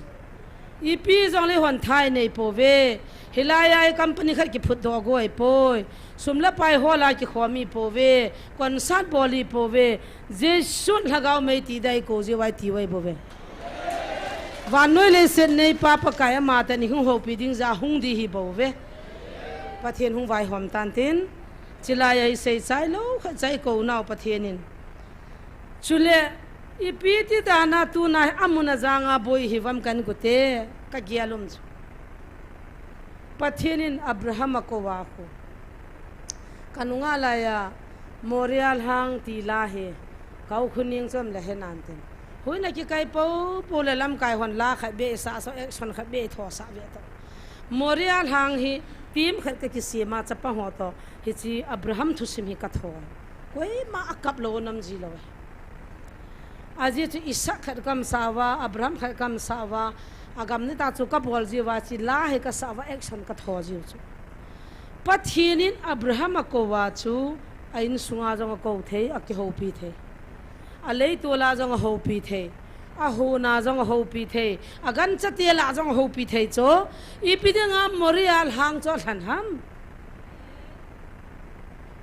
Ipi jong le hon thai nei po ve. Hilai ai company khat kiphut do goi poi. Sum la pai ho la kikhomi po ve. Concert boli po ve. Jesu lhagao mei ti dai ko je wai ti wai bo ve. Vannoi leiset nei pa Pakai ama teni hung hopi ding ja hung di hi bo ve. Pathen hung vaihom tan tin. Chilai a i sei chai lo khat chai ko nau Pathen in. Chule, ipi ti dan a tuna a mun a janga boi hi vam kan kute, ka gel um chu. Pathen in Abraham a kou a khu. Ka nunga lai a Moria lhang ti la hi, ka u khu ning chom le he nan tin. Hui na kikai po po le lamkai hon la khat be sa so action khat be tho sa ve to. Moria lhang hi team khat ka kisem a chapa ho to. Hichi Abraham thusim hi ka thoi. Koima a kap lo nam ji lo. A ji chu Isaac khat kam sa va, Abraham khat kam sa va, a gam ni ta chu ka bol ji va chi la hi ka sa va action ka tho ji chu. Pathen in Abraham a kou va chu a insunga jong a kou thei, a kihopi thei. A leitol a jong a hopi thei. A hona jong a hopi thei. A gancha te la jong a hopi thei chu. Ipi dinga Moria lhang chu a lhan ham.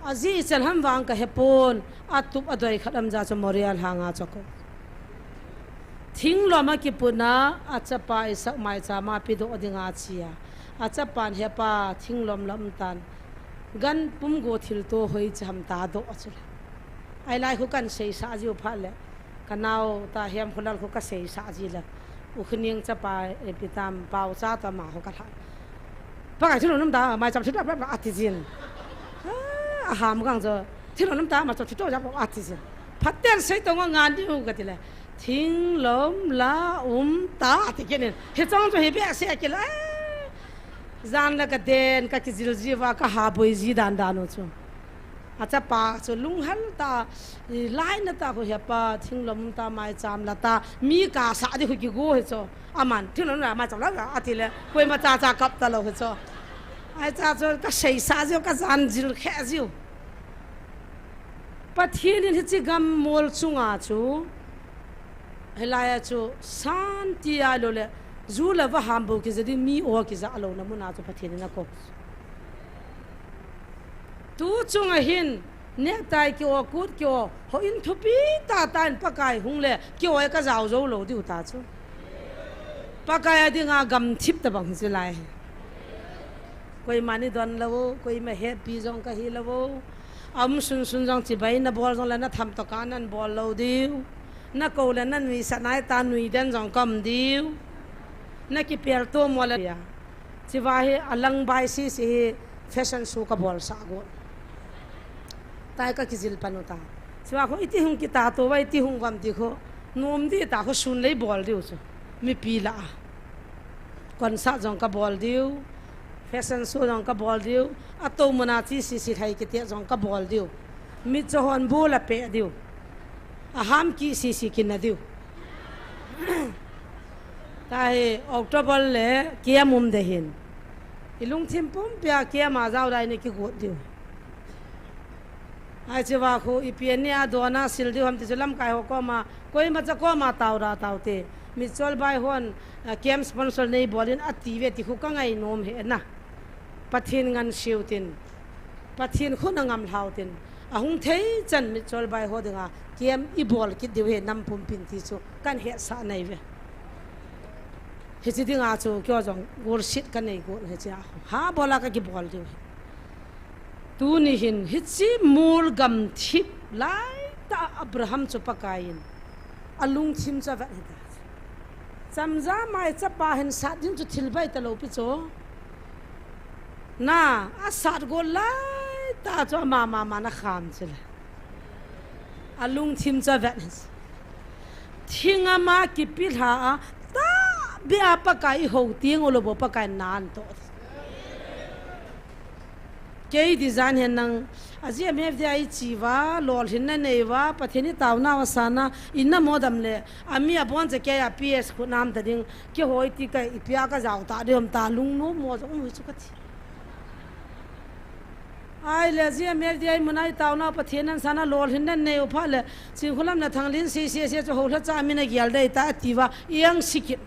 A ji i chal ham vang ka he pon, a tup a doi khat am ja chu Moria lhang a chu ko. Thinglom a kipuna, a chapa Isaac maicham a pe do dinga chi a. A chapan he pa thinglom lam tan. Gan pum go thil to hoi cham ta do chu. Ai lai khu kan sei sa ji u pha le. Ka nau ta hiam khulal khu ka sei sa ji la. U Khuning chapa, eh, pi tam pau cha ta ma ho ka lha. Pakai thilom nam ta, maicham thil rap rap a ti jin. Ah, a ham gang jo. Thilom nam ta, maicham thil rap rap a ti jin. Phaten sei to nga ngan di u ka ti le. Thinglom la um ta ti kenin. He chong jo he be se ki la. Jan la ka den, ka kijil ji va, ka ha boi ji dan dan u chu. A chapa chu lunghel ta, i lai na ta khu he pa, thinglom ta maicham la ta, mi ka sa di khu kigo he chu. Aman, thinglom la maicham la a ti le, koima cha cha kap ta lo he chu. Ai cha chu ka sei sa ji u, ka jan jil khe ji u. Pathen in hichi gam mol chunga chu, hilai a chu santi a lo le, ju le va ham bou kija di mi o kija lo na mun a chu Pathen in a ko. Tu chunga hin, necktie ki o, coat ki o, ho in thupi ta ta in Pakai hung le, ki o ka jao jo lo diu ta chu. Pakai a dinga gam thip ta bang hi chu lai. Koima ni don lo, koima happy jong ka hi lo. A um sun sun jong chibai na bol jong le na tham to ka nan bol lo diu. Na ko le na nui sa nai ta nui den jong ka um diu. Na kipel to mo le ya. Chiva hi a lang bai si si hi fashion show ka bol sa go. Tai ka kijil pan u ta. Chiva kho iti hung kita to va iti hung vam ti kho. Nom di ta kho sun lei bol diu chu. Mipi la a. Concert jong ka bol diu. Fashion show jong ka bol diu. A to muna chi si si khai kiti jong ka bol diu. Mi cho hon bu la pe diu. Aham ki sisi kin na diu. Tahi October le kiam um de hin. Ilungthim pumpia kiam a jao dai ne kigot diu. Ai chiva khu ipi nia dona sil diu ham ti chu lamkai ho koma, koima cha koma tau ra tau te. Mitchol bai hon, ah, kiam sponsor nei bolin ati ve ti khu ka ngai nom he na. Pathin ngan siu tin. Pathin khu na ngam hlau tin. Ahung thei chan Mitchol bai ho dinga kiam i bol kit diu he nam pumpin ti chu kan he sa nai ve. Hichi dinga chu kyo jong gol sit ka nei gol he cha. Ha bola ka ki bol diu he. Tuni hin hichi mul gam thip lai ta Abraham chu Pakaiyin alungthim cha vet hita. Chamja mai chapa hin sat ding chu thil bai ta lo pi chu. Na, a sat gol lai ta chu ama ma ma na kham chu le. Alungthim cha vet hita. Thing ama kipi hla a ta bia Pakai i ho ting u lo bo Pakai nan to. Kei design hen nang, a G M F D I chi va, lolhin na nei va, Pathen i tau na va sana, i na mo dam le, a mi a bon che kei a P S khu nam ta ding, ke hoi ti kai, i pia ka jao ta ding, ta lung no mo jong, um, chu ka ti. Ai le, G M F D I mun a i tau na Pathen an sana, lolhin na nei u pha le, Chinkholam na Thanglin si, si, si, chu ho hla cha mi na gial dei ta, ti va, i ang sikit.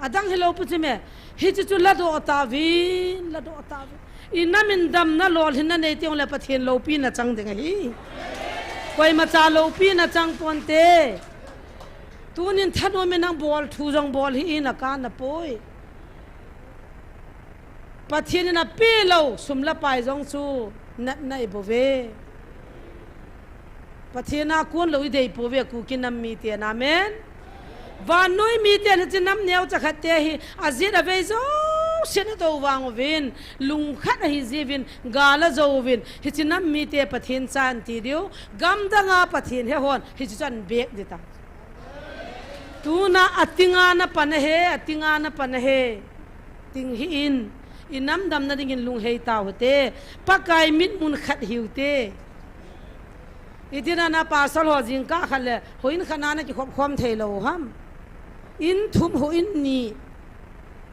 Adang hi lo pu chu me. Hichi chu la do ta vin, la do ta vin. I na min dam na lolhin na nei ti ong le Pathen lopi na chang ding ahi. Koima cha lopi na chang pon te. Tunin thanom in nang bol thu jong bol hi in a ka na poi. Pathen in a pe lo, sum la pai jong chu nat na i bo ve. Pathen a kun lo i dei po ve Kuki nam mi te na amen. Vannoi mi te na chi nam neo cha khat te hi a jit a vei jo sin a do vang uvin, lung khat a hi ji vin, gal a jo vin, hi chi nam mi te Pathen cha an ti diu, gam dang a Pathen he hon, hi chi chan bek di ta. Tuna a tinga na pan a he, a tinga na pan a he. Ting hi in, i nam dam na ding in lung hei tau te, Pakai mit mun khat hiu te. I ti na na pasal ho jing ka khat le, ho in khat na na ki khop khom thei lo ham. In thum ho in ni,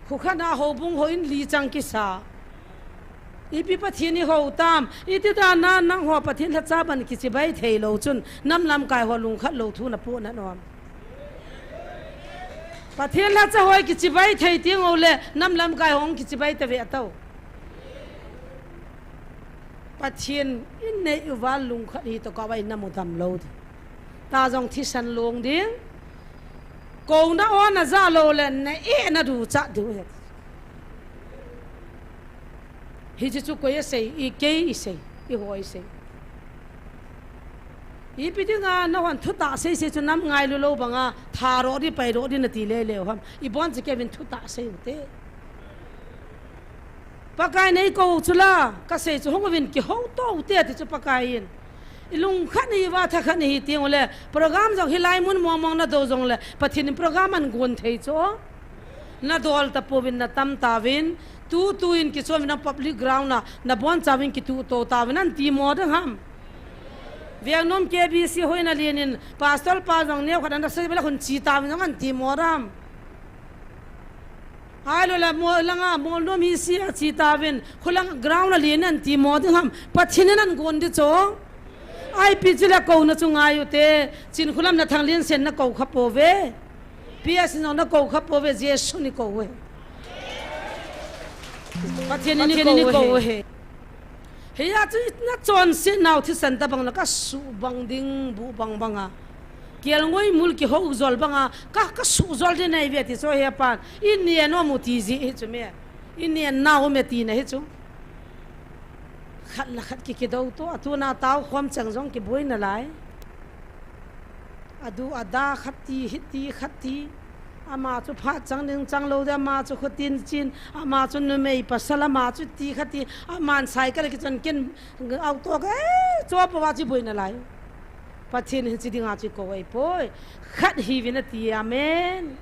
khu khat na ho bung ho in li chang ki sa. Ipi Pathen i ho tam, i ti ta na nang ho Pathen hla cha ban ki chibai thei lo chun, nam lam kai ho lung khat lo thu na pu na nom. Pathen hla cha hoi ki chibai thei ting o le, nam lam kai ho ki chibai ta ve a tau. Pathen in nei u val lung khat hi to ka vai na mu dam lo di. Ta jong thisan long ding. Ko na o na ja lo le na e na du cha du he. Hi chi chu koi a sei, i kei i sei, i ho i sei. Ipi dinga na hon thu ta sei sei chu nam ngai lu lo banga, tha ro di pai ro di na ti le le ham. I bon chi ke vin thu ta sei u te. Pakai nei ko chu la, ka sei chu hong vin ki ho to u te ti chu Pakai in. I lung khat ni va tha khat ni hi ting le, program jong hi lai mun mong mong na do jong le, Pathen in program an gon thei chu. Na dol ta po vin na tam ta vin, tu tu in ki chom na public ground na, na bon cha vin ki tu to ta vin an ti mo dang ham. Viang nom K B C hoi na lien in, pastor pa jong neo khat an da sei bela khun chi ta vin jong an ti mo dang ham. Ai lo la mo langa mo nom hi si a chi ta vin, khulang ground a lien an ti mo ding ham, Pathen in an gon di cho. Ai pi chi la ko na chu ngai u te, Chinkholam na Thanglin sen na ko kha po ve. P S no na ko kha po ve, Jesu ni ko ve. Pathen ni ko ve. He ya chu na chon se nau thisan ta bang na ka su bang ding bu bang bang a. Kial ngoi mul ki ho jol bang a, ka, ka su jol de nai ve ti so he pan. I ni no mu ti ji hi chu me. I ni na u me ti na hi chu. Khat la khat ki ki do to, a tu na tau khom chang jong ki boi na lai. A du a da khat ti, hi ti, khat ti. Ama chu phat chang ding chang lo de, ama chu khutin chin, ama chu numei pasal, ama chu ti khat ti, aman cycle ki chon ken auto ke, cho pa wa chi boi na lai. Pathen hi chi dinga chi ko ai poi. Khat hi vin a ti, amen.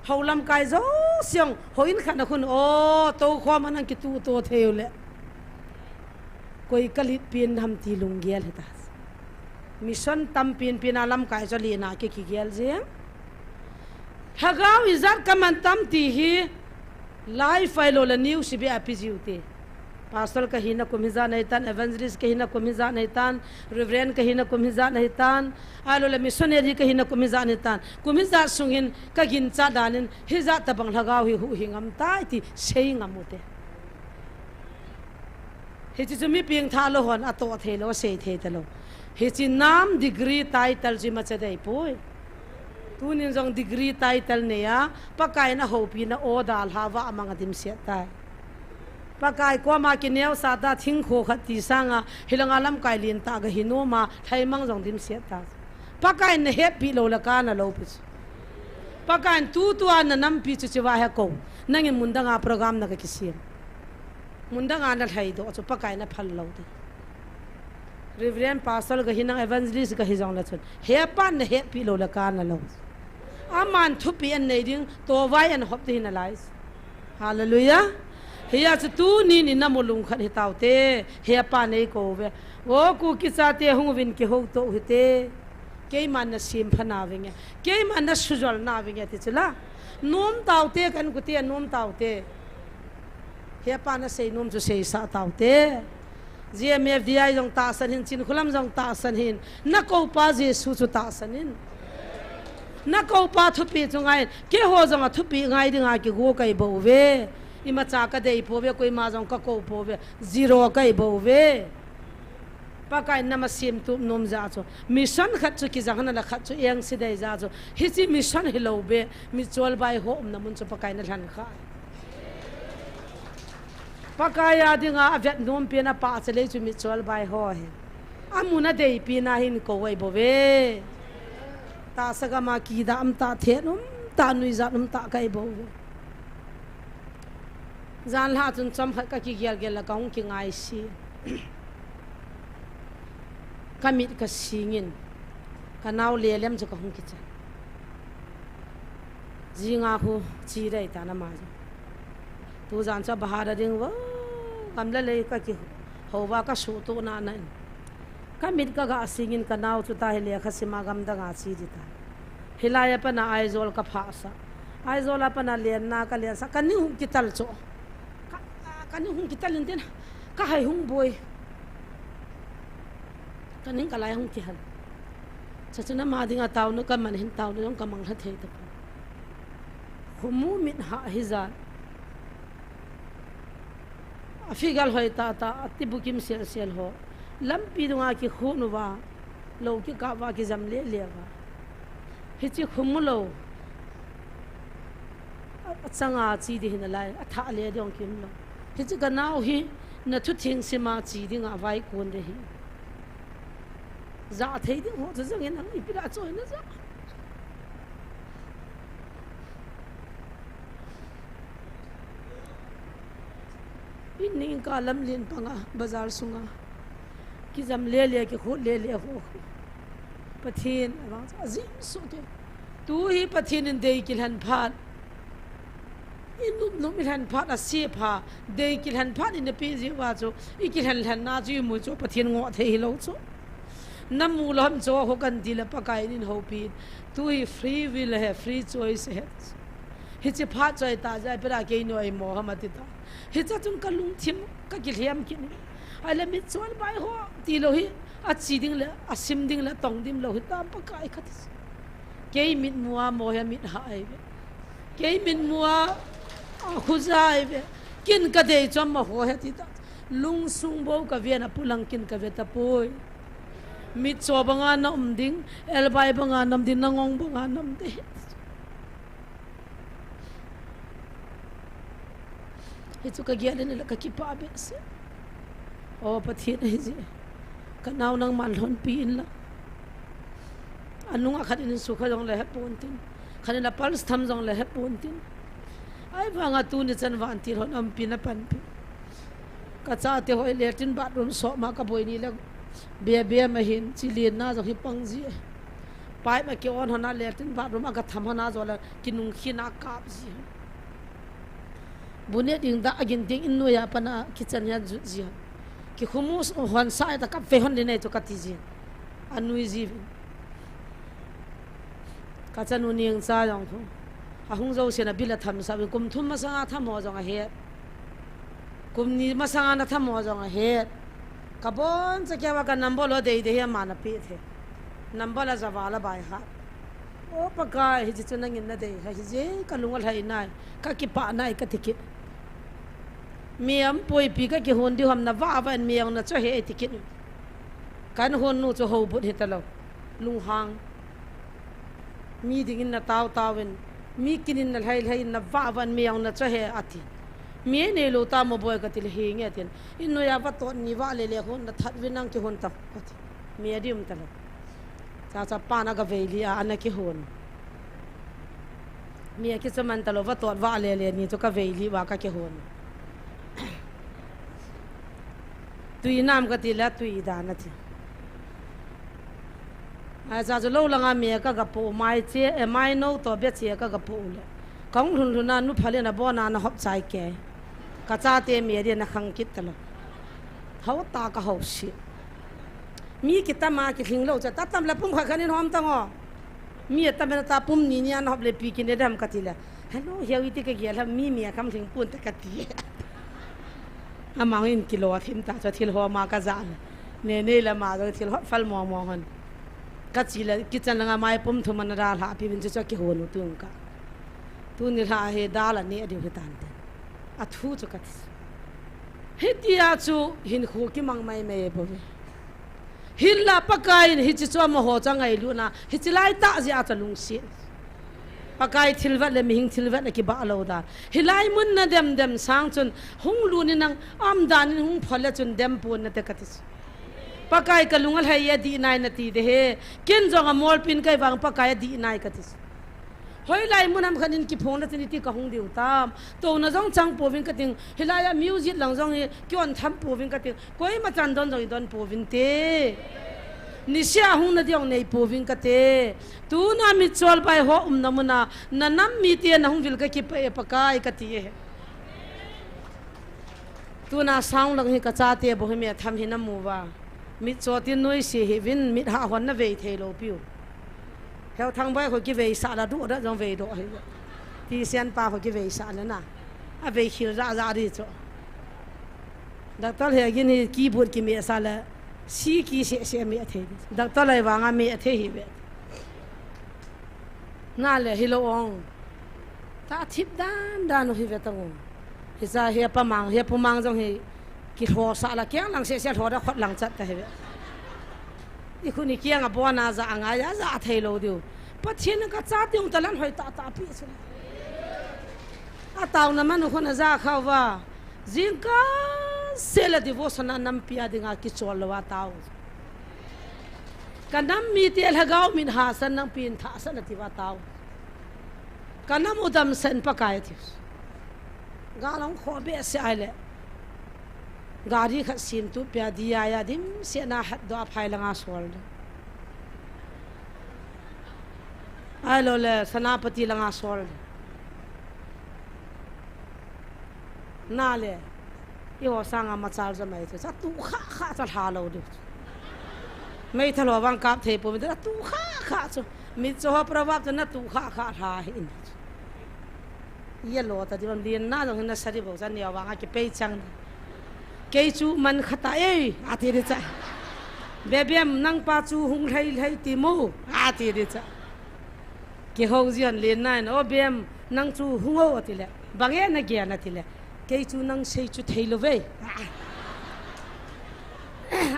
Ho lam kai jo siang, ho in khat na khun, o, to khom anang ki tu to theu le. Koi ka lit pin ham ti lunggel hi ta. Mission tampi in pina lamkai chu lina ki kigel jing. Lhagao ijat kaman tam ti hi live ahilou le news beh a pe jiu te. Pastor kahina kum hijat nahitan, evangelist kahina kum hijat nahitan, reverend kahina kum hijat nahitan, ahilou le missionary kahina kum hijat nahitan. Kum hijat sungin kaginchat danin hijat tabang lhagao hi huhhing ngam tai ti sei ngam u te. Hiche chu mi pengthah lou hon atoh thei lou, asei thei talou. Hiche nam degree title chu imacha dei poi. Tunin jong degree title nei a, Pakai in ahoupina order lha uva amang adimset tai. Pakai koma kineosah ta thingkho khat ti sanga, hilanga lamkai lentah gahi nom a, lhaimang jong dimset ta. Pakai in nahetpi lou le kana lou pi chu. Pakai in tutua nanampi chu chiva he kou. Nangin mundanga program na kakisem. Mundanga nalhaidoh chu Pakai in aphal lou te. Reverend Pastor gahi nang, evangelist gahi jongle chun, hepan nahetpi lou le kana lou. Aman thupeh anei ding, tovai anhop ding hi nalai. Hallelujah. Hia chu tunin inam u lungkhat hitaute, hepa neikou ve. O Kuki chate hung uvin kihouto u hite. Keiman nasempha nauvinge. Keiman nasujol nauvinge ti chu la. Nom taute, ka inkote nom taute. Hepan asei nom chu seisah taute. G M F D I jong tahsan hin, Chinkholam jong tahsan hin, nakoupa Jesu chu tahsan in. Nakoupa thupeh chu ngai in, keiho jong athupeh ngai dinga kigo kahi bou ve. Imacha kadei pouve, koima jong kakou pouve, zero kahi bou ve. Pakai in nama semtup nom jeh chu, mission khat chu kijang hon a le khat chu engse dei jeh chu, hiche mission hilou beh, mitchol baiho umna mun chu Pakai in alhen kha. Pakai a dinga avet nom pen a pachalei chu mitchol baiho ahi. Amun adeipi na hin kou ahi bou ve. Tahsa gam a kidah umtah, then umtah, nuijat umtah kahi bou ve. Janhi chun chomkhat kakigel gel a kahung kingaise. Kamit kasing in, kanao lelem chu kahung kichan. Jinga khu chi dei tan ama jong. Tujan chu abahar a ding vo, gam le lei kakihou uva kasuhtoh nana in. Kamit kaga sing in kanao chu tahi lekha sim a gamdang a che ding tai. Hilai a pat a Aizawl kaphahsah. Aizawl a pat a lenna kalensah. Kaning hung kital chu. Ka, kaning hung kital in tin. Kahai hung boi. Kaning kalai hung kihal. Chuchun ama dinga taona kaman hin taona jong kamang lha thei tapoi. Khomu mit hah hijat. Afigal hoi tah tah, ati bukim sel sel ho. Lampi dunga kikhun uva, lou kikap uva kijam lele uva. Hiche khomu lou. A, achanga che ding hi nalai, athah le ding kium lou. Hiche kanao hi, nathu theng sima che dinga vaikon ding ahi. Jah thei ding ho chu jong in ang ipi la choi na jah. In ning ka lamlen panga, bazar sunga. Kijam lele, kikhut lele ho. Pathen, avang ajim soh kei. Tu hi Pathen in dei kilhen phat. Inum num ilhen phat ase pha. Dei kilhen phat in napeh jeh uva chu. Ikilhen lhen na chu imu chu Pathen ngoh thei hilou chu. Namu lou ham chu ho kan ti le Pakai in houpi. Tu hi free will ahi, free choice ahi. Hiche phat choi ta jeh a ipi la kei noi mo ham ati ta. Hiche chun kalungthim kakilhem kit in. Ahile mitchol baiho tilou hi, ache ding le, asim ding le, atong dim lou hita Pakai kati. Kei mitmu a mo hi amit hah ahi ve. Kei mitmu a, a, khuja ahi ve. Kin kadei chu amaho ahi ati ta. Lungsung bou kave na pulang kin kave tapoi. Mitcho banga na um ding, elbai banga na um ding, nangong banga na um ding. Hichu kagel in le kakipah behseh. O Pathen ahi jeh. Kanao nangman lhonpi in lang. Anunga khat in sukha jong le hepon tin. Khat in a pulse tham jong le hepon tin. Ahivanga tuni chan vantil hon umpi na panpi. Kachate ho latrine bathroom soma kaboi ni le bebe ma hin chilen na jong hi pang ji. Pipe a ki on hon a latrine bathroom a katham hon a jong le kinung khin a kap ji. Bu ne ding da agin ding in noiya pat a kitchen a jut ji. Kikhumu hon sa ta kap ve hon le nei chu kati ji. Anui jiuvin. Kachanu Nengcha jong khu, ahung jousen abil atham sah uvin, kum thum masanga tham ho jong ahet. Kum ni masanga natham ho jong ahet. Kaboncha keuva ka number lo dei dei hi aman apeh thei. Number la javal a baiha. O Pakai, hiche chu nangin nadei ha, hijeh a kalung alhai nai, kakipah nai kati kit. Mi ampui pi kakihon diu ham, navah vah in mi jong nachoh e ati kit. Kan hon nu chu houbut hitalou. Lunghang. Mi dingin natao tao in, mi kinin nalhai lhai in, navah vah in mi jong nachoh e ati. Mi neilou tam o boi kati le, henge atin. Innoiya vatot ni vah le le hon nathat uvin nang kihon tan kati. Mi adium talou. Chacha pan agavei lih a, ana kihon. Mi akicha man talou, vatot vah le le ni chu kavei lih uva kakihon. Tui nam kati le, tui dan ati. Ahi cha chu lou langa mi kagapoh, mai che, eh, mai nou toh be che kagapoh le. Kahung lhun lhun a, nu phal in abon a nahop chai kei. Kachate mi adin akhang kit talou. Hou ta kahou si. Mi kitam a kilhing lou chu, tatam le pum khat khat in hom tan o. Mi atam in ata pum ni ni a nahop le ipi kine dem kati le. Hello, hiu iti kagel ham, mi mi akham lhing pon te kati. Amang in kilo thim ta chu thil hom a kaja le. Nei nei le ama jong thil hot phal mong mong hon. Kache le kitchen langa mai pum thum ana dalha pi uvin chu chu kihon u tung ka. Tuni lha hi dal aneh diu hitan te. Athu chu kati. Hitia chu hinkho kimang mai mai bou ve. Hinla Pakai in hiche chu amaho chu angailutna, hiche lai tah jeh a chu alungset. Pakai thilvet le mihing thilvet akibah lou dan. Hilai mun nadem dem sang chun hung lut in nang umdan in hung phol le chun dem pon nate kati chu. Pakai kalung alhai e, adih nai nati de he. Ken jong amolpi in kei vang Pakai adih nai kati chu. Hoilai mun ham khat in kiphong le chun iti kahung diu tam. Touna jong chang pouvin kating. Hilai a music lang jong hi kihon tham pouvin kating. Koima chan don jong idon pouvin te. Niseh a hung nadi jong nei pouvin kate. Tuna mitchol bai ho umna muna nanam mite nahung vil kakipah e Pakai kati e. Tuna sang lang hi kachate bou hi mi atham hi namu uva. Mitcho tin noise hiuvin, mit hah hon navei thei lou piu. Heu Thangboi kho kivei sah la duh da jong vei doh hi. Tisen pa kho kivei sah la na. Avei khil ja ja di chu. Doctor Hegin hi keyboard kime sa la si ki se se me thei. Doctor lai vanga me thei hi ve. Na le hilou ong. Ta thip dan dan u hi ve tang u. Hicha hi apamang, hi apumang jong hi kilho sah la kiang lang se se lho da khot lang chat ta hi ve. I khun i kiang a bon a ja a ngai a ja thei lou diu. Pathen in kachate ung talan hoi tah tah pi chu. Ataona man u khun aja kha uva. Jingkah seh le devotion a nampi a dinga kichol lou a tao. Ka nam mite lhagao min hahsat nangpi in thahsat nati uva tao. Ka nam u damsah in Pakai ati. Gal ahung kho behseh ahile. Gari khat sem tup pia di a ya dimset na hatdoh a phai langa sol le. Ahilou le Senapati langa sol le. Na le. Eiho sanga machal jomai chu, cha tu kha kha cha lha lou diu. Meithal ho vang kap thei pouvin, cha tu kha kha chu. Mitcho ho proverb chu na tu kha kha lha hih in. Yellow ta di bam lien na jong hin na sa di bou cha neo vang a kipei chang. Kei chu man kha ta ei, ati di cha. Bebem nang pa chu hung lhai lhai ti mo, ati di cha. Kihou jin lien na in, o Bem, nang chu hung o, ati le. Bang e na gen, ati le. Kei chu nang sei chu thei lou ve.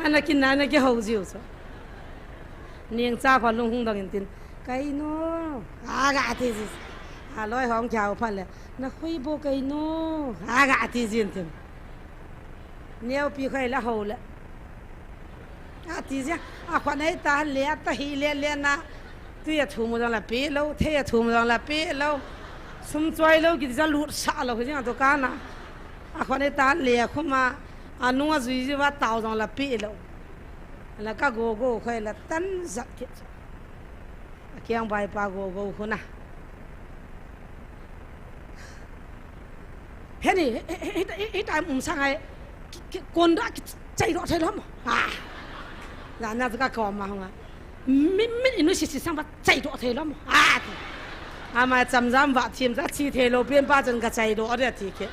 Ana kin na, ana kihou jiu chu. Nengcha kho lung hung dong in tin. Kaino. Aga ati ji. Aloi hung kiau phat le. Na khui bo kaino. Aga ati jin tin. Neopi khoi la hou le. Ati jia, a khua nei ta le, ta hi le le na. Tui a thum jong la pe lou, thei a thum jong la pe lou. Sum choi lou, kiti ja lut sa lou, jing a dukan a. A khua nei ta le, khuma, a nung a jui ji va tao jong la pe lou. La ka go go khoi la tan jat kit. A kiang bai pa go go khuna. Heni, he, he, he, he, he, time um sang ai, ki, ki, kon da ki chai ro thai lom. Ah. La na ka ko ma hung a. Min, min inu sisi sang va chaidoh thei lou mo. Ah, ti. Ama chamjam va thim cha chi thei lou pen pa chun ka chaidoh dia ti ke.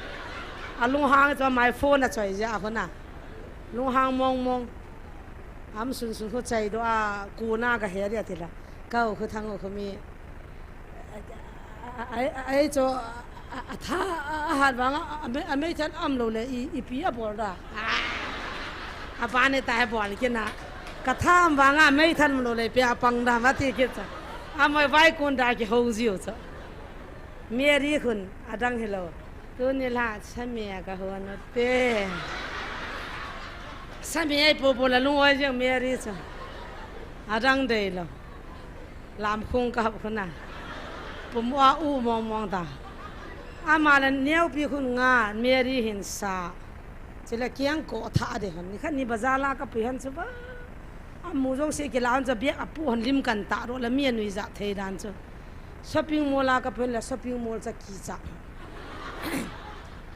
A lunghang chu my phone a choi ja khu na. Lunghang mong mong. Am sun sun khu chaidoh a ku na ka he dia ti la. Ka u khu thang u khu mi. Ai, ai, ai, chu, a, a, a tha, a, a hat vanga, a, a mei, a mei than am lou le, i, ipi a bol da. A, a pa ne ta he bol kina. Ka tha am vanga, a mei than am lou le, pe a pang da, ma ti kit cha. A moi vai kun da ki ho jiu cha. Mary khun, a dang hi lou. Tuni la, sa me a ka ho no te. Sa me ai po po la lung oi jeng Mary cha. A dang dei lou. Lamkhung ka hap khuna. Pum a u mong mong ta. Ama la neo pi khun nga Mary hin sa. Chila kiang ko tha de han. Ni khan ni bazar la ka pi han chu ba. Amu jong se ki la han cha biak a pu han lim kan ta ro la mi a nui ja thei dan chu. Shopping mall a ka pi han la shopping mall cha ki cha.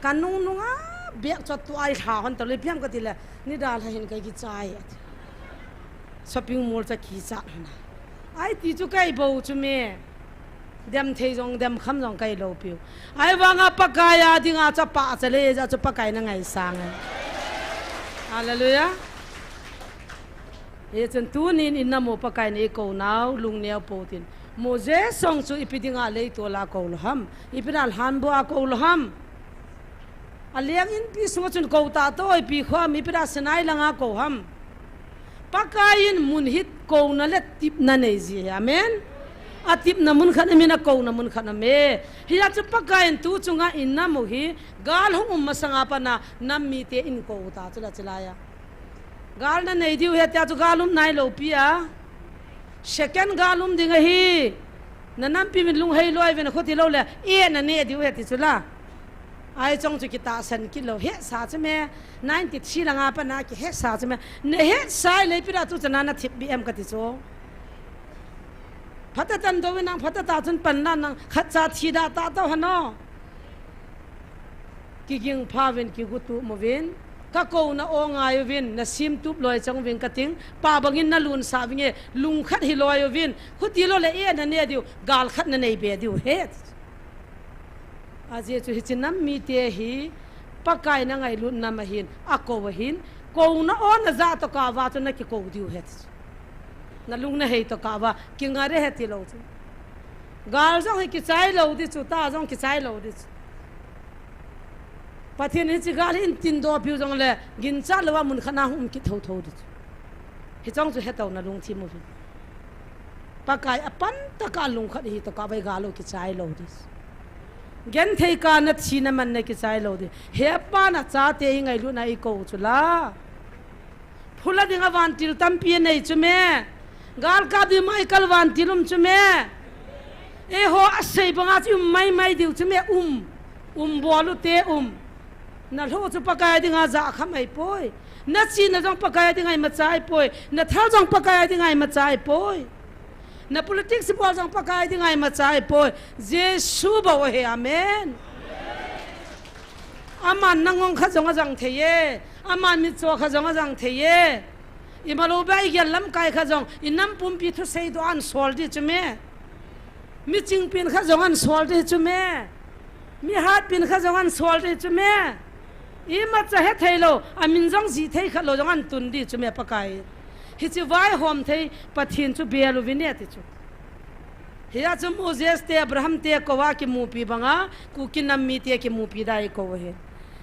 Ka nung nung a biak cha tu ai tha han ta le piam ka ti la. Ni da la hin ka ki chai. Shopping mall cha ki cha han. Ai ti chu kai bo chu me. Dem thei jong, dem kham jong kai lou piu. Ai vanga Pakai a dinga chapa cha le ja chu Pakai na ngai sang. Hallelujah. Hichun tunin in namu Pakai nei ko nau, lung neo po tin. Moses song chu ipi dinga lei to la ko lou ham. Ipi na lhan bo a ko lou ham. A liang inpi sunga chun ko ta to, ipi khom, ipi da Sinai langa ko ham. Pakai in mun hit kona le tipna nei ji he. Amen. A tipna mun khat amin a kona mun khat ame. Hia chu Pakai in tu chunga in namu hi gal hung um masanga pana nam mite in ko ta chu la chilai a. Gal na nei diu he tia chu gal um nai lou pi a. Second gal um ding ahi. Na nampi min lunghei loi ve na khuti lou le, e na ne diu he ti chu la. Ai chong chu kitahsan kit lou. He sa chu me, ninety three langa pana ki he sa chu me. Na he sai le pi ra tu chana na thip bi em ka ti chu. Phata tan do nang phata ta chun pan la nang khat cha thi da ta to hano. Kiging pha vin kigu tu mo vin. Ka ko na o ngai vin, na sim tup loi chang vin ka ting. Pa bangin na lun sa vin e, lung khat hi loi vin. Khuti lou le e na ne diu, gal khat na nei be diu he. A je chu hichi nam mite hi, Pakai na ngailut nam ahin, a ko ahin, ko na o na ja to ka va chu na ki ko diu he. Na lung na hei to ka va, ki nga re he ti lou chu. Gal jong hi ki chai lou di chu, ta jong ki chai lou di chu. Pathen in hichi gal hi in tin do piu jong le, gin cha lou a mun khat na hum ki tho tho di chu. Hi chong chu he to na lung thi mu hi. Pakai a pan ta ka lung khat hi to ka vai gal lou ki chai lou di chu. Gen thei ka na thi na man na ki chai lou di. He pa na cha te hi ngailut na i ko chu la. Phula dinga vantil tampi anei chu me. Gal kap ding Michael vantil um chu me. Eiho a sei banga chu um mai mai diu chu me um. Um bol u te um. Na lho chu Pakai dinga ja kha mai poi. Na chi na jong Pakai dinga i ma chai poi. Na thal jong Pakai dinga i ma chai poi. Na politics bol jong Pakai dinga i ma chai poi. Jesu bou he, amen. Aman na ngong kha jong a jang thei e. Aman mi cho kha jong a jang thei e. I malo ba i gel lamkai kha jong, i nam pumpi thusei do an sol di chu me. Mi chingpin kha jong an sol di chu me. Mi hatpin kha jong an sol di chu me. I ma cha he thei lou, a min jong ji thei kha lou jong an tun di chu me Pakai. Hichi vai hom thei Pathen chu bel u vin e ti chu. Hia chu Moses te, Abraham te, ko a kimupi banga, Kuki nam mite kimupi dai ko he.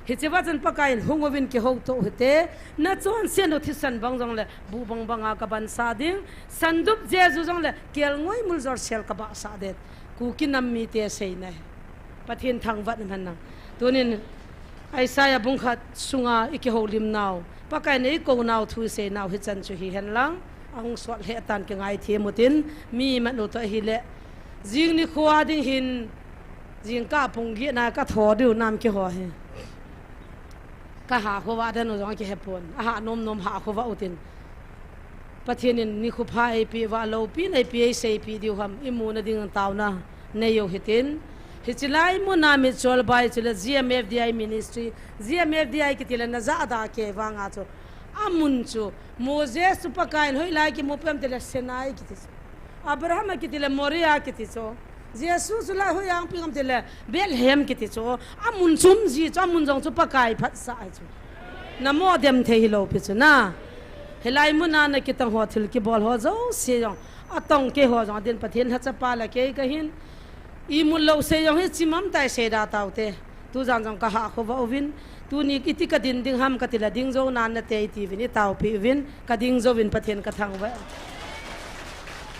Hichi va chun Pakai in hung uvin kihou to hite, na chonset u thisan bang jong le, bu bang banga ka ban sa ding, sandup Jesu jong le, kel ngoi mul jor sel ka ba sa det. Kuki nam mite sei na he. Pathen thangvah in man nang. Tunin Isaiah bung khat sunga i kihoulim nau, Pakai nei ko nau thu i sei nau hi chan chu hi hen lang, a hung sot lheh tan kingai thei mu tin, mi man u to hi le, jing ni khua ding hin, jing ka pung gi na ka tho diu nam kiho hi. Ka ha khovah dan u jong kihe pon, a ha nom nom ha khovah u tin. Pathen in nikho pha eipe uva, loupina eipe, eiseipi diu ham, imu na ding tauna nei u hitin. Hichi lai muna mitchol bai chule G M F D I ministry, G M F D I kiti le na jada ke vanga chu. Amun chu, Moses chu Pakaiyin hoilai kimu pem tile Sinai kiti chu. Abraham a kiti le Moriah kiti chu. Jesu chu lai hoiya ahung peng em tile Bethlehem kiti chu. Amun chu um ji chu, amun jong chu Pakai phatsah ahi chu. Namo dem thei hilou pi chu na. Hilai muna nakitong ho thil kibol ho jouse jong. Atong kei ho jong adin Pathen lhacha pa la kei kahin. Imut lou sei jong hi chimam tai seida taute. Tujan jong kahah khovah uvin. Tuni iti kadin ding ham kati le ding jou nan nate iti uvin, itaopi uvin. Kading jouvin Pathen kathangvah.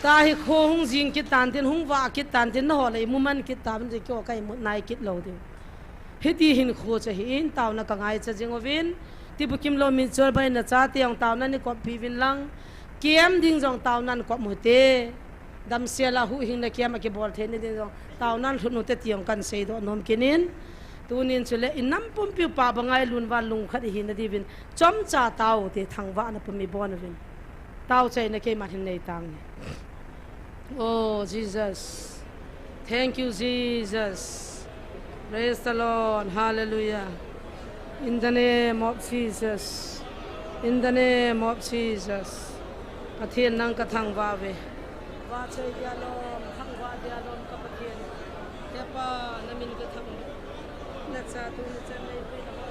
Tahi kho hung jing kit tan tin, hung vah kit tan tin, naho le imu man kit tauvin, ti kio ka imut nai kit lou ding. Hiti hin kho cha hi in, taona kangaicha jing uvin. Tibukim lou mi chol bai na chate jong taona nikop pi uvin lang. Kem ding jong taona nikop mu te. Damsel a huhhingna kem a kibol thei na ding jong taonan lhut u te ti jong kan seidoh nom kit in. Tunin chule inam pumpi u pa banga ilun uva lungkhat ihi na diuvin chomcha tao te thangvahna pum ibon uvin. Tao chaina keiman hin nei tange. Oh, Jesus. Thank you, Jesus. Praise the Lord. Hallelujah. In the name of Jesus. In the name of Jesus. Pathen nang kathangvah uve. Vahchoi dia lom, thangvah dia lom ka Pathen. He Pa, namin kathangvah. Nacha tuni chan neipuina ho.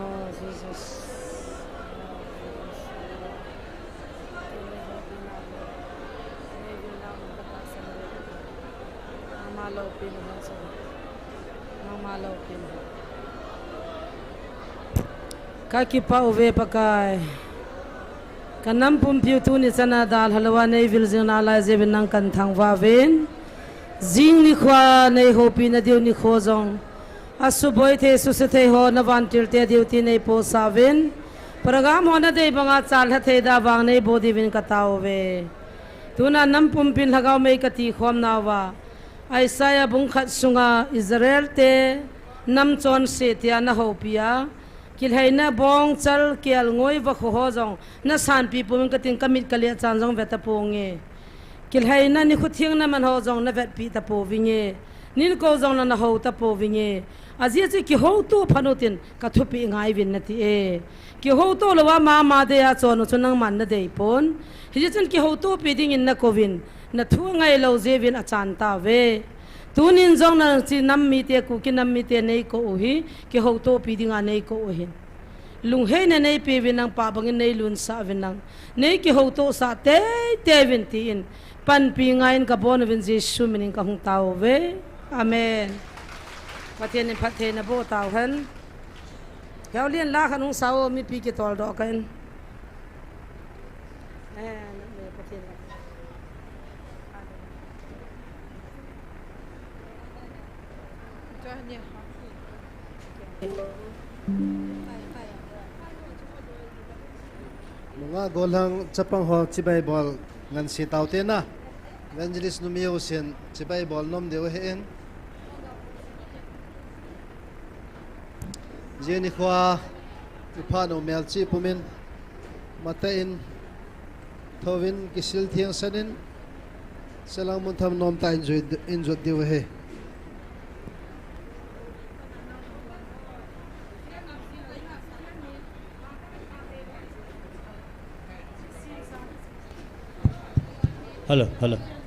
Oh, Jesus. Kakipah uve Pakai. Kanam pumpiu tuni chana dalha louva neivil jing nalai jeh uvin nang kathangvah uvin. Jing nikhoa neihoupina diu nikho jong. Asuboi thei, suse thei ho, navantil te duty neiposah uvin. Program ho nadei banga chalha thei da vang neiboh diuvin katao uve. Tuna nam pumpin lhagao mei katikhom nauva. Isaiah bung khat sunga Israel te nam chonse tia nahoupia. Kilhaina bongchal kelngoi vakho ho jong nasanpi pouvin katin kamit kaleh chan jong vetaponge. Kilhaina nikho theng naman ho jong navetpi tapouvinge. Ninko jong nana hou tapouvinge. Ajeh chu kihouto phat utin kathupeh ngai uvin nati e. Kihouto louva mama deiya chon u chu nangman nadei pon. Hijeh chun kihoutopi dingin nakouvin. Nathu angai lou jeh uvin achan tauve. Tunin jong nang chi nam mite, Kuki nam mite neikou u hi, kihoutopi dinga neikou u ahin. Lungheina neipeuvin nang pah bangin neilunsah uvin nang. Neikihoutohsah teitei uvin tin. Panpi ngaiyin kabon uvin Jesu minin kahung tao uve. Amen. Pathen in phattheina boh tauhen. Heolin la khat hung sao, mipi kitol doh kahin. Eh, na me Pathen la. Nunga golhang chapang ho chibai bol ngan si tau te na. Evangelist nu miu sin chibai bol nom deu he in. Jeni khua, ipa nu mel chi pumin, mata in, thovin, kisil thiang sanin, selang mun tham nom ta in jui, in jot diu he. Hello, hello.